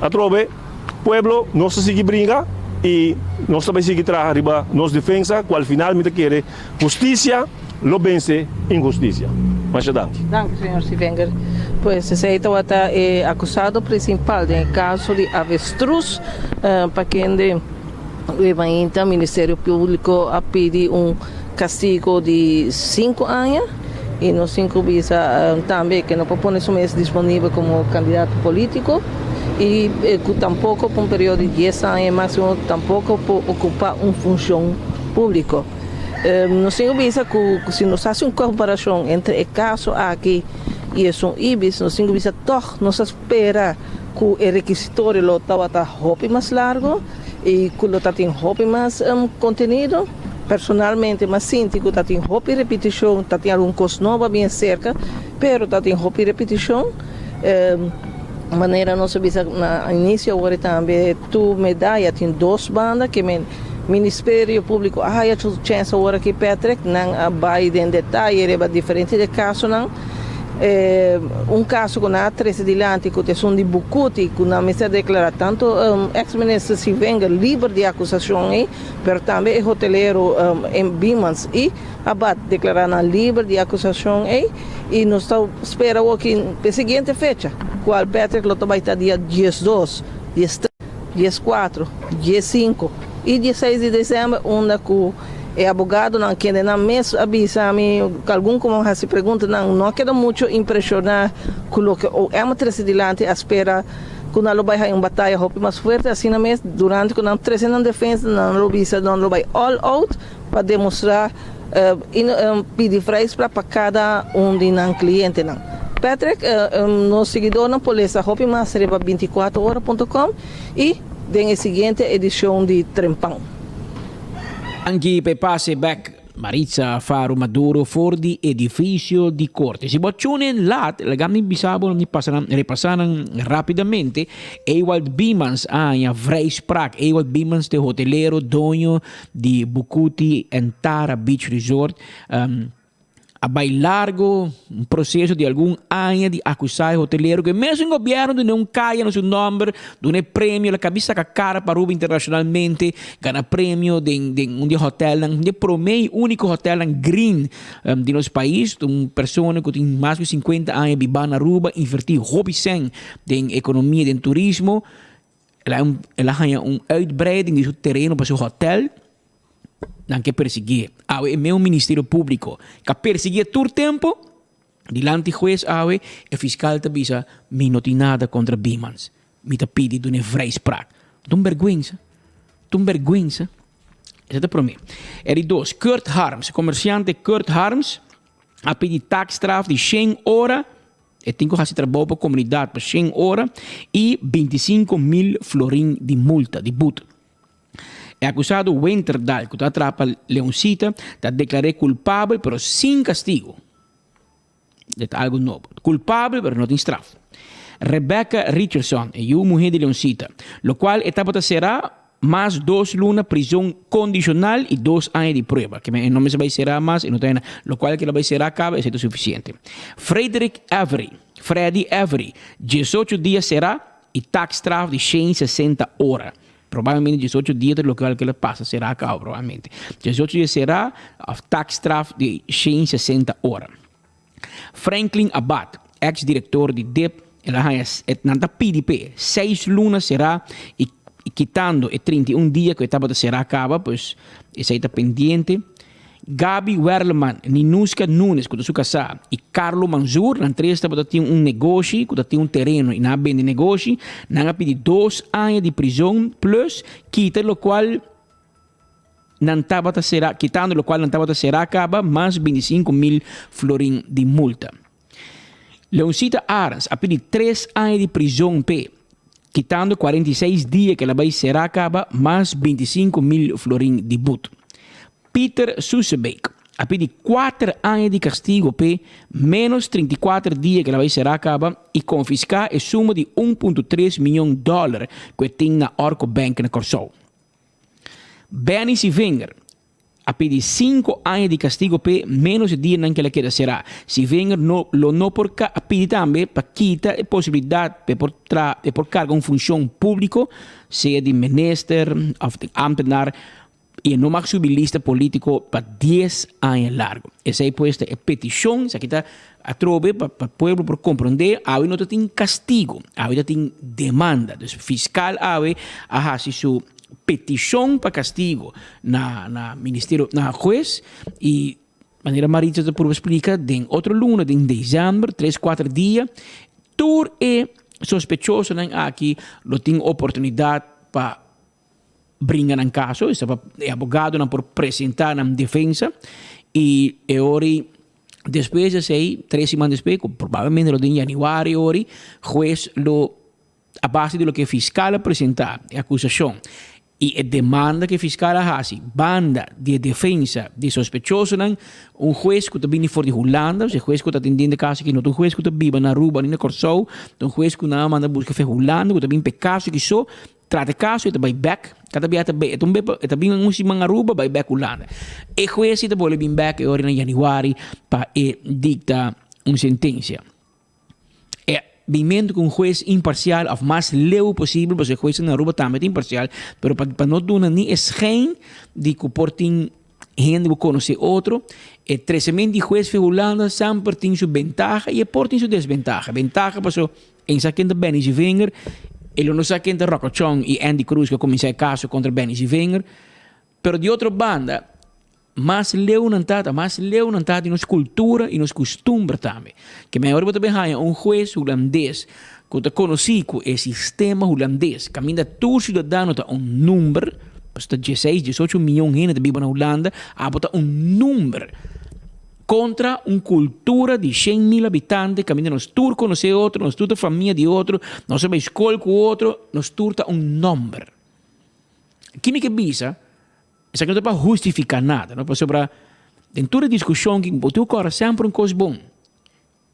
Atrobe, pueblo, nos ta sigui bringa i nos ta bai sigui traha riba nos defensa ku al final mi ta kere hustisia lo bense inhustisia. Masha danki. Danki, señor Sievinger. Pues esey tabata e acusado principal den e caso di avestruz pa kende Webainta Ministerio Publico a pidi un castigo di cinco aña y nos tin cu bisa tambe ke no por pone su mes disponibel como candidato politico y cu tampoco pa un periodo di dies aña maximo tampoco por ocupa un funcion publico. Nos tin ku bisa ku si nos hasi un komparashon entre e kaso aki i esun Ibis, nos tin ku bisa tòg nos a spera ku e rekisitorio lo tabata hopi mas largu i ku lo tatin hopi mas kontenido. Personalmente mi a sinti ku tatin hopi repetishon, tatin algun kos nobo a bin aserka, pero tatin hopi repetishon. Manera nos a bisa na inisio awor tambe tur medaya tin dos banda ke men Ministerio Publico a haya su chens awor aki Patrick, nan a bay den detaye riba diferente di e casonan. Un caso cu nan a trece dilanti cu ta esun di Bucuti cu nan mester a declara tanto ex minister Sievinger liber di acusacion ey, pero tambe e hotelero Biemans y Abad declara nan liber di acusacion ey y nos ta spera awor aki p'e siguiente fecha cual Patrick lo ta bay ta dia 12, 13. 14, 15 i 16 di december unda cu e abogadonan kendenan mes a bisa mi cu algun cu a haci preguntanan no a keda mucho impresiona cu loke OM a trece dilanti a spera cu nan lo bay haña un bataya hopi mas fuerte asina mes durante cu nan trece nan defensa nan lo bisa nan lo bay all out pa demostra i pidi vrijspraak pa kada un di nan klientenan. Patrick, nos siguidornan por lesa hopi mas riba 24 ora punto com i den e siguiente edishon di Trempan. Danki p'e pase bek Maritza Faro Maduro for di edifisio di korte. Si bo tune in laat, laga mi bisa bo, mi pasa nan, repasa nan rapidamente. Ewald Biemans a haña vrijspraak. Ewald Biemans t'e hotelero, doño di Bucuti en Tara Beach Resort a bai largo un proceso di algun aña di acusa e hotelero cu e mesun gobierno duna un caya na su nomber, duna e premio, la cabi saca cara pa Aruba internacionalmente, gana premio den den un di e hotelnan, un di e prome y unico hotelnan green di nos pais, un persona cu tin mas cu 50 aña biba na Aruba, inverti hopi cen den economia, den turismo. El a el a haña un uitbreiding di su tereno pa su hotel. Nan ke persiguié. Awe e meu Ministerio Públiko ka persiguié tur tempu. Dilanti hues awe e fiskal ta bisa, Mi no tin nada kontra Biemans. Mi ta pidi dun'é vrijspraak. Ta un bèrgwensa. Ta un bèrgwensa. Esei ta promé. E di dos, Kurt Harms, e komersiante Kurt Harms a pidi taakstraf di shen ora. E tin ku hasi trabou pa komunidat pa shen ora i 25 mil florin di multa, di but. E akusado Winterdal ku ta atrapa Leoncita ta deklar'é kulpabel pero sin kastigu. E ta algu nobo. Kulpabel pero no tin straf. Rebecca Richardson, e yu muhé di Leoncita, lokual e tabata será Mas dos luna prizon kondishonal i dos aña di prueba. Ke men e no mester bai será mas, e no ta hena. Lokual ke lo bai será kaba, esei ta sufisiente. Frederick Avery, Freddie Avery, diesocho dia será i taakstraf di shen sesenta ora. Probablemente diesocho dia ta lokual ke lo pasa será kaba probablemente. Diesocho dia será òf taakstraf di shen sesenta ora. Franklin Abad, ex director di dip, el a haña nan ta pidi p'e seis luna será y kitando e 31 dia cu e tabata será caba, pues esey ta pendiente. Gaby Werleman, Ninuska Nunes cu ta su casá y Carlo Manzoor, nan tres tabata tin un negoshi cu ta tin un tereno y nan a bende negoshi, nan a pidi dos aña di prizon plus kita locual Nan tabata será, kitando lokual nan tabata será kaba, mas 25.000 florin di multa. Leoncita Arends a pidi tres aña di prizon p'e, kitando 46 dia ku el a bai será kaba, mas 25.000 florin di but. Peter Susebeek a pidi kuater aña di kastigo p'e, ménos 34 dia ku el a bai será kaba i konfiská e suma di 1.3 mion dòler ku e tin na Orco Bank na Kòrsou. Benny Sivinger a pidi cinco aña di castigo p'e menos e dianan cu el a keda cera. Sivinger no lo no por a pidi tambe pa kita e posibilidad p'e por tra p'e por carga un funcion publico, sea di minister of di ambtenaar, y e no mag subi lista politico pa dies aña largo. Esey pues ta e peticion, esaki ta atrobe pa pa pueblo por comprende, awe no ta tin castigo, awe ta tin demanda. Dus fiscal awe a haci su peticion pa castigo na na ministerio na huez y manera Maritza ta purba splica den otro luna den december tres cuater dia tur e sospechosonan aki lo tin oportunidad pa bringa nan caso, esta pa e abogadonan por presenta nan defensa y e ori despues di esey, tres siman despues, cu probablemente lo den januari ori, huez lo a base di loke e fiscal a presenta, e acusacion y e demanda cu e fiscal a haci banda di e defensa di e sospechosonan, un huez cu ta bini for di Hulanda, e huez cu ta atendiendo e caso aki no ta un huez cu ta biba na Aruba ni na Corsou, ta un huez cu nan a manda busca for Hulanda cu ta bin pa e caso aki so, Trata e kaso, e ta bai bek. Kada bia e ta bai, e ta un be pa, e ta bin un siman Aruba, bai bek Hulanda. E hues si ta bolbe bin bek e ora na januari pa e dikta un sentensia. E binmentu ku un hues imparsial òf mas leu posibel, pasobra e huesnan na Aruba tambe ta imparsial, pero pa pa no duna ni e schijn di ku por tin hende ku konosé otro, e tresementu di hues fi Hulanda semper tin su bentaha i e por tin su desbentaha. Bentaha pasobra E sa ken ta Benny Zivinger, e lo no sa ken ta Rocco Chong i Andy Cruz ku a kuminsá e kaso kontra Benny Zivinger. Pero di otro banda, mas leu nan ta, ta mas leu nan ta di nos kultura i nos kustumber tambe. Ke mehor bo ta bin haña un hues hulandes ku ta konosí ku e sistema hulandes kaminda tur siudadano ta un number, pasobra ta dieseis, diesocho mion hende ta biba na Hulanda, abo ta un number. Kontra un kultura di 100.000 habitante kaminda nos tur konosé otro, nos tur ta famia di otro, nos a bai skol ku otro, nos tur ta un nòmber. Ki mi ke bisa, esaki no ta pa hustifiká nada, no, pasobra den tur e diskushon ki bo tin ku kòrda semper un kos bon,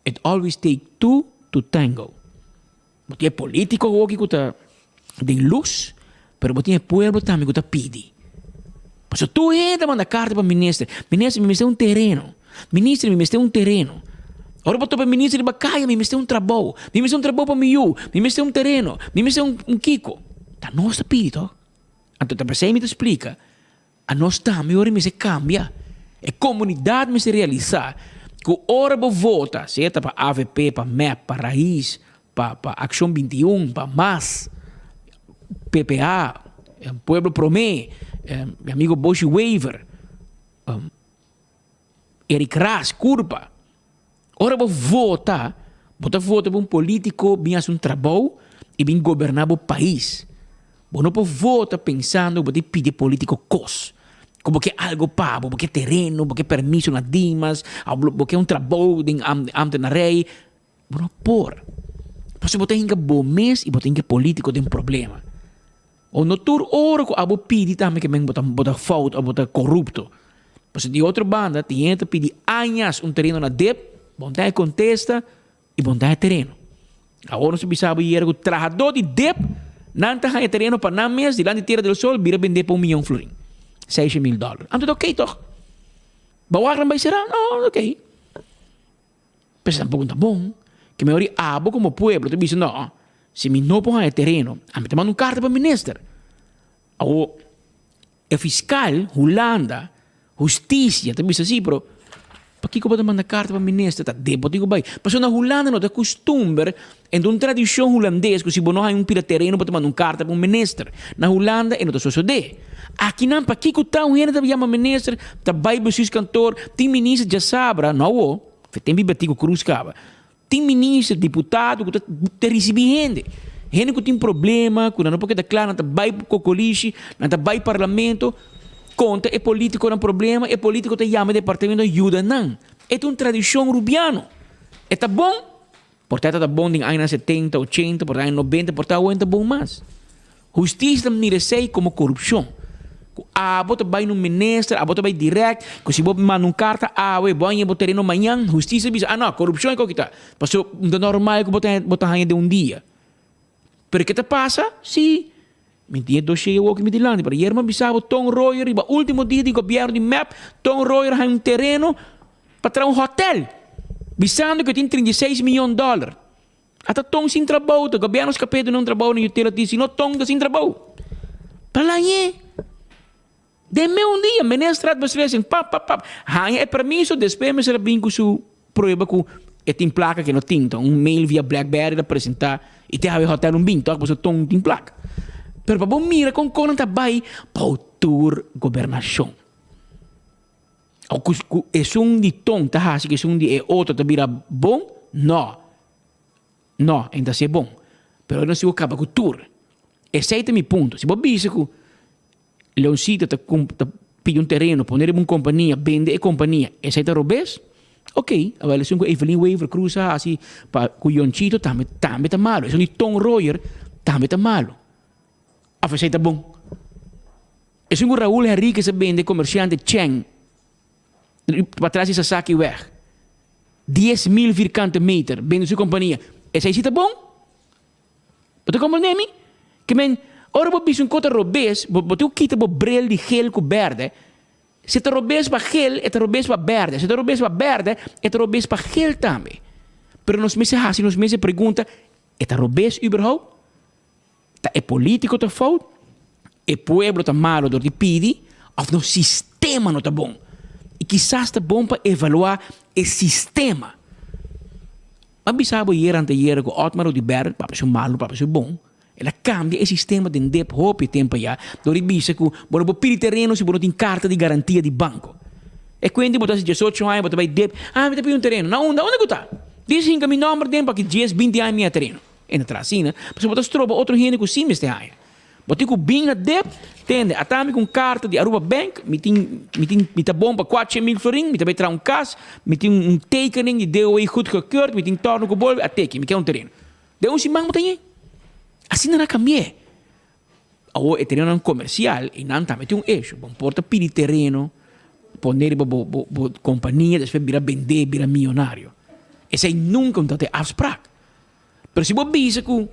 it always take two to tango. Bo tin e politico hoki cu ta den luz, pero bo tin e pueblo tambe cu ta pidi. Pasobra tur hende ta manda carta pa minister, minister mi mester un tereno, minister mi mester un tereno. Ora bo topa e minister riba caya, mi mester un trabou, mi mester un trabou pa mi yu, mi mester un tereno, mi mester un kico. Ta nos ta pidi toch? Anto ta pesey mi ta splica. Anos tambe ora mester cambia. E comunidad mester realisa cu ora bo vota, sea ta pa avp, pa mep, pa Raiz, pa pa Accion 21, pa mas, PPA, Pueblo Prome, mi amigo Boshi Wever, Eric Ras, Curpa. Ora bo vota, bo ta vota pa un politico bin haci un trabou y bin goberna bo pais. Bo no por vota pensando cu bo ta pidi e politico cos, cu bo ke algo pa bo, bo ke tereno, bo ke permiso na Dimas, of bo ke un trabou den ambtenarij. Bo no por. Pasobra bo ta hinca bo mes y bo ta hinca e politico den problema. O no tur ora ku abo pidi tambe ke men bo ta bo ta fout of bo ta korupto. Pasobra di otro banda tin hende ta pidi añas un tereno na dep, bon ta e kontesta i bon ta e tereno. Awor nos ta bisa bo yera ku trahadó di dep nan ta haña tereno pa nan mes dilanti Tierra del Sol bira bendé pa un miyon florin, 600.000 dòler. Anto ta oké tòg? Bo wak nan bai será? No, oké. Pero tampoco ta bon. Ke mehor di abo como pueblo ta bisa no, si mi no por haña tereno, ami ta manda un carta pa minister. Awo e fiscal, Hulanda, husticia ta bisa si, pero pakiko bo ta manda carta pa minister? Ta den bo tin ku bai. Pasobra na Hulanda no ta custumber, en ta un tradicion hulandes ku si bo no haña un pida tereno bo ta manda un carta pa un minister. Na Hulanda e no ta sosode. Akinan pakiko ta un hende ta yama minister, ta bai bestuurskantoor, tin minister djasabra, no awo. Fe tempu Betico Croes kaba. Tin minister, diputado ku ta ta risibí hende. Hende ku tin problema, ku nan no por keda kla, nan ta bai kokolishi, nan ta bai parlamento, konta e politikonan problema, e politiko ta yama e departamento yuda nan. E ta un tradishon rubiano. E ta bon? Por ta e ta bon den añanan setenta, ochenta, por ta aña nobenta, por ta awe no ta bon mas. Hustisia ta mira esei komo korupshon. Ku abo ta bai na un minister, abo ta bai dirèkt, ku si bo manda un karta awe, bo a haña bo tereno mañan, hustisia bisa, ah no, korupshon e koki ta. Pasobra no ta normal ku bo ta bo ta haña den un dia. Pero ke ta pasa? Si. Mi tin e dossier awor ki mi dilanti, pero ayer mi a bisa bo Ton Royer riba ultimo dia di gobierno di mep, Ton Royer haña un tereno pa traha un hotel, bisando ku e tin 36 miyon dollar. Ata Ton sin trabou, ta gobierno skap'é duna un trabou na utility, si no Ton ta sin trabou. Pa lañ'é. Den me un dia, minister had beslissing, pap, pap, pap, haña e permiso, despues mester a bin ku su prueba ku e tin plaka ku e no tin. Enton un mail via Blackberry ta presentá i te hawe hotel un bin tok pasobra ton tin plaka. Pero pa bo mira kon kon nan ta bai bou tur gobernashon. Aw ku ku esun di ton ta hasi ku esun di e otro ta bira bon? No. No, e no ta hasi e bon. Pero e no sigu kaba ku tur. Esei ta mi punto. Si bo bisa ku Leoncito ta ta pidi un tereno, pone riba un kompania, bende e kompania, esei ta robes? Ok, awel esun ku Evelyn Wever Croes a hasi pa ku Yonchito tambe tambe ta malo, esun di Ton Royer tambe ta malo. Of esei ta bon? Esun ku Raul Henriquez a bende komersiante Cheng patras di Sasaki weg, 10,000 vierkante meter, bende su kompania, esei si ta bon? Bo ta komprendé mi? Ke men, ora bo bisa un kos ta robes, bo bo tin ku kita bo bril di gel ku bèrdè. Si ta robes pa gel, e ta robes pa bèrdè. Si ta robes pa bèrdè, e ta robes pa gel tambe. Pero nos mester hasi nos mes e pregunta, e ta robes überhaupt? Ta e polítiko ta fout? E pueblo ta malo dor di pidi? Òf nos sistema no ta bon? I kisas ta bon pa evaluá e sistema. A bisa bo yera anteayera ku Otmar Oduber, papia su malu, papia su bon, el a kambia e sistema den dep hopi tempu aya dor di bisa ku bo no por pidi tereno si bo no tin karta di garantia di banko. E kuenta bo ta hasi diesocho aña bo ta bai dep, ah mi ta pidi un tereno, na unda? Unda ku ta? Dies hinka mi nòmber den pa ki dies, binti aña mi a tereno. E na traha asina pasobra bo ta stroba otro hende ku si mester haña. Bo tin ku bin na dep, tende, ata mi ku un karta di Aruba Bank, mi tin, mi tin, mi ta bon pa kuatshe mil florin, mi ta bai traha un kas, mi tin un tekening di DOW goedgekeurd, mi tin torno ku bolbe, a teken, mi ke un tereno. Den un siman bo ta yen. Asina nan a kambi'é. Awor e terenonan komersial, einan tambe tin un esho. Bo por ta pidi tereno, pone riba bo, bo, bo kompania, despues bira bendé, bira miyonario. Esei nunka un ta te afsprak. Pero si bo bisa ku.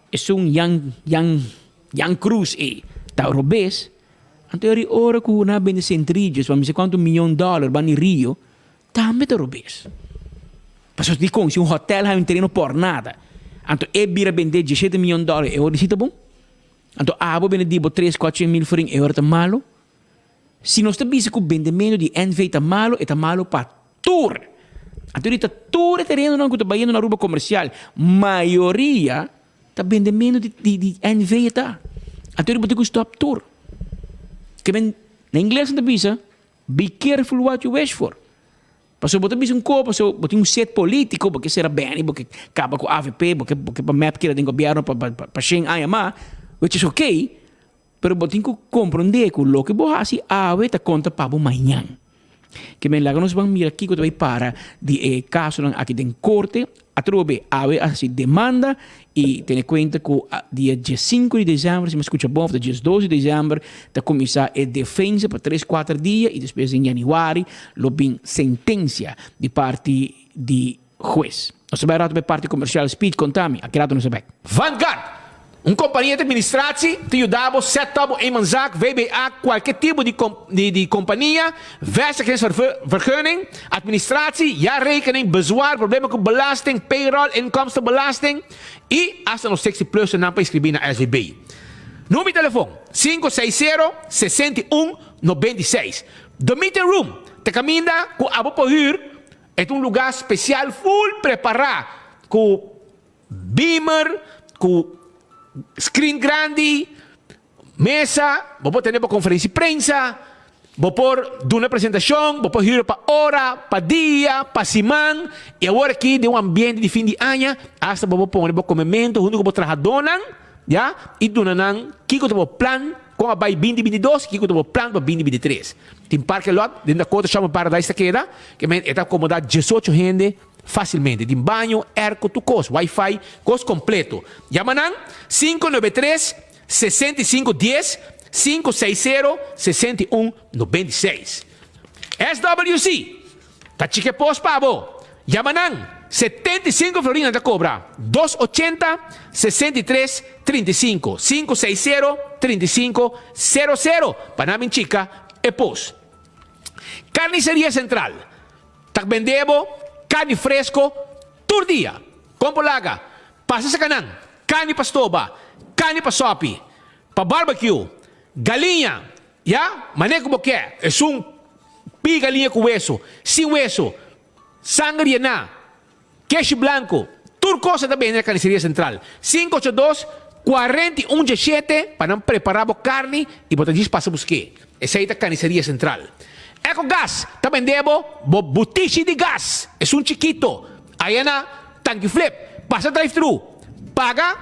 Esun Jan Jan Jan Cruz ei ta robes, anto eri ora ku nan a bende Centrillos pa mi sa kuantu miyon dòler banda di rio, tambe ta robes. Pasobra dikon si un hotèl haña un tereno por nada, anto e bira bendé diesshete miyon dòler e ora di si ta bon? Anto abo bende di bo tres kuatshen mil florin e ora ta malu? Si nos ta bisa ku bendementu di NV ta malu, e ta malu pa tur. Anto di ta tur e terenonan ku ta bayendo na Aruba komersial, mayoria ta bendementu di di di NV e ta. Anto di bo tin ku stòp tur. Ke men, na ingles nan ta bisa, be careful what you wish for. Pasobra bo ta bisa un kos, pasobra bo tin un set polítiko, bo ke sera beni, bo ke kaba ku avp, bo ke bo ke pa mep keda den gobièrnu pa pa pa shen aña mas, which is okay. Pero bo tin ku komprondé ku loke bo hasi awe ta konta pa bo mañan. Ke men laga nos ban mira kiko ta bai para di e kasonan aki den korte. Atrobe awe a hasi demanda i tene kuenta ku dia diesinku di desèmber, si mi a skucha bon, òf ta diesdos di desèmber ta kuminsá e defensa pa tres kuater dia i despues den yanüari lo bin sentensia di parti di hues. Nos ta bai rato pa e parti komersial. Speed, konta mi, aki rato nos ta bek. Vanguard, un kompania di administratie ta yuda bo set up bo eenmanszaak, VBA, kualke tipo di di kompania, vestigingsvergunning, administratie, jaarrekening, bezwaar, problema ku belasting, payroll, inkomstenbelasting i hasta nos 60 plus nan pa inskribí na SVB. Number di telefon, 560 61 96. The Meeting Room ta kaminda ku abo por hür E ta un lugá spesial ful prepará ku beamer, ku screen grandi, mesa, bo por tene bo konferensia di prensa, bo por duna presentashon, bo por hür pa ora, pa dia, pa siman, i awor aki den un ambiente di fin di aña asta bo por pone bo komementu huntu ku bo trahadónan, ya, i duna nan kiko ta bo plan kon a bai binti binti dos i kiko ta bo plan pa binti binti tres. Tin parke lot den Dakota Shopping Paradise ta keda, ke men e ta akomoda diesocho hende fasilmente. Tin baño, airco, tur kos, wifi, kos kompleto. Yama nan 593 65 dies, 560 61 96. SWC ta chike pos pa bo. Yama nan. 75 florin nan ta cobra. Dos ochenta, 63, 35. Sinku seis sero, 35, sero sero pa nan bin chica e pos. Carniceria Central ta bende bo carni fresco tur dia. Con por laga? Pasa saca nan carni pa stoba, carni pa sopi, pa barbecue, galiña, ya, mane cu bo ke, esun pi galiña cu weso, sin weso, sanger yená, keshi blanco, tur cos ta bende na Carniceria Central. 582 41 diesshete pa nan prepara bo carni y bo ta djis pasa buske. Esey ta Carniceria Central. Ecogas ta bende bo bo butishi di gas, esun chikito, aya na Tanki Flip, pasa drive thru, paga,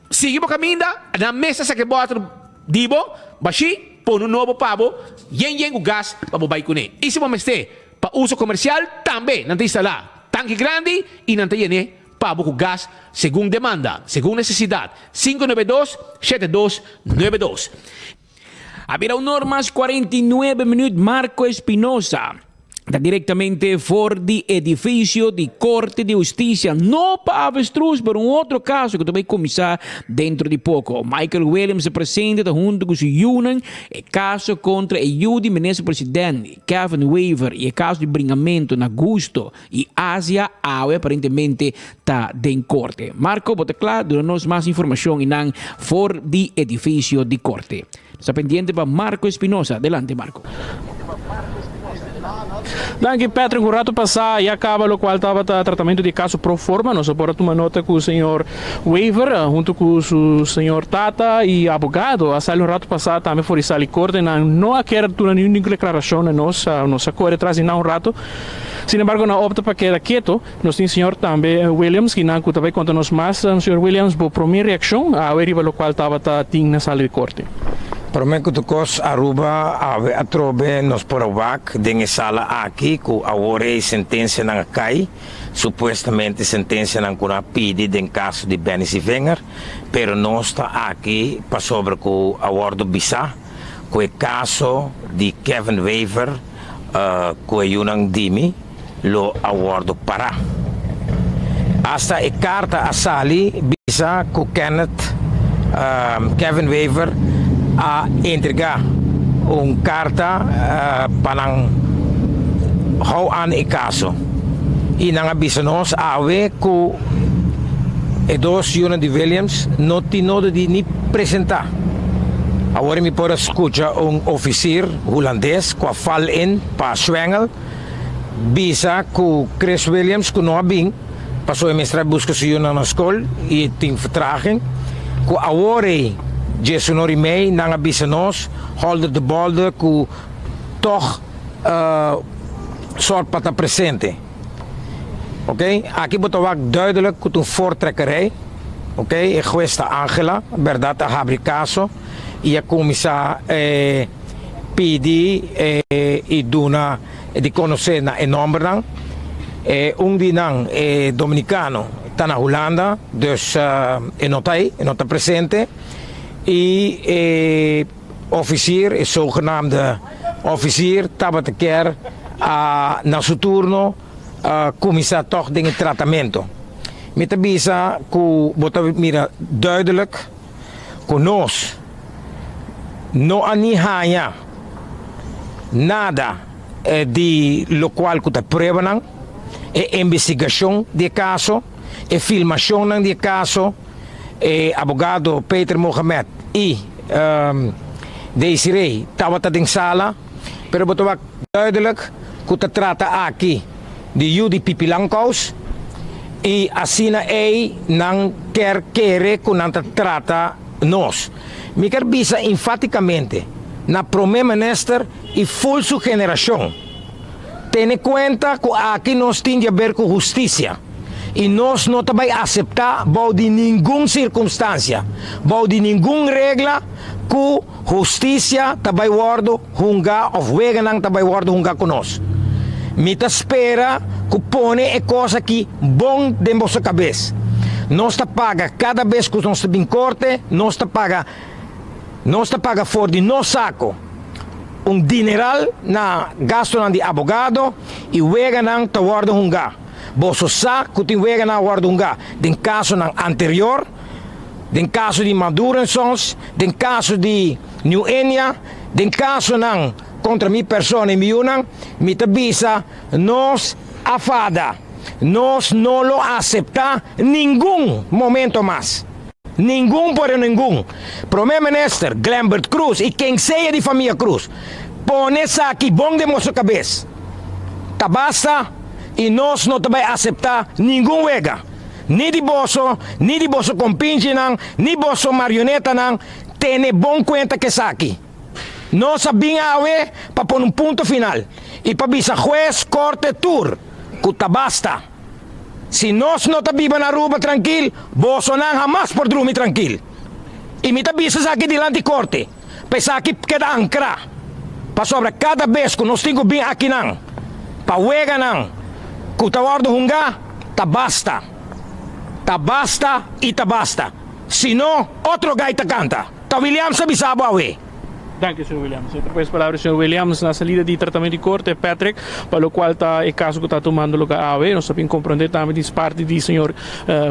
sigui bo kaminda, nan mes ta saka e bòter di bo, bashí, pone un nobo pa bo, yen yen ku gas pa bo bai kuné. I si bo mester pa uso komersial, tambe nan ta instalá tanki grandi i nan ta yen'é pa bo ku gas segun demanda, segun nesesidat. 592 7292. A bira un or mas 49 minuut Marco Espinosa ta directamente for di edificio di Corte di Husticia, no pa avestruz pero un otro caso cu ta bay cuminsa dentro di poco. Michael Williams ta presente ta hunto cu su yunan e caso contra e yu di Minister President Kevin Wever y e caso di bringamento na Gusto y Asia awe aparentemente ta den corte. Marco, bo ta cla? Duna nos mas informacion y nan for di edificio di corte. Nos ta pendiente pa Marco Espinosa. Adelante Marco. Danki Patrick, un rato pasá ya caba locual tabata tratamento di e caso pro forma. Nos a por a tuma nota cu señor Wever hunto cu su señor tata y abogado a sali un rato pasá tambe for di sali corte. Nan no a kier duna ningun declaracion na nos. Nos a core tras di nan un rato. Sin embargo nan opta pa keda keto. Nos tin señor tambe Williams kinan ku ta bai konta nos mas. Señor Williams, bo promé reakshon awe riba lokual tabata tin na sala di korte? Promé ku tur kos, Aruba awe atrobe nos por a wak den e sala aki ku awor e sentensianan a kai, supuestamente sentensianan ku nan a pidi den kaso di Benny Sievinger, pero nos ta aki pasobra ku a wòrdu bisá ku e kaso di Kevin Wever ku e yunan di mi lo a wòrdu pará. Asta e karta a sali bisa ku Kenneth Kevin Wever a entregá un karta pa nan hou an e kaso i nan a bisa nos awe ku e dos yunan di Williams no tin nodo di ni presentá. Awor mi por a skucha un ofisir hulandes ku a fal in pa Schwengel bisa ku Chris Williams ku no a bin pasobra e mester a buska su yunan na skol i e tin vertraging ku awor ei djesunor i mei nan a bisa nos Holder de Bolder ku tog sort pa ta presente ok aki bo ta wak duidelijk ku ta un voortrekkerij ok e hues ta Angela berdad a habri kaso i a kuminsá pidi i duna di konosé na e nòmbernan. E un di nan, e dominikano, ta na Hulanda, dus e no ta ei, e no ta presente. I e ofisier, e zogenaamde ofisier, tabata kier a na su turno kuminsá tòg den e tratamentu. Mi ta bisa ku bo ta mira duidelik. Ku nos no a ni haña nada di lokual ku ta pruebanan, e investigashon di e kaso, e filmashonnan di e kaso, e abogado Peter Mohamed i Desiree tabata den sala, pero bo ta wak duidelik ku ta trata aki di yu di Pipi Langkous i asina ei nan ker kere ku nan ta trata nos. Mi ker bisa infatikamente na Prome Minister i ful su generashon, tene kuenta ku aki nos tin di aber ku hustisia i nos no ta bai aseptá bou di ningun sirkumstansia, bou di ningun regla ku hustisia ta bai wòrdu hunga of weganan ta bai wordo hunga ku nos. Mi ta spera ku pone e kos aki bon den boso kabes. Nos ta paga kada bes ku nos ta bin korte, nos ta paga, nos ta paga for di nos sako un dineral na gastonan di abogado i weganan ta wordo hunga. Boso sa ku tin weganan a wòrdu hungá den kasonan anterior, den kaso di Maduro en Sons, den kaso di New Enia, den kasonan kontra mi persona i mi yunan, mi ta bisa nos a fada. Nos no lo aseptá ningun momento mas. Ningun por ningun. Prome Minister Glenbert Croes y ken sea di famia Croes, pone esaki bon den boso cabes. Ta basta y nos no ta bay acepta ningun wega, ni di boso, ni di boso compinchinan, ni boso marionetanan, tene bon cuenta cu esaki. Nos a bin awe pa pone un punto final y pa bisa huez, corte, tur cu ta basta. Si nos no ta biba na Aruba trankil, bosonan hamas por drumi trankil. I mi ta bisa esaki dilanti korte, pa esaki keda ankrá, pasobra kada bes ku nos tin ku bin akinan pa weganan ku ta wòrdu hungá, ta basta. Ta basta i ta basta. Si no, otro gai ta kanta. Ta Williams a bisa bo awe. Danki, señor Williams. E pues palabra di señor Williams na salida di tratamiento di corte, Patrick, pa locual ta e caso cu ta tumando lugar awe. Nos ta bin comprende tambe di parti di señor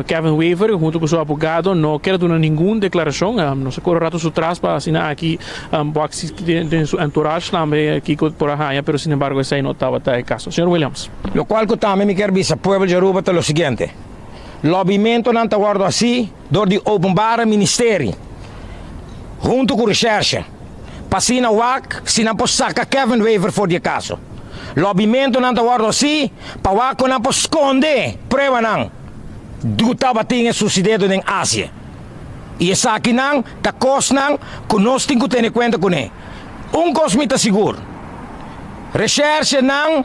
Kevin Wever, hunto cu su abogado, no kier duna ningun declaracion. Nos a core rato su tras pa asina aki bo a den su entourage tambe kico por a haya, pero sin embargo esey no tabata e caso. Señor Williams. Locual cu tambe mi kier bisa pueblo di Aruba ta lo siguiente, Lobbymentonan ta wordo haci dor di Openbare Ministerie hunto cu Recherche pa asina wak si nan por saca Kevin Wever for di e caso. Lobbymentonan ta wordo haci pa wak con nan por sconde pruebanan cu tabatin e sucededo den Azië. Y esakinan ta cosnan cu nos tin cu tene cuenta cune. Un cos mi ta sigur, Recherchenan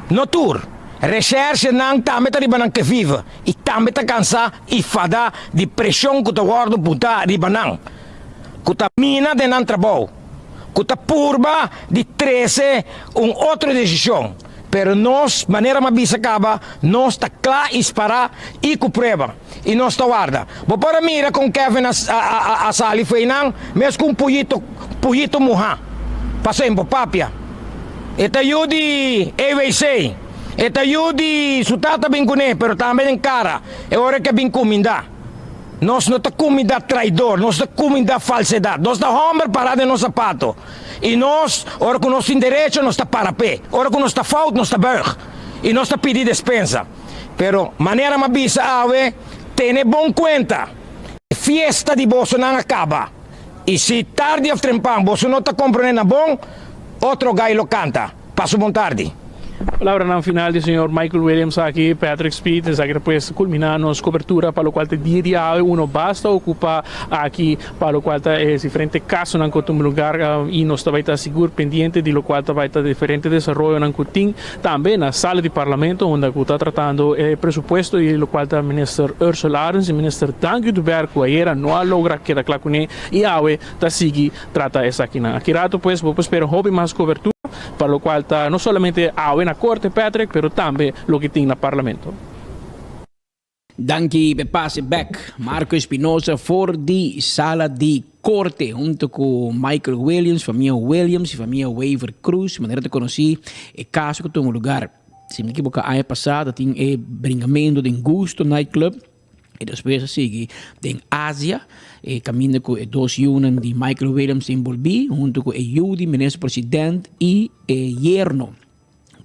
no tur. Recherchenan tambe ta riba nan ke vive i tambe ta kansa i fada di preshon ku ta wòrdu putá riba nan, ku ta mina den nan trabou, ku ta purba di trese un otro desishon. Pero nos, manera m'a bisa kaba, nos ta kla i spará i ku prueba, i nos ta warda. Bo por a mira kon Kevin a a sali fo'i nan mes ku un puyito puyito muhá. Pasobra bo papia. E ta yu di EWC. E ta yu di su tata bin kuné, pero tambe den kara e ora ke bin kumindá. Nos no ta kumindá traidor, nos ta kumindá falsedat. Nos ta hòmber pará den nos sapato. I nos, ora ku nos tin derecho, nos ta para p'e. Ora ku nos ta fout, nos ta bùig. I nos ta pidi despensa. Pero, manera m'a bisa awe, tene bon kuenta, e fiesta di bosonan a kaba. I si tardi òf trempan boso no ta komprondé na bon, otro gai lo kanta. Pasa un bon tardi. Palabranan final di señor Michael Williams aki, Patrick Speed, esaki ta pues culmina nos cobertura pa locual ta e dia di awe, uno basta ocupa aki pa locual ta e diferente casonan cu tuma lugar y nos ta bay ta sigur pendiente di locual ta bay ta diferente desaroyonan cu tin tambe na sala di parlamento unda cu ta tratando e presupuesto y locual ta Minister Ursula Arends y Minister Dangui Oduber cu ayera no a logra keda cla cune y awe ta sigui trata esakinan. Aki rato pues bo por spera hopi mas cobertura pa locual ta no solamente awe na Corte Patrick pero tambe loke tin na Parlamento. Danki p'e pase bek Marco Espinosa for di sala di Corte hunto cu Michael Williams, famia Williams y famia Wever Croes, manera ta conoci e caso cu tuma lugar si mi equivoca aña pasa ta tin e bringamento den Gusto Nightclub. E despues a sigui den Asia, e kaminda ku e dos yunan di Michael Williams ta enbolbí, huntu ku e yu di minister president i e yerno,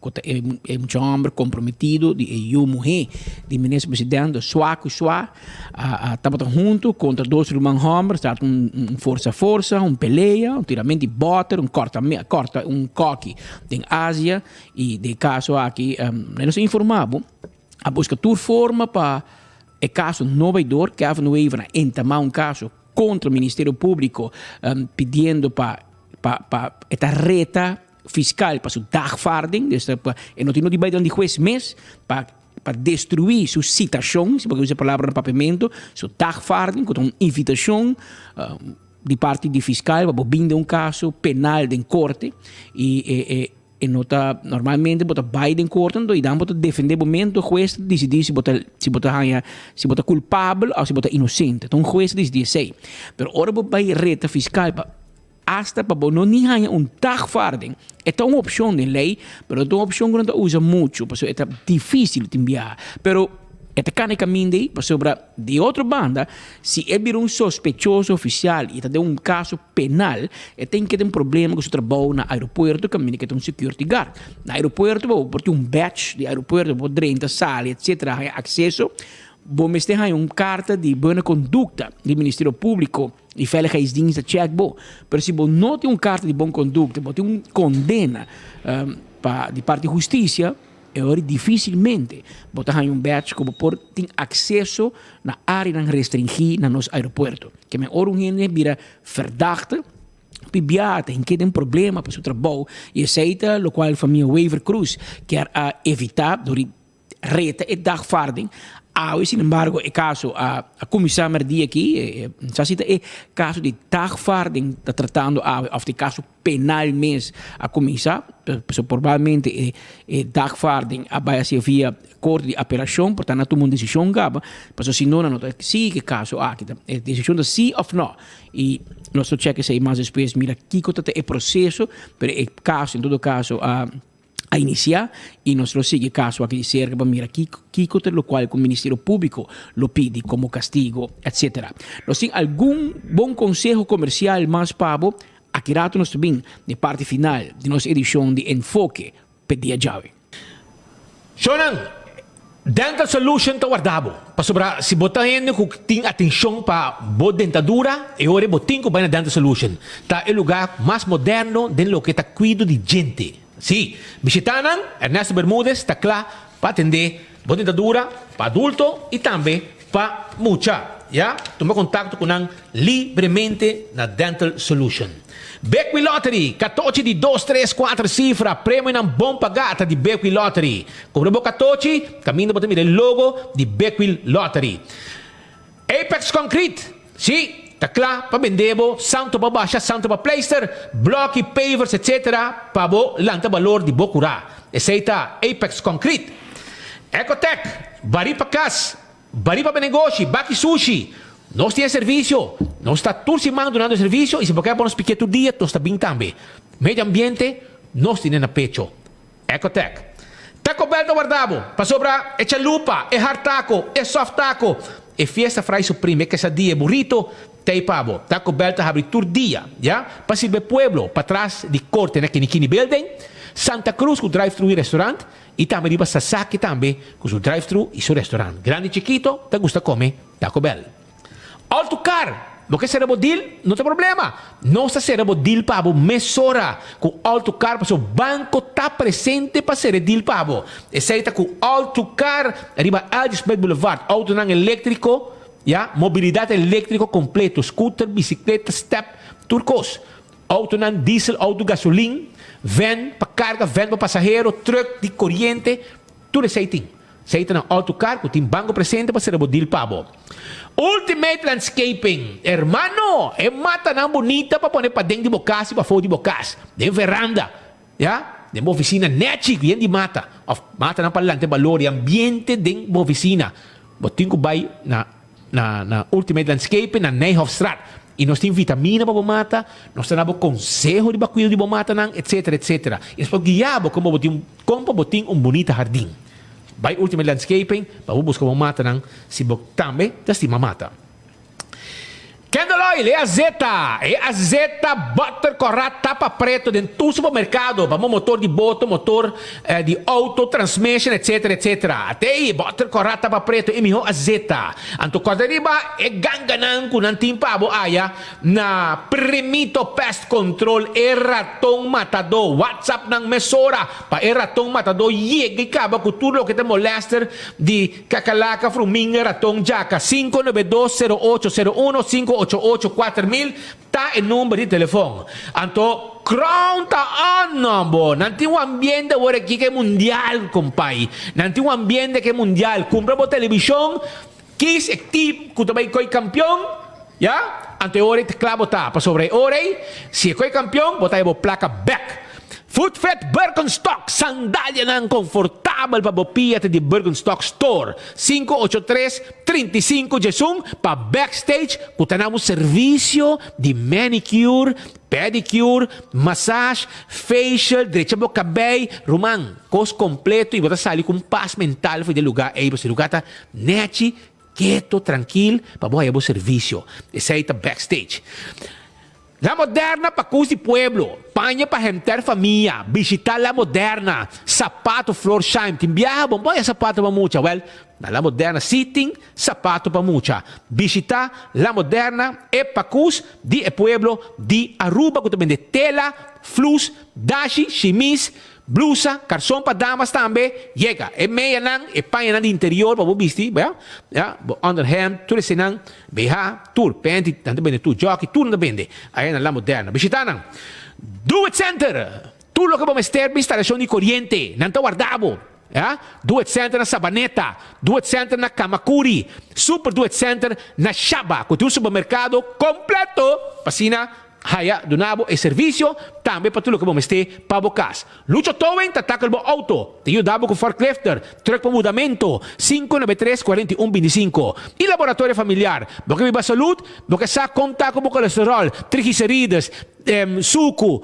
ku ta e e mucha hòmber komprometido di e yu muhé di minister president. Dus swa ku swa a a tabata huntu kontra dos ruman hòmber, start un un forsa forsa, un pelea, un tiramento di bòter, un kòrta kòrta un kòki den Asia i den e kaso aki nos a informá bo. A buska tur forma pa e kaso no bai door. Kevin Wever a entamá un kaso kontra Ministerio Públiko pidiendo pa pa pa e ta reta fiskal pa su dagvaarding. Dus ta e no tin no di bai dilanti hues mes pa pa destruí su sitashon, si bo ke usa e palabra na papiamentu, su dagvaarding ku ta un invitashon di parti di fiskal pa bo bin den un kaso penal den korte i e e E no ta, normalmente bo ta bai den korte anto i dan bo ta defende bo mes, anto hues ta disidí si bo ta si bo ta haña si bo ta kulpabel òf si bo ta inosente. Ta un hues ta disidí esei. Pero ora bo bai reta fiskal pa. Asta pa bo no ni haña un dagvaarding. E ta un opshon den lei, pero no ta un opshon ku nan ta usa muchu, pasobra e ta difísil tin biaha. Pero e ta kana e kaminda ei, pasobra di otro banda, si e bira un sospechoso ofisial i ta den un kaso penal, e tin ke tin problema ku su trabou na aeropuerto kaminda ke ta un security guard. Na aeropuerto bo por tin un badge di aeropuerto, bo por drenta, sali, etcetera, haña akseso. Bo mester haña un karta di buena kondukta di Ministerio Públiko. Di Veiligheidsdienst ta check bo. Pero si bo no tin un karta di bon kondukta, bo tin un kondena pa di parti hustisia, e ora difisilmente bo ta haña un badge ku bo por tin akseso na áreanan restringí na nos aeropuerto. Ke men ora un hende bira verdachte, hopi biaha ta hink'é den problema pa su trabou i esei ta lokual famia Wever-Croes kier a evitá dor di reta e dagvaarding. Awe sin embargo e caso a a cuminsa merdia aki, sa si ta e caso di dagvaarding ta tratando awe of ta e caso penal mes a cuminsa, pasobra probalmente e e dagvaarding a bay hacia via corte di apelacion por ta nan a tuma un decision caba, pasobra si no nan no ta sigui e caso aki, e decision ta si of no y nos lo check esey mas despues mira kico ta ta e proceso, pero e caso en todo caso a. a inicia y nos lo sigui e caso aki di cerca pa mira kico kico ta locual cu Ministerio Publico lo pidi como castigo etc. Nos tin algun bon conseho comercial mas pa bo, aki rato nos ta bin den parti final di nos edicion di Enfoke p'e dia djawe. Shownan, Dental Solution ta warda bo, pasobra si bo ta hende ku tin atenshon pa bo dentadura, e ora bo tin ku bai na Dental Solution. Ta e lugá mas moderno den loke ta kuido di djente. Sí, bishitá nan, Ernesto Bermudez ta kla pa atendé bo dentadura pa adulto i tambe pa mucha. Ya, tuma kontakto ku nan libremente na Dental Solution. Bekwee Lottery, katochi di dos, tres, kuater sifra, premionan bon pagá ta di Bekwee Lottery. Kumpra bo katochi, kaminda bo ta mira e logo di Bekwee Lottery. Apex Concrete, sí, ta kla pa bende bo santo pa basha, santo pa pleister, blòki, pavers, etc. Pa bo lanta balor di bo kurá. Esei ta Apex Concrete. Ecotech, barí pa kas, Bari pa negoshi, baki sushi. Nos tin e servisio. Nos ta tur siman dunando e servisio i si bo ke pa nos pikia tur dia, nos ta bin tambe. Medio ambiente, nos tine na pecho. Ecotech. Taco Bell ta warda bo, pasobra e chalupa, e hard taco, e soft taco, e fiesta fry supreme, e quesadilla, e burrito, ta ei pa bo. Taco Bell ta habri tur dia, ya, pa sirbi e pueblo, patras di korte na Kinikini Building, Santa Cruz ku drive thru i restaurant, I tambe riba Sasaki tambe cu su drive thru y su restaurant. Grandi y chikito ta gusta come Taco Bell. Alto car! Bo ke cera bo deal? No ta problema! Nos ta cera bo deal pa bo mesora cu Alto Car pasobra banco ta presente pa cera e deal pa bo. Esey ta cu Alto Car riba Algie Smith Boulevard. Autonan electrico, ya, mobilidad electrico completo, scooter, bicicleta, step, tur cos. Autonan diesel, auto gasolin, van pa carga, van pa pasahero, truck di coriente, tur esey tin. Esey ta na auto car cu tin banco presente pa cera bo deal pa bo. Ultimate Landscaping, hermano, e matanan bunita pa pone paden di bo cas y pafo di bo cas, den veranda, ya, den bo oficina nechi cu yen di mata, of matanan pa lanta e balor di ambiente den bo oficina. Bo tin cu bay na. Na na Ultimate Landscaping na Nijhofstraat. Y nos tin vitamina pa bo mata, nos ta na bo conseho riba cuido di bo matanan, etcetera, etcetera. Y nos por guia bo como bo tin con pa bo tin un bunita hardin. Bay Ultimate Landscaping pa bo busca bo matanan si bo tambe ta stima mata. Candle oil, e azeta, e azeta butter corá tapa preto den tur supermercado pa bo motor di boto, motor di auto, transmission etc. Etc. Ate ei butter corá tapa preto e miho azeta. Anto corda riba e ganganan cu nan tin pa bo aya na Primito Pest Control e raton matadó. Whatsapp nan mesora pa e raton matadó yega y caba cu tur loke ta molester di Kakalaka, fruminga, raton, djaka, sinku nove dos sero ocho sero uno, sinku ocho ocho kuater mil ta e number di telefon. Anto Crown ta on no bo! Nan tin un ambiente awor aki ke mundial kompai. Nan tin un ambiente ke mundial. Kumpra bo televishon, kis e team ku ta bai koi kampion, ya, anto e ora ei ta kla bo ta. Pasobra e ora ei si e koi kampion bo ta haña bo plaka bek. Footfit Birkenstock, sandalianan konfortabel. komfortabel pa bo pia ta di Birkenstock Store. 583 35 11 pa Backstage ku ta na un servisio di manicure, pedicure, massage, facial, drecha bo kabei, ruman, kos kompleto i bo ta sali ku un pas mental for di e lugá ei pasobra e lugá ta nechi, keto, trankil pa bo haya bo servisio. Esei ta Backstage. La Moderna pa kus di pueblo, paña pa henter famia, bishita La Moderna, sapato Florsheim, tin biaha bon bo haya sapato pa mucha, wel, na La Moderna si tin sapato pa mucha. Bishita La Moderna, e pakus di e pueblo di Aruba ku ta bende tela, flus, dashi, shimis, Blusa, karson pa damas tambe, yega. E meyanan, e pañanan di interior pa bo bisti, ya, ya, bo onderhemd, tur eseinan, BH, tur, panty, nan ta bende tur, jockey, tur nan ta bende aya na La Moderna. Bishita nan. Do It Center! Tur loke bo mester pa instalashon di koriente, nan ta warda bo, ya. Do It Center na Sabaneta, Do It Center na Kamakuri, Super Do It Center na Shaba, ku tin un supermerkado kompleto pa asina Haya duna bo e servisio tambe pa tur loke bo mester pa bo kas. Lucho Towing ta takel bo outo, ta yuda bo ku forklifter, truck pa mudamento, 593 41 25. I laboratorio familiar, bo ke biba salud, bo ke sa kon ta ku bo kolesterol, triglicerides, suku,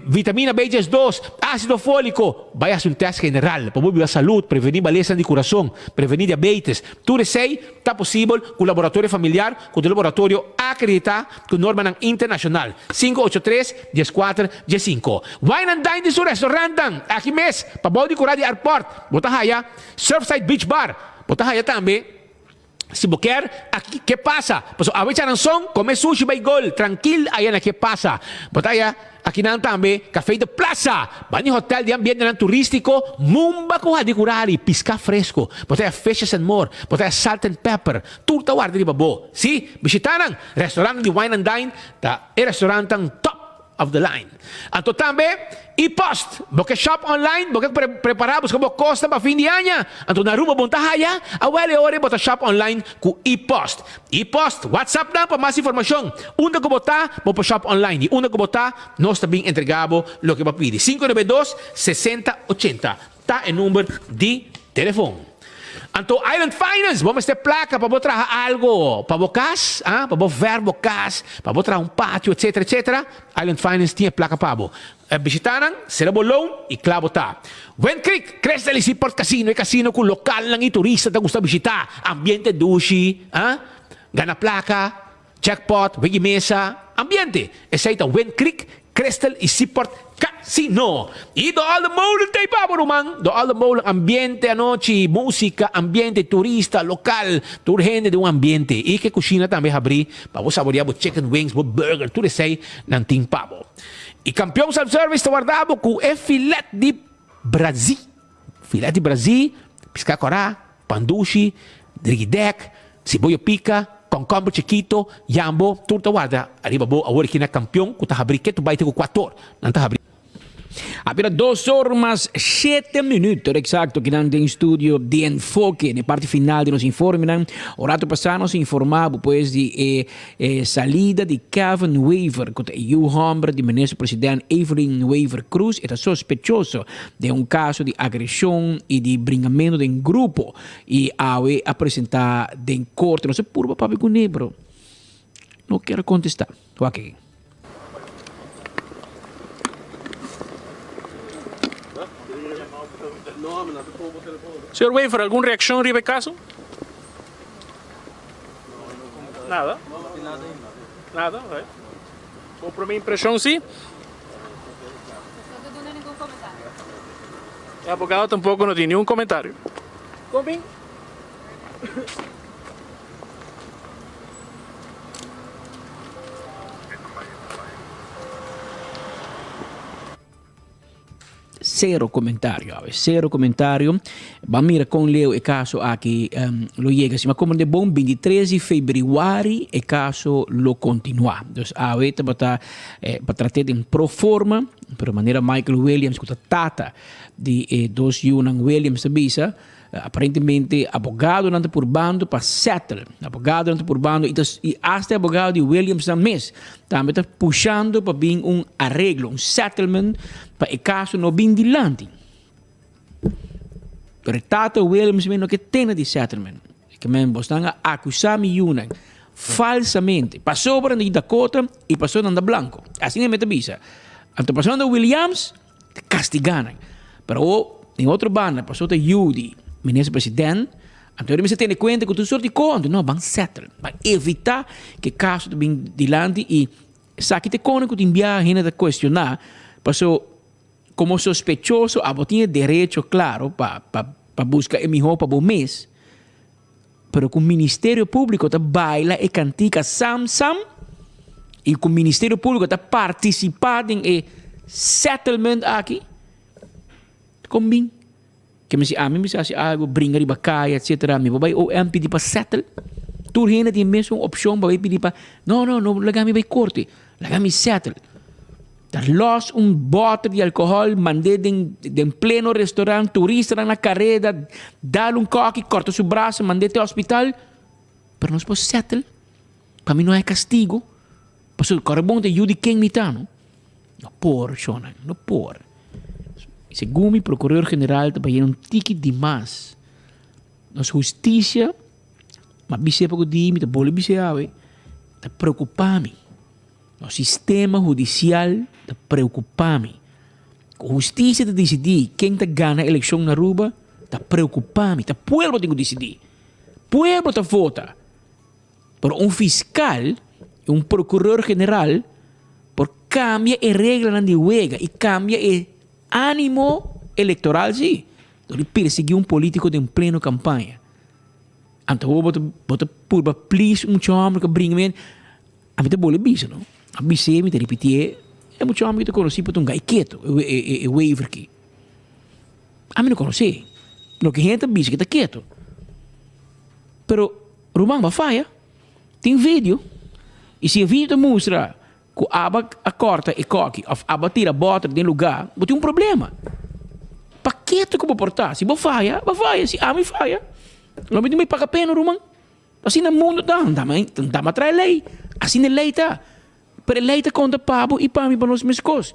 vitamina B12, ácido fólico, bai hasi un tèst general pa bo biba salud, prevení malesanan di kurason, prevení diabetes, tur esei ta posibel ku laboratorio familiar. Ku ta laboratorio akreditá ku normanan internashonal, 583 14 15. Wine and Dine di su restaurantnan aki mes pa bou di kura di airport. Bo ta haya Surfside Beach Bar. Bo ta haya tambe si bo kier aki Ke Pasa. Pasobra awe charanson kome sushi bai gol trankil aya na Ke Pasa. Bo ta haya. Akinan tambe Café de Plaza, bani hotel di ambientenan turístiko, mumba ku hadikurari, piská fresko, bo ta haya Fishes and More, bo ta haya Salt and Pepper, tur ta warda riba bo. Sí, bishitá nan! Restaurantnan di Wine and Dine ta e restaurantnan top of the line. Anto tambe E-post, bo ke shop online, bo ke prepará buska bo kosnan pa fin di aña, anto na Aruba bo no ta haya, awel e ora bo ta shop online ku E-post. E-post, WhatsApp nan pa mas informashon. Unda ku bo ta, bo por shop online. I unda ku bo ta, nos ta bin entrega bo loke bo a pidi. 592 60 80 ta e number di telefon. Anto Island Finance, bo mester plaka pa bo traha algo pa bo kas, ah, pa bo verf bo kas, pa bo traha un patio, etcetera, etcetera. Island Finance tin e plaka pa bo. Bishita nan, sera bo loan i kla bo ta. Wind Creek, Crystal i Seaport Casino, e casino ku lokalnan i turista ta gusta bishita. Ambiente dushi, ah, gana plaka, jackpot, wegi mesa, ambiente. Esei ta Wind Creek, Crystal i Seaport Casino. I De Olde Molen ta ei pa bo ruman. De Olde Molen, ambiente anochi, musika, ambiente, turista, lokal, tur hende den un ambiente. I ke kushina tambe habrí pa bo saboreá bo chicken wings, bo burger, tur esei nan tin pa bo. E kampion self service ta warda bo ku e filet di brazi, filet di brazi, piská kòrá, pan dushi, drigidèk, siboyo pika, kònkòmber chikito, yambo, tur ta warda ariba bo awor aki na kampion ku ta habrí ketu bai te ku kuator nan ta habrí. A bira dos or mas shete minuut, ora exacto kinan den studio di Enfoke, den parti final di nos informenan. Un rato pasá nos a informá bo pues di e E salida di Kevin Wever, ku ta e yu hòmber di minister president Evelyn Wever Croes, e ta sospechoso den un kaso di agreshon i di bringamentu den grupo i awe a presentá den korte. Nos a purba papia kuné pero no kier a kontestá. Wak aki. Señor Wever, algun reakshon riba e kaso? Nada? Nada, ok. Bo prome impresion si? E abogado tampoco no tin niun comentario. Kon bin? Cero comentario awe, cero comentario. Ban mira con leu e caso aki lo yega. Si mi a comprende bon, 23 di februari e caso lo continua. Dus awe tabata pa trate den pro forma, pero manera Michael Williams cu ta tata di e dos yunan Williams ta bisa, Aparentemente abogadonan ta purbando pa settle. Abogadonan ta purbando y ta y hasta e abogado di Williams nan mes tambe ta pushando pa bin un areglo, un settlement pa e caso no bin dilanti. Pero e tata Williams men no ke tene di settlement. Ke men bosnan a akusá mi yunan falsamente. Pasobra nan di Dakota i pasobra nan ta blanko. Asina mi ta bisa. Anto pasobra nan ta Williams, ta kastigá nan. Pero awor, den otro banda, pasobra ta yu di minister president, anto ora mester tene kuenta ku tur sort di kos. Anto no, ban settle. Ban evitá ku e kaso ta bin dilanti i esaki ta e kona ku tin biaha hende ta kuestioná pasobra Komo sospechoso abo tin e derecho klaro pa pa buska e mihó pa bo mes, pero ku Ministerio Públiko ta baila e kantika sam sam i ku Ministerio Públiko ta partisipá den e settlement aki, kon bin? Ke mi si ami mester hasi algu, bringa riba kaya etcetera, mi por bai OM pidi pa settle? Tur hende tin e mesun opshon pa bai pidi pa, no no, no laga mi bai korte, laga mi settle. Ta lòs un bòter di alkohòl, mand'é den den pleno restaurant, turistanan na kareda, dal un kòki, kòrta su brasa, mand'é te hospital, pero nos por settle? Pa mi no hay kastigu, pasobra kòrda bon ta yu di ken mi ta no. No por, shonnan, no por. Segun mi prokuror general ta bayendo un tiki dimas. Nos hustisia, m'a bis'é poko di, mi ta bolbe bis'é awe, ta preokupa mi. Nos sistema hudisial ta preokupa mi. Ku hustisia ta disidí ken ta gana elekshon na Aruba, ta preokupa mi. Ta pueblo tin ku disidí. Pueblo ta vota. Pero un fiskal i un prokuror general por kambia e reglanan di wega i kambia e animo elektoral si, dor di persiguí un polítiko den pleno kampaña. Anto awor bo ta bo ta purba please un mucha hòmber ku a bringa mi, ami ta bole bisa no, a bis'é mi ta ripitié, e mucha hòmber ki ta konosí por ta un gai ketu, e e Wever aki. Ami no konosé, loke hende ta bisa ke ta ketu. Pero Ruman bo a faya. Tin video. I si e video ta mustra ku aba a kòrta e kòki òf aba a tira bòter den lugá, bo tin un problema. Pakete ku bo por ta. Si bo faya, bo faya. Si ami faya, lo mi tin bai paga pena ruman. Asina mundu ta. Dama trae lei. Asina e lei ta. Pero e lei ta konta pa bo i pa mi pa nos meskos.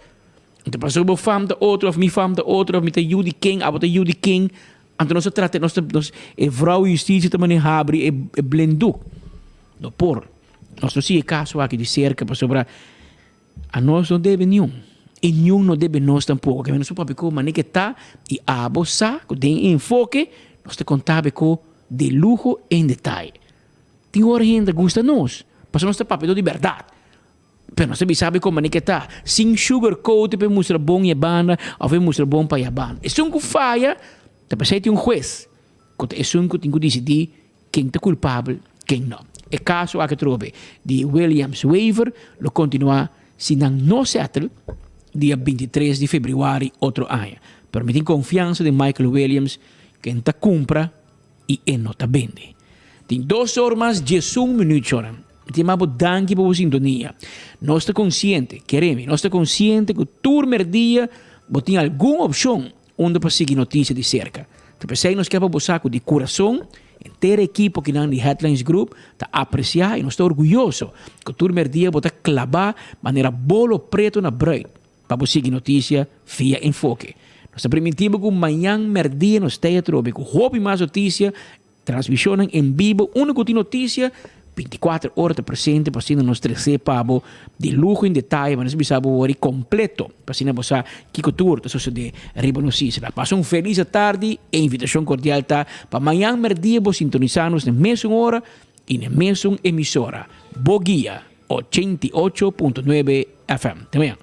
Anto pasobra bo fam ta otro òf mi fam ta otro òf mi ta yu di ken, abo ta yu di ken. Anto nos ta trata, nos ta, nos, e vrouw justitie ta mane habri e, e blinddoek. No por. Nos no sigui e caso aki di cerca pasobra a nos no debe niun. I niun no debe nos tampoco. Ke nos por papia cu mane ke ta i abo sa cu den e enfoke nos ta conta be cu de luho en detaye. Tin ora hende ta gusta nos pasobra nos ta papia di berdad. Pero nos ta bisa bo kon manera ke ta, sin sugar coat pa e mustra bon e banda of e mustra bon pa e banda. Esun ku faya ta p'esei tin un hues ku ta esun ku tin ku disidí ken ta kulpabel, ken no. E kaso aki atrobe di Williams Wever lo kontinuá si nan no settle dia 23 di febrüari otro aña. Pero mi tin konfiansa den Michael Williams ken ta kumpra i e no ta bende. Tin dos or mas diesun minuut shornan. Mi ta yama bo danki pa bo sintonia. Nos ta konsiente, kere mi, nos ta konsiente ku tur merdia bo tin algun opshon unda pa sigui notisia di serka. Ta p'esei nos ke pa bo sa ku di kurason henter e ekipo kinan di Headlines Group ta apresiá i nos ta orguyoso ku tur merdia bo ta klabá manera bolo preto na bruid. Pa bo sigui notisia via Enfoke. Nos ta primintí bo ku mañan mèrdia nos ta atrobe ku hopi mas notisia, transmishonnan en bibo unda ku tin notisia bintikuater ora ta presente pa asina nos tres'é pa bo di luho en detaye pa nos bisa bo wòrdu kompleto pa asina bo sa kiko tur ta sosodé riba nos isla. Pasa un felis atardi, e invitashon kordial ta pa mañan mèrdia bo sintonisá nos na mesun ora i na mesun emisora. Bo guia 88.9 FM. Te mañan.